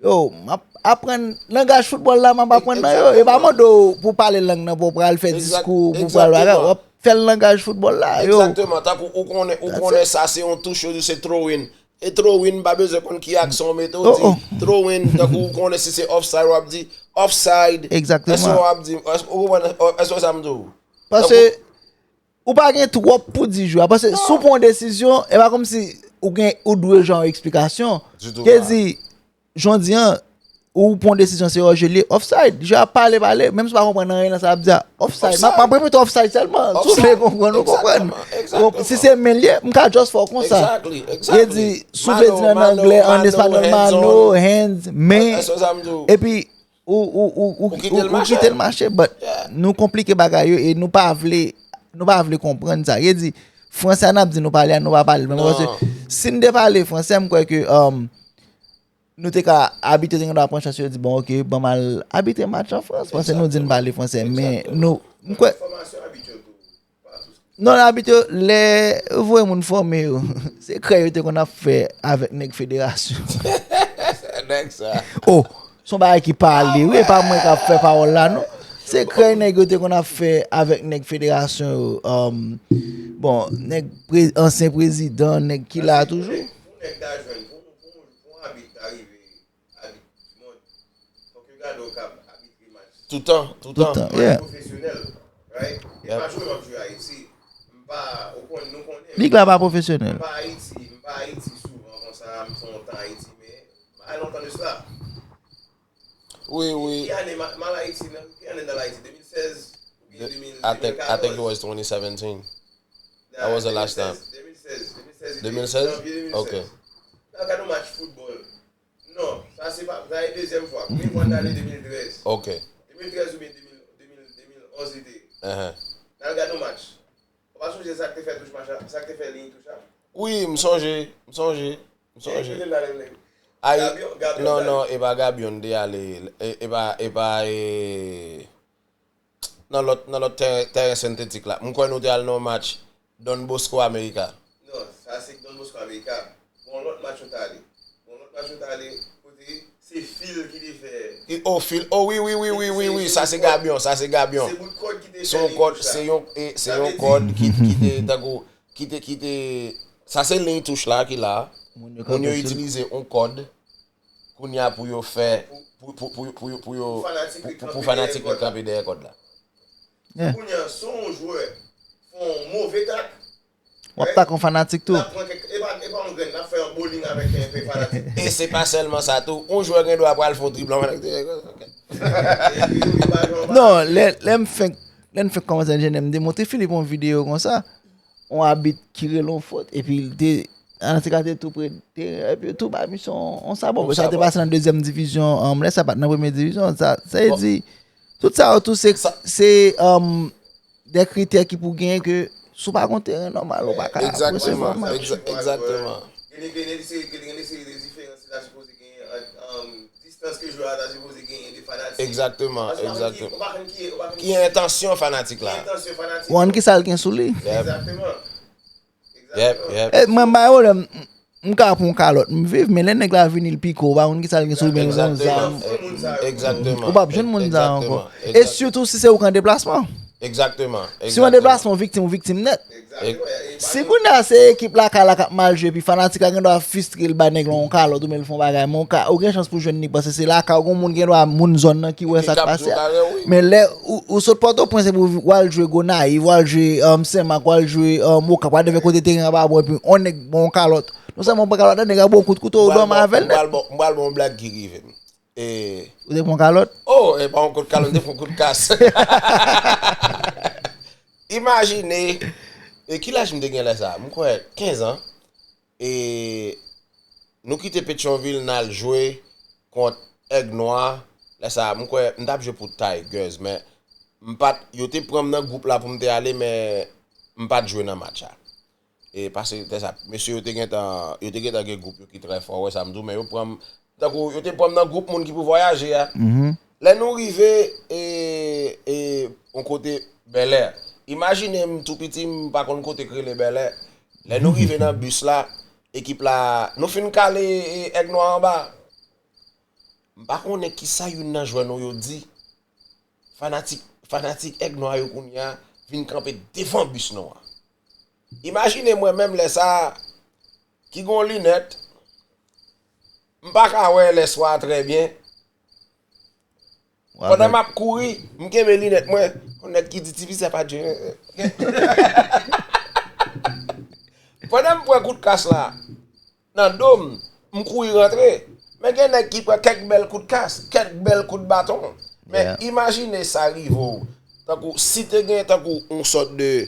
Yo, m ap aprann langaj foutbòl la, m ap aprann nan yo. E pa mande w pou pale lang nan, pou w pral fè diskou, pou w pral bagay. W ap fè l langaj foutbòl la, yo. Egzakteman. Tankou ou konnen, ou konnen sa se yon touch, yo di se throw in. E throw in, pa bezwen konn ki aksan w mete, w di throw in. Tankou ou konnen si se offside, w ap di offside. Egzakteman. Èske w ap di, èske, ou konprann, èske w sa m di w? Paske ou pa gen twòp pou di jwe a. Paske si w pran yon desizyon, e pa kòmsi ou gen, ou dwe jwe yon eksplikasyon. Ditou. Ke di, jan w di an, ou pran yon desizyon, se Roger li ye, offside. Jwe a pale, pale. Menm si w pa konprann anyen nan sa l ap di a, offside. M ap, m ap repete offside sèlman. Si w vle konprann, ou konprann. Exactement, exactement. Si se men l ye, m ka just fè w konsa. Exactly, exactly. E di, si w vle di l an anglè, an espanyòl, mano, hands, men. Èske w sa m di w? Epi, ou, ou, ou, ou, ou kite l mache, but nou konplike bagay yo e nou pa vle, nou pa vle konprann sa. E di, fransè a n ap di nou pale a, nou pa pale l menm. Paske si n te pale fransè, m kwè ke, um, nou te ka, abit yo te gen dwa pran chans yo di, "Bon, oke, ban m al abitre match an Frans." Paske nou di n pale fransè, men nou, m kwè. Non, abit yo, lè yo voye moun fòme yo, se krèy yo te konn ap fè avèk nèg federasyon. Nèg sa. Oh, se yon bagay ki pale, wi, e pa mwen k ap fè pawòl la, non. Se krèy nèg yo te konn ap fè avèk nèg federasyon yo. Um, bon, nèg pre-, ansyen prezidan, nèg ki la toujou. Pou nèg ta jwenn, pou, pou, pou yon abit ta rive abit di mond, fòk yo gade w k ap abitre match. Toutan, toutan. Toutan, yeah. Pwofesyonèl, right? E pa jwe m ap jwe Ayiti. M pa, ou konn, nou konnen. Lig la pa pwofesyonèl. M pa Ayiti, m pa Ayiti souvan konsa, m fè yon tan Ayiti, men pa lontan de sila. Wi, wi. Ki ane m, m al Ayiti, nan, ki ane m al Ayiti? De mil sèz oubyen de mil, I think, I think it was twenty seventeen. That was the last time. De mil sèz, de mil sèz, de mil sèz, de mil sèz? Janvye de mil sèz. Ok. N al gade yon match foutbòl. Non, sa se pa, sa se dezyèm fwa. Premye fwa n ale de mil trèz. Ok. De mil trèz oubyen de mil, de mil, de mil onz li te ye. N al gade yon match. Ou pa sonje sa k te fè touch match la, sa k te fè liy touch la? Wi, m sonje, m sonje, m sonje. Ay, Gabion, Gabion non, non, e pa Gabion te ale, e, e pa, e pa, e, nan lòt, nan lòt tèren, tèren sentetik la. M kwè nou te al nan yon match Don Bosco America. Non, sa se Don Bosco America. Gon lòt match yo t ale. Gon lòt match yo t ale, kote se Phil ki te fè. Oh, Phil. Oh, wi, wi, wi, wi, wi, wi. Sa se Gabion, sa se Gabion. Se bout kòd ki te fè liy touch la. Se yon kòd, se, e, se yon kòd ki, ki te, tankou, ki te, ki te, sa se liy touch la ki la. Moun yo itilize yon kòd. Kounye a pou yo fè, pou, pou, pou, pou, pou yo, pou, pou, pou fanatik yo kanpe dèyè kòd la. Yeah. Kounye a, si yon jwè fè yon move tak, w ap take yon fanatik tou. N ap pran kèk, e pa, e pa yon grenn, n ap fè yon bowling avèk, e, fanatik. E se pa sèlman sa tou, yon jwè gen dwa pral fè yon trip lan, fanatik. Non, lè, lè m fenk, lè m fenk kòmanse antrenè, m te montre Philippe yon videyo konsa. Yon abit ki rele yon fot, epi l te, Antika te tou pre teren, epi yo tou ba misye yon, yon sabò. Sa te pase nan dezyèm divizyon, um, lè sa pa t nan premye divizyon, sa, sa vle di, tout sa yo tou se, se, um, de kritè ki pou genyen ke si w pa gon teren nòmal, ou pa ka apresye vrèman. Egzakteman, egzakteman. Gen de, gen de, gen de seri de diferans ki ta sipoze genyen ant, um, distans ke jwè a ta sipoze genyen de fanatik. Egzakteman, egzakteman. Ki entansyon fanatik la? Ki entansyon fanatik la? Ou konn kisa l gen sou li? Egzakteman. Yep, yep. E, mwen, m pa gen pwoblèm. M, m ka pran yon kalòt, m viv, men lè nèg la vini, l pike w, ou pa konn kisa l gen sou li, men l gen yon zam. Egzakteman. Ou p ap jwenn moun sa ankò. Egzakteman. E sitou si se ou k an deplasman. Egzakteman. Si w an deplasman, ou viktim, ou viktim nèt. Egzakteman. Si kounye a se ekip lakay la k ap mal jwe, epi fanatik la gen dwa fistre l bay nèg la yon kalòt, oubyen l fè yon bagay, men ou ka, ou gen chans pou jwenn li, paske se lakay ou, gen moun gen dwa, moun zòn nan ki wè sa k pase a. Men lè ou, ou sot Pòtoprens epi w al jwe Gonayiv, w al jwe, um, Senmak, w al jwe, um, Okap, w al rive kote teren an pa bon, epi yon nèg ba w yon kalòt. Non sèlman w pran kalòt la, nèg la ba w kout kouto, ou dòmi avè l nèt. M pral ba w, m pral ba w yon blag ki rive m. E ou te pran kalòt? Oh, e pa yon kout kalòt, m te pran kout kas. Imajine, e ki laj m te gen lè sa? M kwè kenz an. E nou kite Petyonvil, n al jwe kont Aigle Noir. Lè sa, m kwè m t ap jwe pou Tigers, men m pa t, yo te pran m nan gwoup la pou m te ale, men m pa t jwe nan match la. E paske, te sa, mesye yo te gentan, yo te gentan gen gwoup yo ki trè fò, wè sa m di w, men yo pran m, tankou yo te pran m nan gwoup moun ki pou vwayaje a. Lè nou rive, e, e, yon kote Bèlè, imajine m tou piti, m pa konn kote k rele Bèlè. Lè nou rive nan bis la, ekip la, nou fin kale, e, Aigle Noir anba. M pa konnen kisa youn nan jwè nou yo di. Fanatik, fanatik Aigle Noir yo kounye a vin kanpe devan bis nou an. Imajine mwen menm lè sa a, ki gon linèt, m pa ka wè lè swa a trè byen. Pandan m ap kouri, m kenbe linèt mwen. Yon nèg ki di, "Ti fi, sa pa djè." Pandan m pran kout kas la, nan do m, m kouri rantre. Men gen nèg ki pran kèk bèl kout kas, kèk bèl kout baton. Men imajine sa rive w. Tankou, si te gen tankou yon sòt de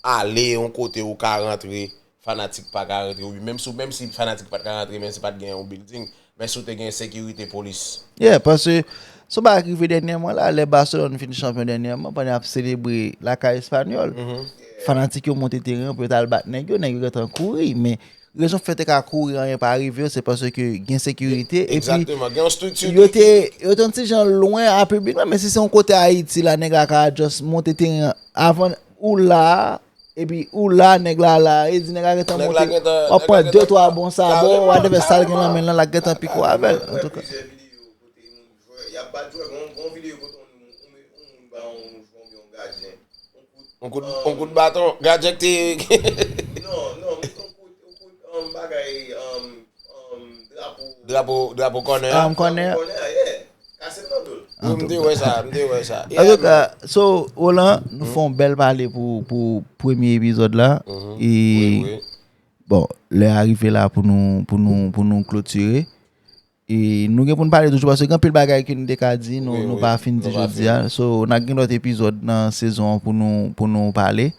ale yon kote ou ka rantre, fanatik pa ka rantre, oubyen menm si, menm si fanatik pa t ka rantre, menm si pa t gen yon building, men si w te gen sekirite polis. Yeah, paske se yon bagay ki rive dènyèman la, lè Barcelone fin chanpyon dènyèman, pandan y ap selebre lakay Espanyòl, fanatik yo monte teren an pou yo t al bat nèg yo, nèg yo gentan kouri, men rezon fè te ka kouri, anyen pa rive yo, se paske gen sekirite, epi Egzakteman, gen yon estrikti yo tou te, ki yo te yon ti jan lwen a piblik la, men si se yon kote Ayiti la, nèg la ka just monte teren an avan ou la, epi ou la, nèg la la, e di nèg la gentan Nèg la monte, gentan, w ap nèg la pran de, gentan twa bon sabò, kareman, whatever sa l gen nan kareman. Men l lan, l ap gentan pike w avè l, antouka. Plizyè videyo kote moun jwè, y ap bat jwè, gon, gon videyo kote yon, yon, yon moun ba yon jwè oubyen yon gadyen. Yon kout, yon kout baton, gadyen ki te Non, non, yon kout, yon kout, um, bagay, um, um, drapo. Drapo, drapo kònè a. Um, kònè a. Drapo kònè a, yeah. Kase l nan do l. Wi, m te wè sa, m te wè sa. Antouka, so, Roland, nou fè yon bèl pale pou, pou premye epizòd la. E, bon, lè a rive la pou nou, pou nou, pou nou klotire. E nou gen pou n pale toujou, paske gen anpil bagay ke nou te ka di, nou, nou pa fin di jodi a. So, n a gen lòt epizòd nan sezon an pou nou, pou nou pale.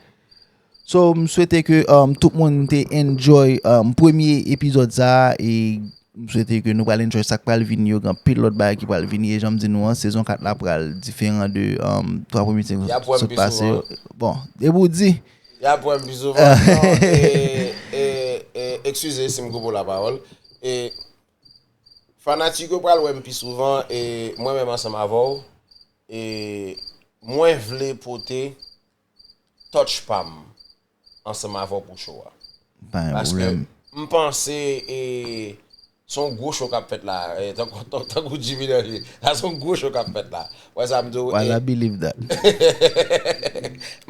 So, m swete ke, um, tout moun te enjoy, um, premye epizòd sa a, e m swete ke nou pral enjoy sa k pral vini yo, gen anpil lòt bagay ki pral vini, e jan m di nou an, sezon kat la pral diferan de, um, twa premye sezon sot pase yo. Bon, e pou di. Y ap wè m pi souvan. Non, e, e, e, eskize si m koupe w lapawòl. E, fanatik yo pral wè m pi souvan, e mwen menm ansanm avè w, e mwen vle pote touch pa m ansanm avè w pou show a. Pa gen pwoblèm. Paske m panse, e, se yon gwo show k ap fèt la, e, tankou, tankou, tankou Jimmy Danje. Sa se yon gwo show k ap fèt la. Wè sa m di w, e, I believe that.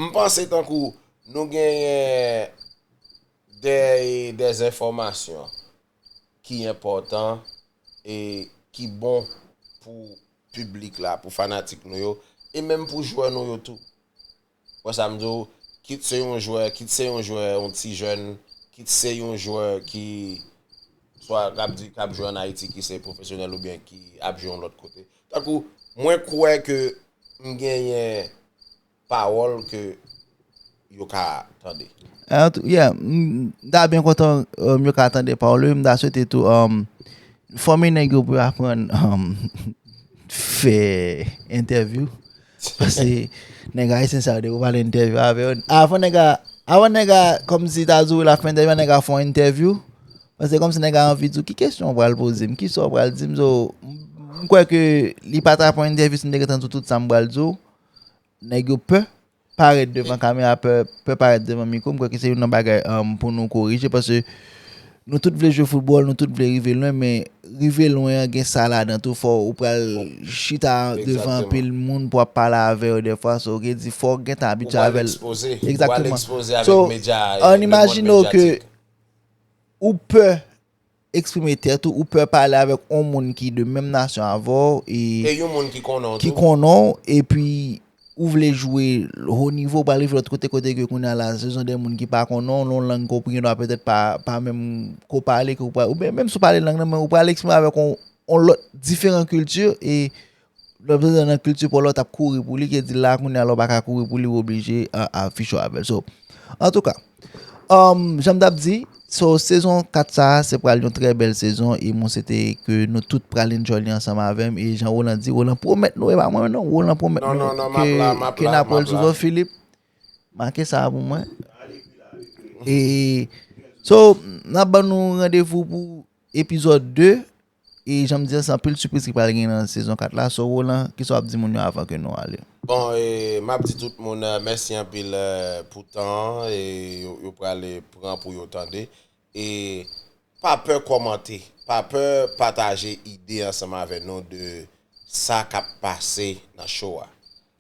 M panse tankou nou genyen de, de enfòmasyon ki enpòtan e ki bon pou piblik la, pou fanatik nou yo, e menm pou jwè nou yo tou. Wè sa m di w, kit se yon jwè, kit se yon jwè, yon ti jèn, kit se yon jwè ki swa k ap di, k ap jwe ann Ayiti, ki se pwofesyonèl oubyen ki ap jwe yon lòt kote. Tankou, mwen kwè ke m genyen pawòl ke yo ka tande. An tou, yeah, m, m ta byen kontan, um, yo ka tande pawòl yo, m ta swete tou, um, fòme nèg yo pou yo aprann, um, fè entèvyou. Paske nèg ayisyen sa yo, depi w pale entèvyou avè yo, avan nèg a, avan nèg a, kòmsi ta di w l ap fè entèvyou a, nèg a fè yon entèvyou. Paske kòmsi nèg a anvi di w ki kesyon w pral poze m, kisa w pral di m. So, m, m kwè ke li pa t ap yon entèvyou si m te gentan di w tout sa m pral di w. Nèg yo pè parèt devan kamera, pè, pè parèt devan mikwo. M kwè ke se youn nan bagay, um, pou nou korije, paske nou tout vle jwe foutbòl, nou tout vle rive lwen, men rive lwen an gen sa ladan tou, fò ou pral chita devan anpil moun pou w ap pale avè yo dèfwa, so, ki di fò w gentan abitye avè l. Ou pral ekspoze, ou pral ekspoze avèk medya, le mond medyatik. So, ann imajine w ke ou pè eksprime tèt ou, ou pè pale avèk yon moun ki de menm nasyon avè w, e e yon moun ki konnen w tou, ki konnen w, epi ou vle jwe ho nivo, ou pral rive lòt kote, kote ke kounye a la, se son de moun ki pa konnen w, yon lang ke w konprann petèt pa, pa menm ke w pale, ke w pral, oubyen menm si w pale lang nan, men ou pral eksprime avèk yon, yon lòt, diferan kilti, e lè w nan kilti pa w la, w t ap kouri pou li, ki di la kounye a lè w pa ka kouri pou li, w oblije a- afich ou avè l. So, antouka, um, jan m t ap di, so, sezon kat sa a, se pral yon trè bèl sezon e mwen swete ke nou tout pral enjoy li ansanm avè m. E jan Roland di, Roland pwomèt nou, e pa mwen non, Roland pwomèt Non, nou non, non, m ap la, m ap ke la, n ap m wè ap l sou la. Zò Filip. Make sa pou mwen. E, so, n ap ban nou randevou pou epizòd de. E jan m di a, se anpil sipriz ki pral gen nan sezon kat la. So, Roland, kisa w ap di moun yo avan ke nou ale? Bon, e, m ap di tout moun eh, mèsi anpil eh, pou tan an e yo, yo prale pran pou yo tande. E pa pè kòmante, pa pè pataje ide ansanm avè nou de sa k ap pase nan show a.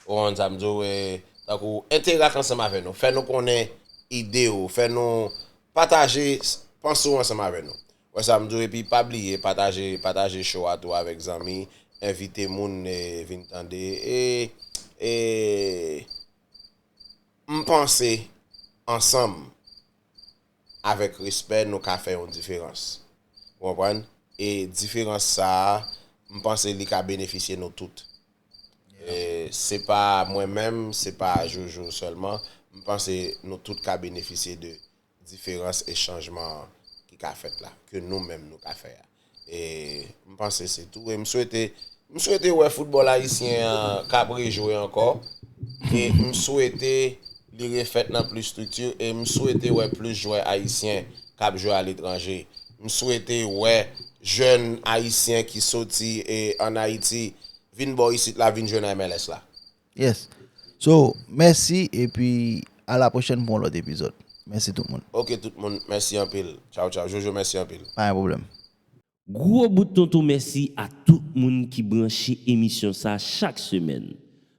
Ou konprann sa m di w, e, tankou enterak ansanm avè nou. Fè nou konnen ide w, fè nou pataje s- panse w ansanm avè nou. Wè sa m di w, epi pa bliye pataje, pataje show a tou avèk zanmi, envite moun e, vin tande. E, e m panse ansanm, avèk respè, nou ka fè yon diferans. Ou konprann? E diferans sa a, m panse li ka benefisye nou tout. E se pa mwen menm, se pa Jojo sèlman. M panse nou tout ka benefisye de diferans e chanjman ki ka fèt la, ke nou menm nou ka fè a. E m panse se tou. E m swete, m swete wè foutbòl ayisyen an k ap rejwe ankò. E m swete li refèt nan plis strikti. E m swete wè plis jwè ayisyen k ap jwe aletranje. M swete wè jèn ayisyen ki soti e, ann Ayiti vin bò isit la, vin jwe nan M L S la. Yes. So, mèsi epi a la pwochèn pou yon lòt epizòd. Mèsi tout moun. Ok, tout moun, mèsi anpil. Tchaw, tchaw. Jojo, mèsi anpil. Pa gen pwoblèm. Gwo bout tonton mèsi a tout moun ki branche emisyon sa chak semèn.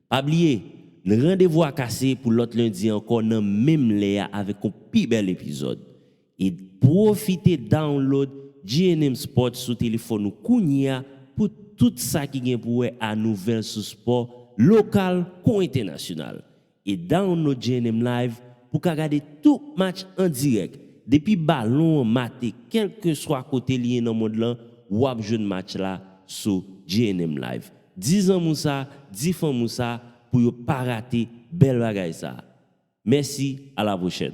Pa bliye, randevou a kase pou lòt lendi ankò nan menm lè a avèk yon pi bèl epizòd. E pwofite download G N M Sport sou telefòn ou kounye a pou tout sa ki gen pou wè a nouvèl sou spò lokal kon entènasyonal. E download G N M Live pou ka gade tout match an dirèk. Depi balon an mate, kèlkeswa kote li ye nan mond lan, w ap jwenn match la sou G N M Live. Di zanmi w sa, di fanmi w sa pou yo pa rate bèl bagay sa. Mèsi, a la pwochèn.